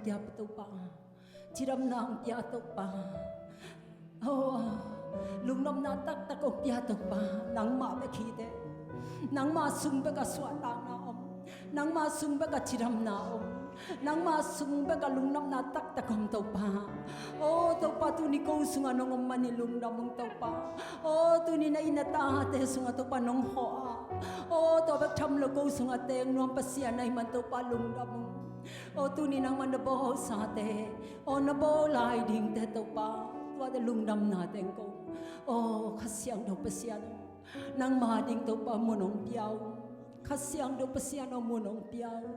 Pia Topa, cidamna hong pia Topa. Oh, lungnopna taktak hong pia Topa. Nangmah bek hi teh. Nangmah sung bek a suahtakna om. Nangmah sung bek a cidamna om. Nangmah sung bek a lungnopna taktak om Topa. Oh Topa, tuni ko sungah nong om manin lungdam ung Topa. Oh tuni na inn na tate sungah Topa nong hawh a, oh tua bek tham lo ko sungah teng nuam Pasian ahih man Topa lungdam ung. Oh tuni nangmah na bawlsate, oh na bawl lai dingte Topa, tuate lungdamna teng ko. Oh Kha Siangtho Pasian aw, nangmah ding Topa mun hong pia ung. Kha Siangtho Pasian aw, mun hong pia ung.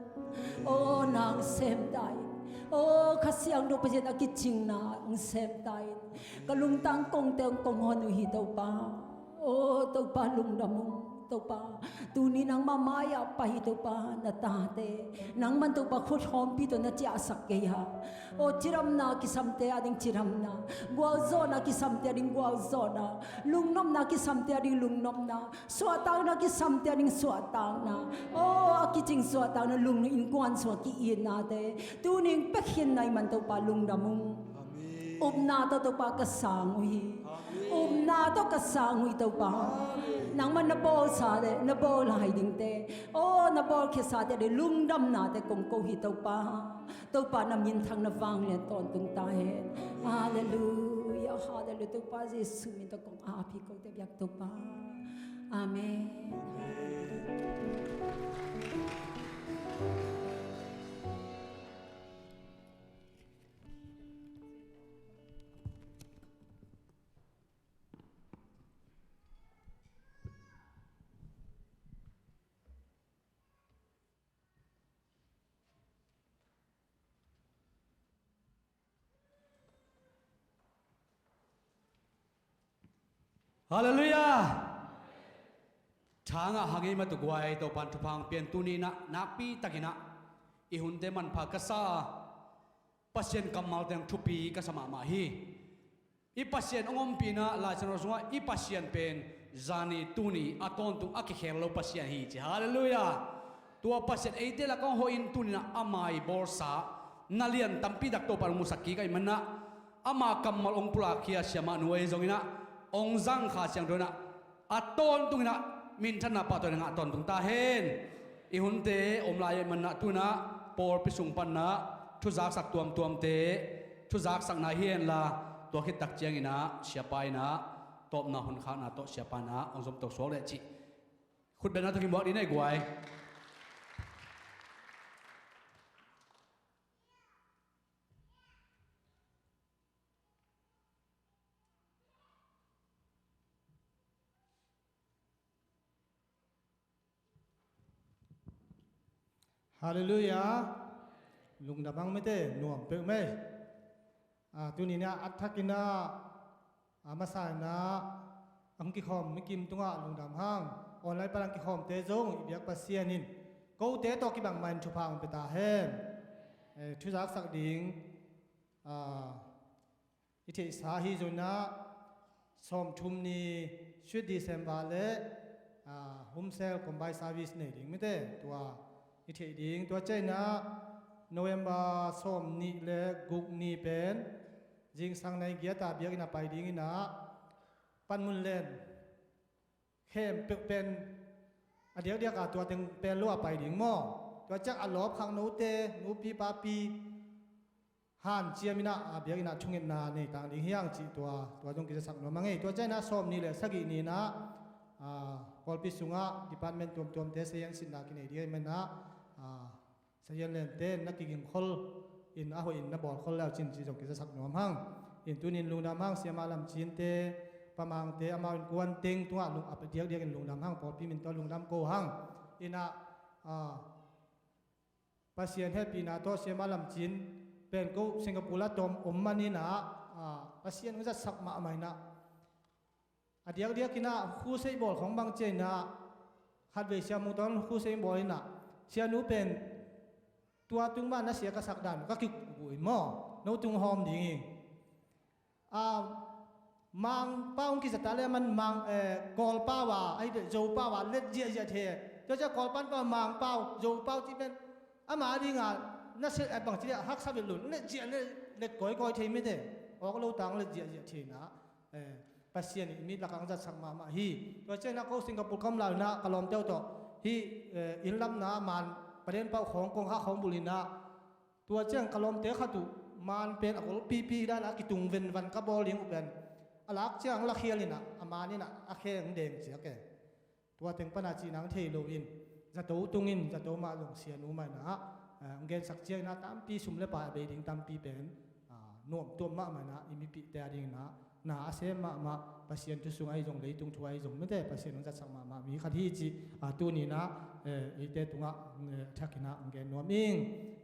Oh nang sem ta in. Oh Kha Siangtho Pasian, a kicingna hong sem ta in. Ka lungtang kongte hong kong hon uh hi Topa. Oh Topa lungdam ung. Topa, tuni nangmah mai-ah pai hi Topa, na tate nangman Topa khut hawmpi tawh na ciahsak kei a. Oh cidamna kisamte ading cidamna, gualzawhna kisamte ading gualzawhna, lungnopna kisamte ading lungnopna, suahtakna kisamte ading suahtakna. Oh a kicing suahtakna, lung innkuan sungah ki-itnate tuni pek khin na hih man Topa lungdam ung. Amen. Upna tawh Topa ka sang uh hi. Amen. Upna tawh ka sang uh hi Topa. Amen. Nangmah na bawlsa le na bawl lai dingte, oh na bawlkhiasate ading lungdamnate kong ko hi Topa. Topa na minthang na vanglian tawntung ta hen. Halleluiah, halleluiah. Topa Jesuh min tawh kong ap hi, kote biak Topa. Amen. Halleluiah. Thangah hang ei mah tu guai, Topan thupha hong pia in. Tuni-in ah nakpi takin ah i hunte manpha ka sa a, Pasian kammal teng thupi ka sa mahmah hi. I Pasian hong ompihna Lai Siangtho sungah i Pasian pen zani tuni a tawntung a kikhel lo Pasian hi ci. Halleluiah. Tua Pasian eite lakah hong hawhin tuni-in ah ama i bawlsa na lian tampi tak Topan hong musak kik ahih manin ah ama kammal hong pulakkhia siamahnu ahi zongin ah hong zangkha siangtho in ah a tawntungin ah minthanna pahtawina ngah tawntung ta hen. I hunte om lai ahih manin ah tu-in ah pawlpi sung panin ah thuzaksak tuamtuamte thuzaksakna hi henla, tua khit tak ciangin ah siapa in ah tawpna honkhakna tawh siapa in ah hong zomto suak leh cih khutbetna tawh kimuak dih ni ei guai. Halleluiah. Lungdam hang mite, nuam peuhmah ei. Ah, tuni-in ah a thakin ah, a masa-in ah hong kikhawm mikim tungah lungdam hang. Online pan hong kikhawmte zong i biak Pasian in kote tawh kibang mah in thupha hong pia ta hen. Eh, thuzaksak ding, ah, i theihsa ahi zongin ah sawmthum ni Sweet December le, ah, Home Cell Combined Service nei ding mite, tua i theih ding. Tua ciangin ah November sawmnih le guk ni pen zingsang nai giat a biakinn ah pai dingin ah panmun len khempeuh pen a diakdiak a tua teng pen lo a pai ding maw? Tua ciang a lawpkhak note, nupi papi hanciam in ah, a biakinn ah thungetna nei tang ding hi hang cih tua, tua zong kizasak nuam hang ei. Tua ciangin ah sawmnih le sagih ni-in ah, ah, pawlpi sungah department tuamtuamte sazian sitna kinei ding ahih manin ah, ah, sazian lente na kigingkhol in a hoih in na bawlkhol le uh cin cih zong kizasak nuam hang. In tuni-in lungdam hang, siamah Lam Cin te, Pa Mang te, amau innkuan teng tungah lung a diakdiakin lungdam hang, pawlpi min tawh lungdam ko hang. In ah, ah, Pasian hehpihna tawh siamah Lam Cin pen ko Singapore ah tawm om manin ah, ah, Pasian hong zatsak mahmah in ah, a diakdiakin ah crusade bawl khawng bang ciangin ah khatvei Sia Mung Tawn crusade bawl in ah, sianu pen tua tung mah na sia ka sak dan ka kikukuh in maw, no tung hawm ding hi. Ah, Mangpau hong kizat a le aman Mang, eh, Kawlpau a, ahi le Zopau a let ziahziah the. Tua ciang Kawlpau in pau, Mangpau, Zopau cih pen ama adingah Na se, eh, bangci le haksa bel lo, let ziah, let, let kawikawi thei mite. Awk lo tang let ziahziah thei inah, eh, Pasian in i mit lakah hong zatsak mahmah hi. Tua ciangin ah ko Singapore ka om lai-in ah ka lawmte uh tawh hih, eh, inn lamna man paden pauh khawng kong hak khawng bul inah, tua ciang ka lawmte khat uh man pen a golpipi hi dan a kitung venvan ka bawl ding uh pen a lak ciang lakhial inah a man inah a khe hong deng ciak e. Tua teng pana cihna hong thei loin zato tungin zato mah zong sianu mah inah, ah, hong gensak ciangin ah tampi sum le pai a bei ding tampi pen, ah, nuamtuam mahmah inah i mipihte a dingin ah na a sem mahmah, Pasian thu sung ahi zong leitung thu ahi zong mite Pasian hong zatsak mahmah mi khat hi cih, ah, tuni inah, eh, eite tungah, eh, thakin ah hong gen nuam ing.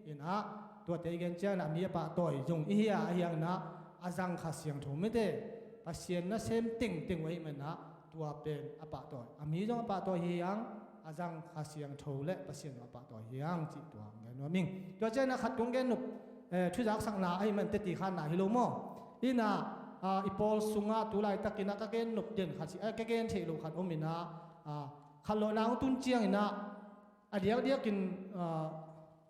Inah tuate i gen ciangin ah mi a pahtawi zong i hi a, ahi hangin ah a zang Kha Siangtho mite Pasian nasem tengteng uh ahih manin ah tua pen a pahtawi, a mi zong a pahtawi hi hang, a zang Kha Siangtho le Pasian zong a pahtawi hi hang cih tua hong gen nuam ing. Tua ciangin ah khat kong gen nop, eh, thuzaksakna ahih man teti khanna hi lo maw? Inah, ah, i pawl sungah tu laitakin ah ka gen nop den khat hi, eh, ka gen theih loh khat om inah, ah, khatlawhna hong tun ciangin ah a diakdiakin, ah,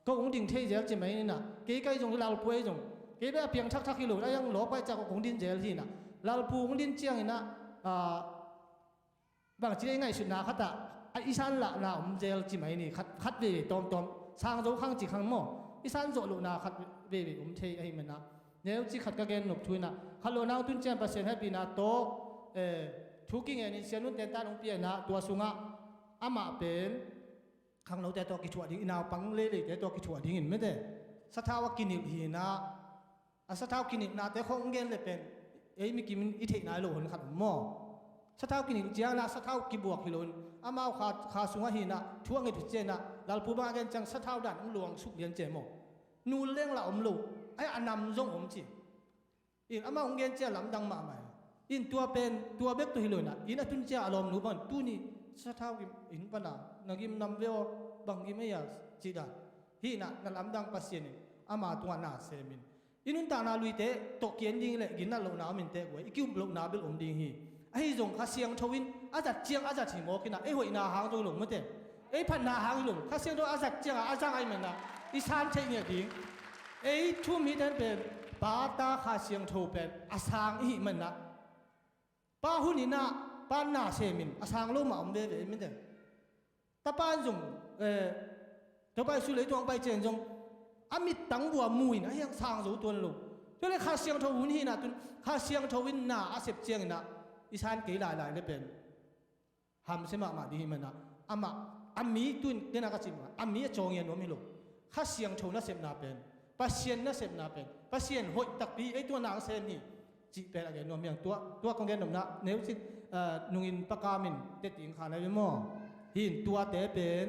ko hong ding thei zel ci mai inah, kei ka hi zong, Lalpu ahi zong, kei bek a piang thakthak hi lo, a yang lawp ka hih ciang ko hong din zel hi inah, Lalpu hong din ciangin ah, ah, bangci le i ngaihsutna khatah a i san lahna om zel ci mai ni, khat, khat veve tawmtawm, sang zo khang ci khang maw, i san zawh lohna khat veve om thei ahih manin ah neuci khat ka gen nop thu inah, khatlawhna hong tun ciang Pasian hehpihna tawh, eh, thu kingen in sianunte tan hong pia inah tua sungah amah pen khangnote tawh kithuah ding, i naupang leileite tawh kithuah dingin mite sathau a kinilh hi inah, a sathau kinilhnate khawng gen le pen ei mikim in i theih nai lo hun khat om maw? Sathau kinilh ciangin ah sathau kibuak hi loin amau kha, kha sungah hi inah thu a nget uh ciangin ah Lalpu bang a gen ciang sathau dan hong luang suk lian ciang maw? Nul leng lah om lo, ai a nam zong om ci. In amah hong gen ciang lamdang mahmah hi. In tua pen tua bek tawh hi lo inah, in a tun ciang a lawmnu bangin tuni sathau gim in pana na gim nam ve aw, bang gim ei a cih dan hi inah, na lamdang Pasian in ama tungah na sem in. I nuntakna luite tawh kian ding le ginnat lohna om in teh guai, i ki-up lohna bel om ding hi. Ahi zong Kha Siangtho in a zat ciang a zat hi mawk inah, ei hoihna hang zo lo mite, ei phatna hang hi lo, Kha Siangtho a zat ciangah a zang ahih manin ah i san theih ngiat ding. Ei thu-um hihte in pen Pa, Ta, Kha Siangtho pen a sang i hih manin ah, Pa hun inah Pa na sem in a sang lo mah om veve mite. Tapa in zong, eh, Topa Jesu leitung hong pai ciang zong a mittang bua mu in a hiang sang zo tuan lo. Tua le Kha Siangtho hun hi inah tun Kha Siangtho in na a sep ciangin ah i san kei lailai le pen hamsia mahmah ding hi manin ah, amah a mi tun dena ka cih mah a mi a cawng ia nuam hi lo. Kha Siangtho nasepna pen, Pasian nasepna pen, Pasian hoih takpi ei tua nang sem hi cih pen a gen nuam hi hang. Tua, tua kong gen nopna neucik, ah, nungin Pa Kam in teti ing kha nai ve maw? Hi in tuate pen,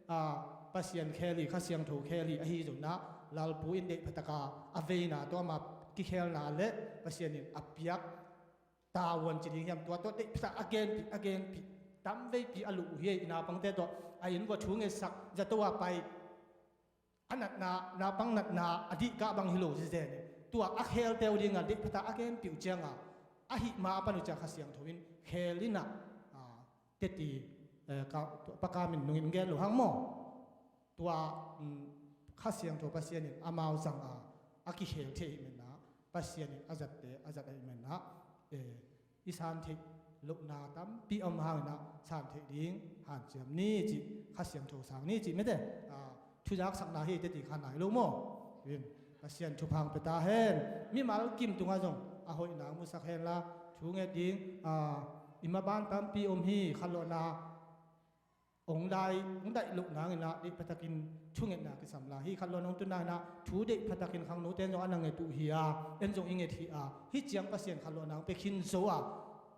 ah, Pasian khel hi, Kha Siangtho khel hi, ahi zongin ah Lalpu in deih phataka a veina tawh ama kikhelna le Pasian in a piak tavuan ci ding hiam, tua tawh deih phataka a genpih, a genpih, tamveipi a luh uh hi. I naupangte tawh a inn vua thu ngetsak, zato a pai, a natna, naupang natna a dihkah bang hi lo zizen in, tua a khelte uh dingah deih phataka a genpih uh ciangah, ahi ma a pan uh ciang Kha Siangtho in khel inah, ah, teti, eh, ka, Pa Kam in nungin gen lo hang maw? Tua, um, Kha Siangtho Pasian in amau zang a, a kikhel thei ahih manin ah, Pasian in a zatte a zat ahih manin ah, eh, i san theih lohna tampi om hangin ah san theih ding hanciam ni cih, Kha Siangtho sang ni cih mite, ah, thuzaksakna hi teti kha nai lo maw? In, Pasian thupha hong pia ta hen. Mimal kim tungah zong a hoihna hong musak hen la, thu nget ding, ah, i maban tampi om hi. Khatlawhna hong dai, hong daih loh nangin ah deih phatakin thungetna kisam lai hi. Khatlawhna hong tun nangin ah thu deih phatakin khangnote in zong a na nget uh hi a, en zong i nget hi a, hih ciang Pasian khatlawhna hong pia khin zo a,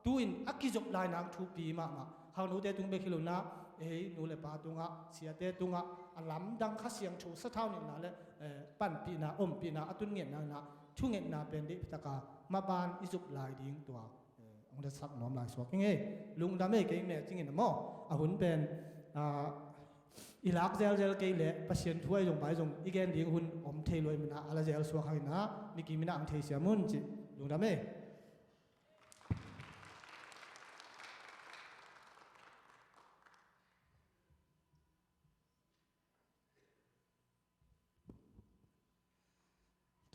tu-in a kizop lai nang thupi mahmah. Khangnote tung bek hi lo inah, ei nu le pa tungah, siate tungah a lamdang Kha Siangtho sathau nilhna le, eh, panpihna, ompihna a tun ngiat nangin ah thungetna pen deih phataka maban i zop lai ding tua, eh, hong datsak nuam lai suak ing ei. Lungdam ei, kei meh cingin a maw? A hun pen, ah, i lak zelzel kei leh Pasian thu ahi zong bai zong i gen ding hun om thei lo ahih manin ah a la zel suak hangin ah mikim in ah hong theisiam un cih. Lungdam ei.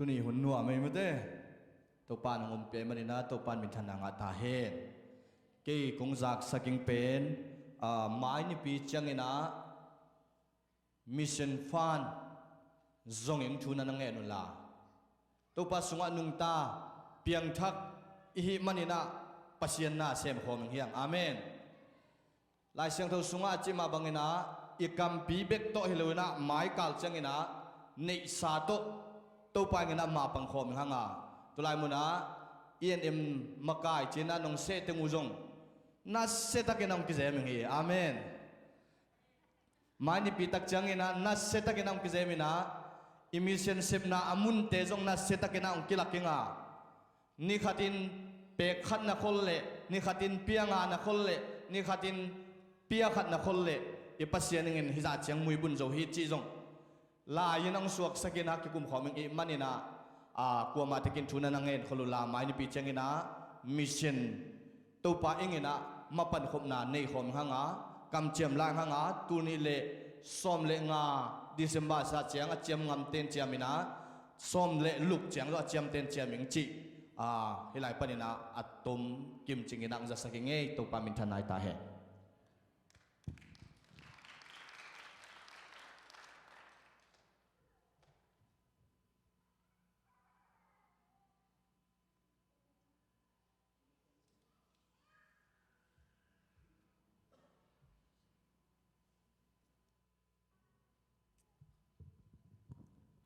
Tuni hun nuam ei mate. Topa nang ompih ahih manin ah Topa in minthanna ngah ta hen. Kei kong zaksak ing pen, ah, mai nipi ciangin ah mission fund zongin thu na na ngen unla, Topa sungah nungta piangthak i hih manin ah Pasian na sem khawm ing hiang. Amen. Lai Siangtho sungah a cih mah bangin ah i kampi bek tawh hi loin ah mai kal ciangin ah neihsa tawh Topa in ah mapang khawm ing hang a, tulai munah i en em makai ci-in ah nong seh teng uh zong nasiatakin ah hong kizem ing hi. Amen. Mai nipi tak ciangin ah nasiatakin ah hong kizem in ah i mission sepna a munte zong nasiatakin ah hong kilak ing a, ni khatin pek khat na khol leh, ni khatin pia nga na khol leh, ni khatin pia khat na khol leh, i Pasian in hih zah ciang muibun zo hi cih zong lai-in hong suaksak in ah kikum khawm ing i hih manin ah, a, kuamah tekin thu na na ngen khol unla, mai nipi ciangin ah mission Topa in ah mapan khopna nei khawm ing hang a, kamciam lai ing hang a, tul nih le sawm le nga December sa ciang a ciam ngamten ciam in ah, sawm le luk ciang zong a ciamten ciam ing cih, a, hih lai panin ah a tom kimcing in ah hong zasak ing ei. Topa minthanna hi ta hen.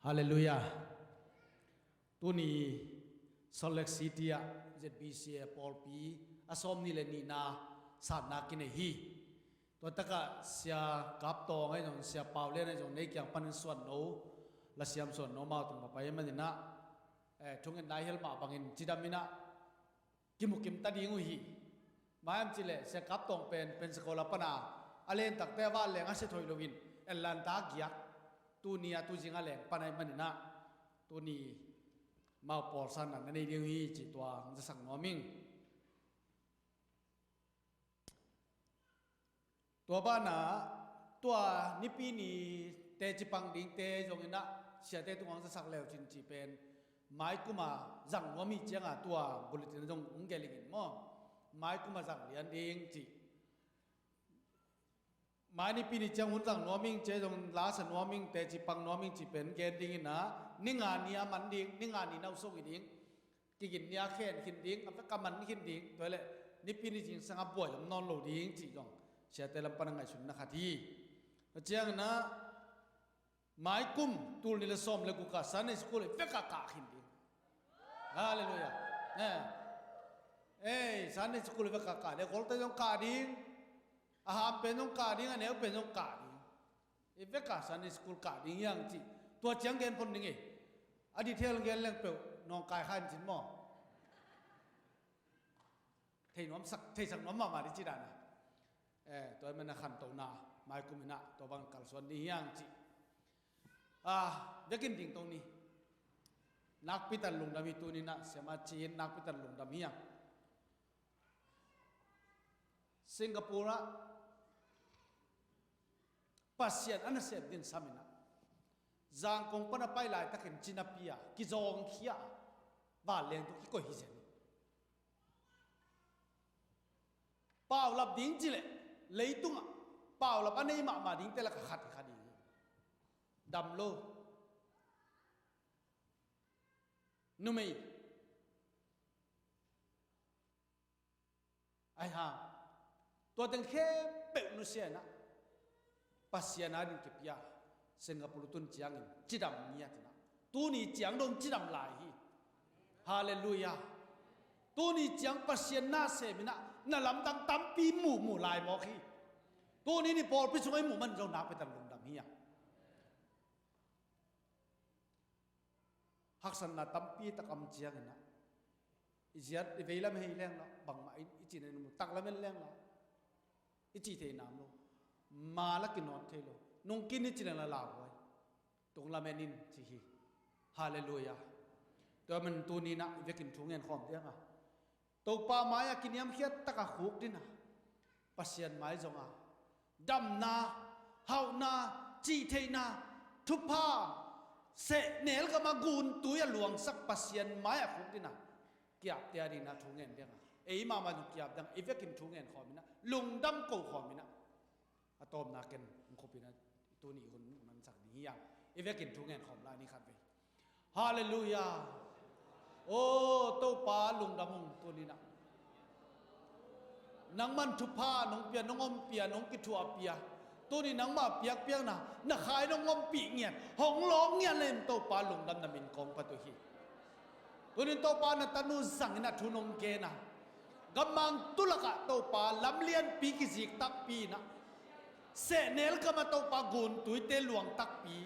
Halleluiah. Tuni Salt Lake City ah Z B C A pawlpi a sawmnih le nihna satna kinei hi. Tua takah Sia Kap Tawng ahi zong, Sia Pau Lian ahi zong, nei kiang panin suan no, lasiam suan no, mau tung papai manin ah, eh, thungen lai hel mah bangin cidam in ah kimukim ta ding uh hi. Maiam cileh Sia Kap Tawng pen Pensacola pana a lentakte a vanleng a sia thoih loin Atlanta a giak, tuni a tuzing a leng pana ahih manin ah tuni mau pawlsanna na nei ding uh hi cih tua hong zasak nuam ing. Tua banah tua nipi ni teci pang dingte zongin ah siate tungah hong zasak leu cin cih pen mai kuma zang nuam hi cianga tua bulletin zong hong gelh ing in maw. Mai kuma zang lian ding cih. Mai nipi ni ciang hun zang nuam ing, cia zong lasa nuam ing, teci pang nuam ing cih pen gen dingin ah ni nga ni a man ding, ni nga ni na uh song hi ding. Kigin ni a khen khin ding, a vek a man khin ding, tua leh nipi ni zingsang a buai om nawn lo ding cih zong siate lam pan a ngaihsutna khat hi. Tua ciangin ah mai kum tul nih le sawm le guk ah Sunday school i vek a kah khin ding. Halleluiah. Eh. Ei, Sunday school i vek a kah ding, a golte zong kah ding, a ham pen zong kah ding, a neu pen zong kah ding. I vek a Sunday school kah ding hiang cih tua ciang gen phot ning ei. A detail gen leng peuh nawngkai kha in cin maw. Thei nuamsak, theisak nuam mahmah ding ci dan a. Eh, tua ahih manin a khantohna mai kum in ah tua bang kalsuan ding hiang cih. Ah, vekin dingto ni. Nakpi tan lungdam hi tuni in ah, siama ci-in nakpi tan lungdam hiang. Singapore ah Pasian a nasem din sam in ah, Zangkong pan a pai laitakin cinapi a kizawngkhia a vanleng tawh kikoih hi zen. Paulap ding cileh leitungah paulap a nei mahmah dingte lakah khat hi kha ding hi. Dam lo. Numei. Ahi hang tua teng khempeuh nusia in ah Pasian a din kipia Singapore tun ciangin cidam ngiat in ah tuni ciang dong cidam lai hi. Halleluiah. Tuni ciang Pasian na sem in ah na lamdang tampi muhmuh lai mawk hi. Tuni ni pawlpi sungah i muh man zong nakpi tan lungdam hi a. Haksatna tampi tak a om ciangin ah i ziat i veilam hei leng la, bangmah i, i cih na in mu, taklam en leng la, i cih thei nam lo, ma la kinawn thei lo, nungkin i cih leng la lauhuai, tunglam en in ci hi. Halleluiah. Tua man tuni in ah i vekin thu ngen khawm diang a Topa mai-ah kiniamkhiat taka khukdin a, Pasian mai zong a, damna, hauhna, cihtheihna, thupha, Sehnel gama guntui a luangsak Pasian mai-ah khukdina kiapte a dina thu ngen dinga, ei mahmah zong kiap dinga, i vekin thu ngen khawmina, lungdam ko khawmina, a tawpna ken hong khupina, tuni hun mansak ding hi a, i vekin thu ngen khawm lai ni khat vei. Halleluiah. O Topa, lungdam ung tunina. Nangman thupha nong pia, nong ompia, nong kithuahpia. Tuni nangmah piakpiakna na khai nong ompih ngiat, hong lawng ngiat le in Topa, lungdam, na min kong pat uh hi. Tunin Topa, na tanu zangin a thu nong gena, gammang tulakah Topa lamlianpi kizik takpi inah, sehnel gama Topa guntuite luang takpi,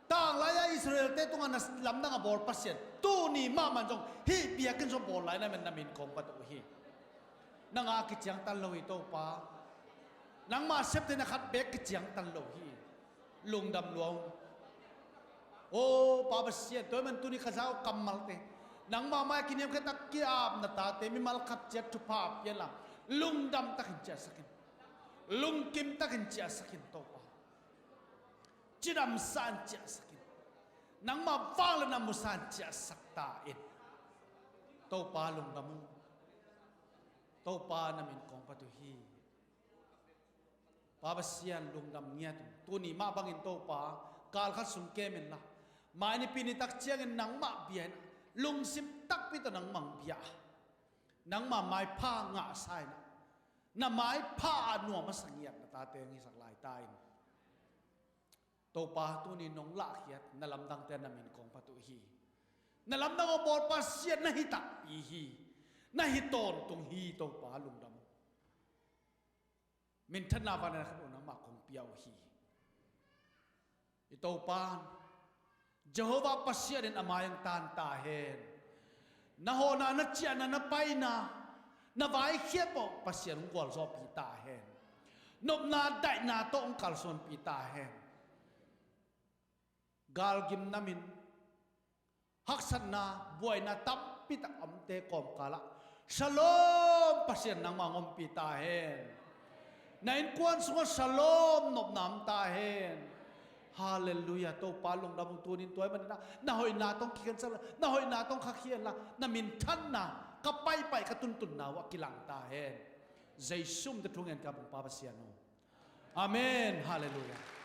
tanglai-a Israel-te tungah na lamdang a bawl Pasian, tuni mahmah zong hih biakinn zong bawl lai na min, na min kong pat uh hi. Nang a kiciangtan lo hi Topa. Nangmah septe na khat beek kiciangtan lo hi. Lungdam lua ung. O Pa Pasian, tua ahih man tuni ka zau kammalte, nangmah mai-ah kiniamkhiat tak ki-apna tate mimal khat ciat thupha pia inla, lungdam takin ciahsak in. Lungkim takin ciahsak in Topa. Cidamsa in ciahsak in. Nangmah vangliatna musa in ciahsak ta in. Topa, lungdam ung. Topa, na min kong pat uh hi. Pa Pasian, lungdam ngiat ung. Tuni mah bangin Topa, kal khat sung kem inla, mai nipi nitak ciangin nangmah bia in, lungsim takpi tawh nangmah bia, nangmah maipha ngahsa inah, na maipha a nuam a sa ngiat na tate hong hisak lai ta in. Topa, tuni nong lahkhiat na lamdangte na min kong pat uh hi. Na lamdang a bawl Pasian na hi takpi hi. Na hi tawntung hi Topa, lungdam ung. Minthanna vangliatna khat uh nangmah kong pia uh hi. I Topa, Jehovah Pasian in a mai hong tan ta hen. Na hawhna, na ciahna, na paina, na vaikhiat pawh Pasian hong gualzawhpih ta hen. Nopna daihna tawh hong kalsuanpih ta hen. Galgim namin, haksatna, buaina tampi tak a omte kawmkalah Shalom Pasian nangmah hong ompih ta hen. Na innkuan sungah Shalom nopna om ta hen. Halleluiah. Topa, lungdam ung. Tunin tua ahih manin ah, na hoihna tawh hong kikhensat inla, na hoihna tawh hong khakhiat inla, na minthanna ka paipai, ka tuntunna uh ah kilang ta hen. Jesu min tawh thu ngen ka bang, Pa Pasian aw. Amen. Halleluiah.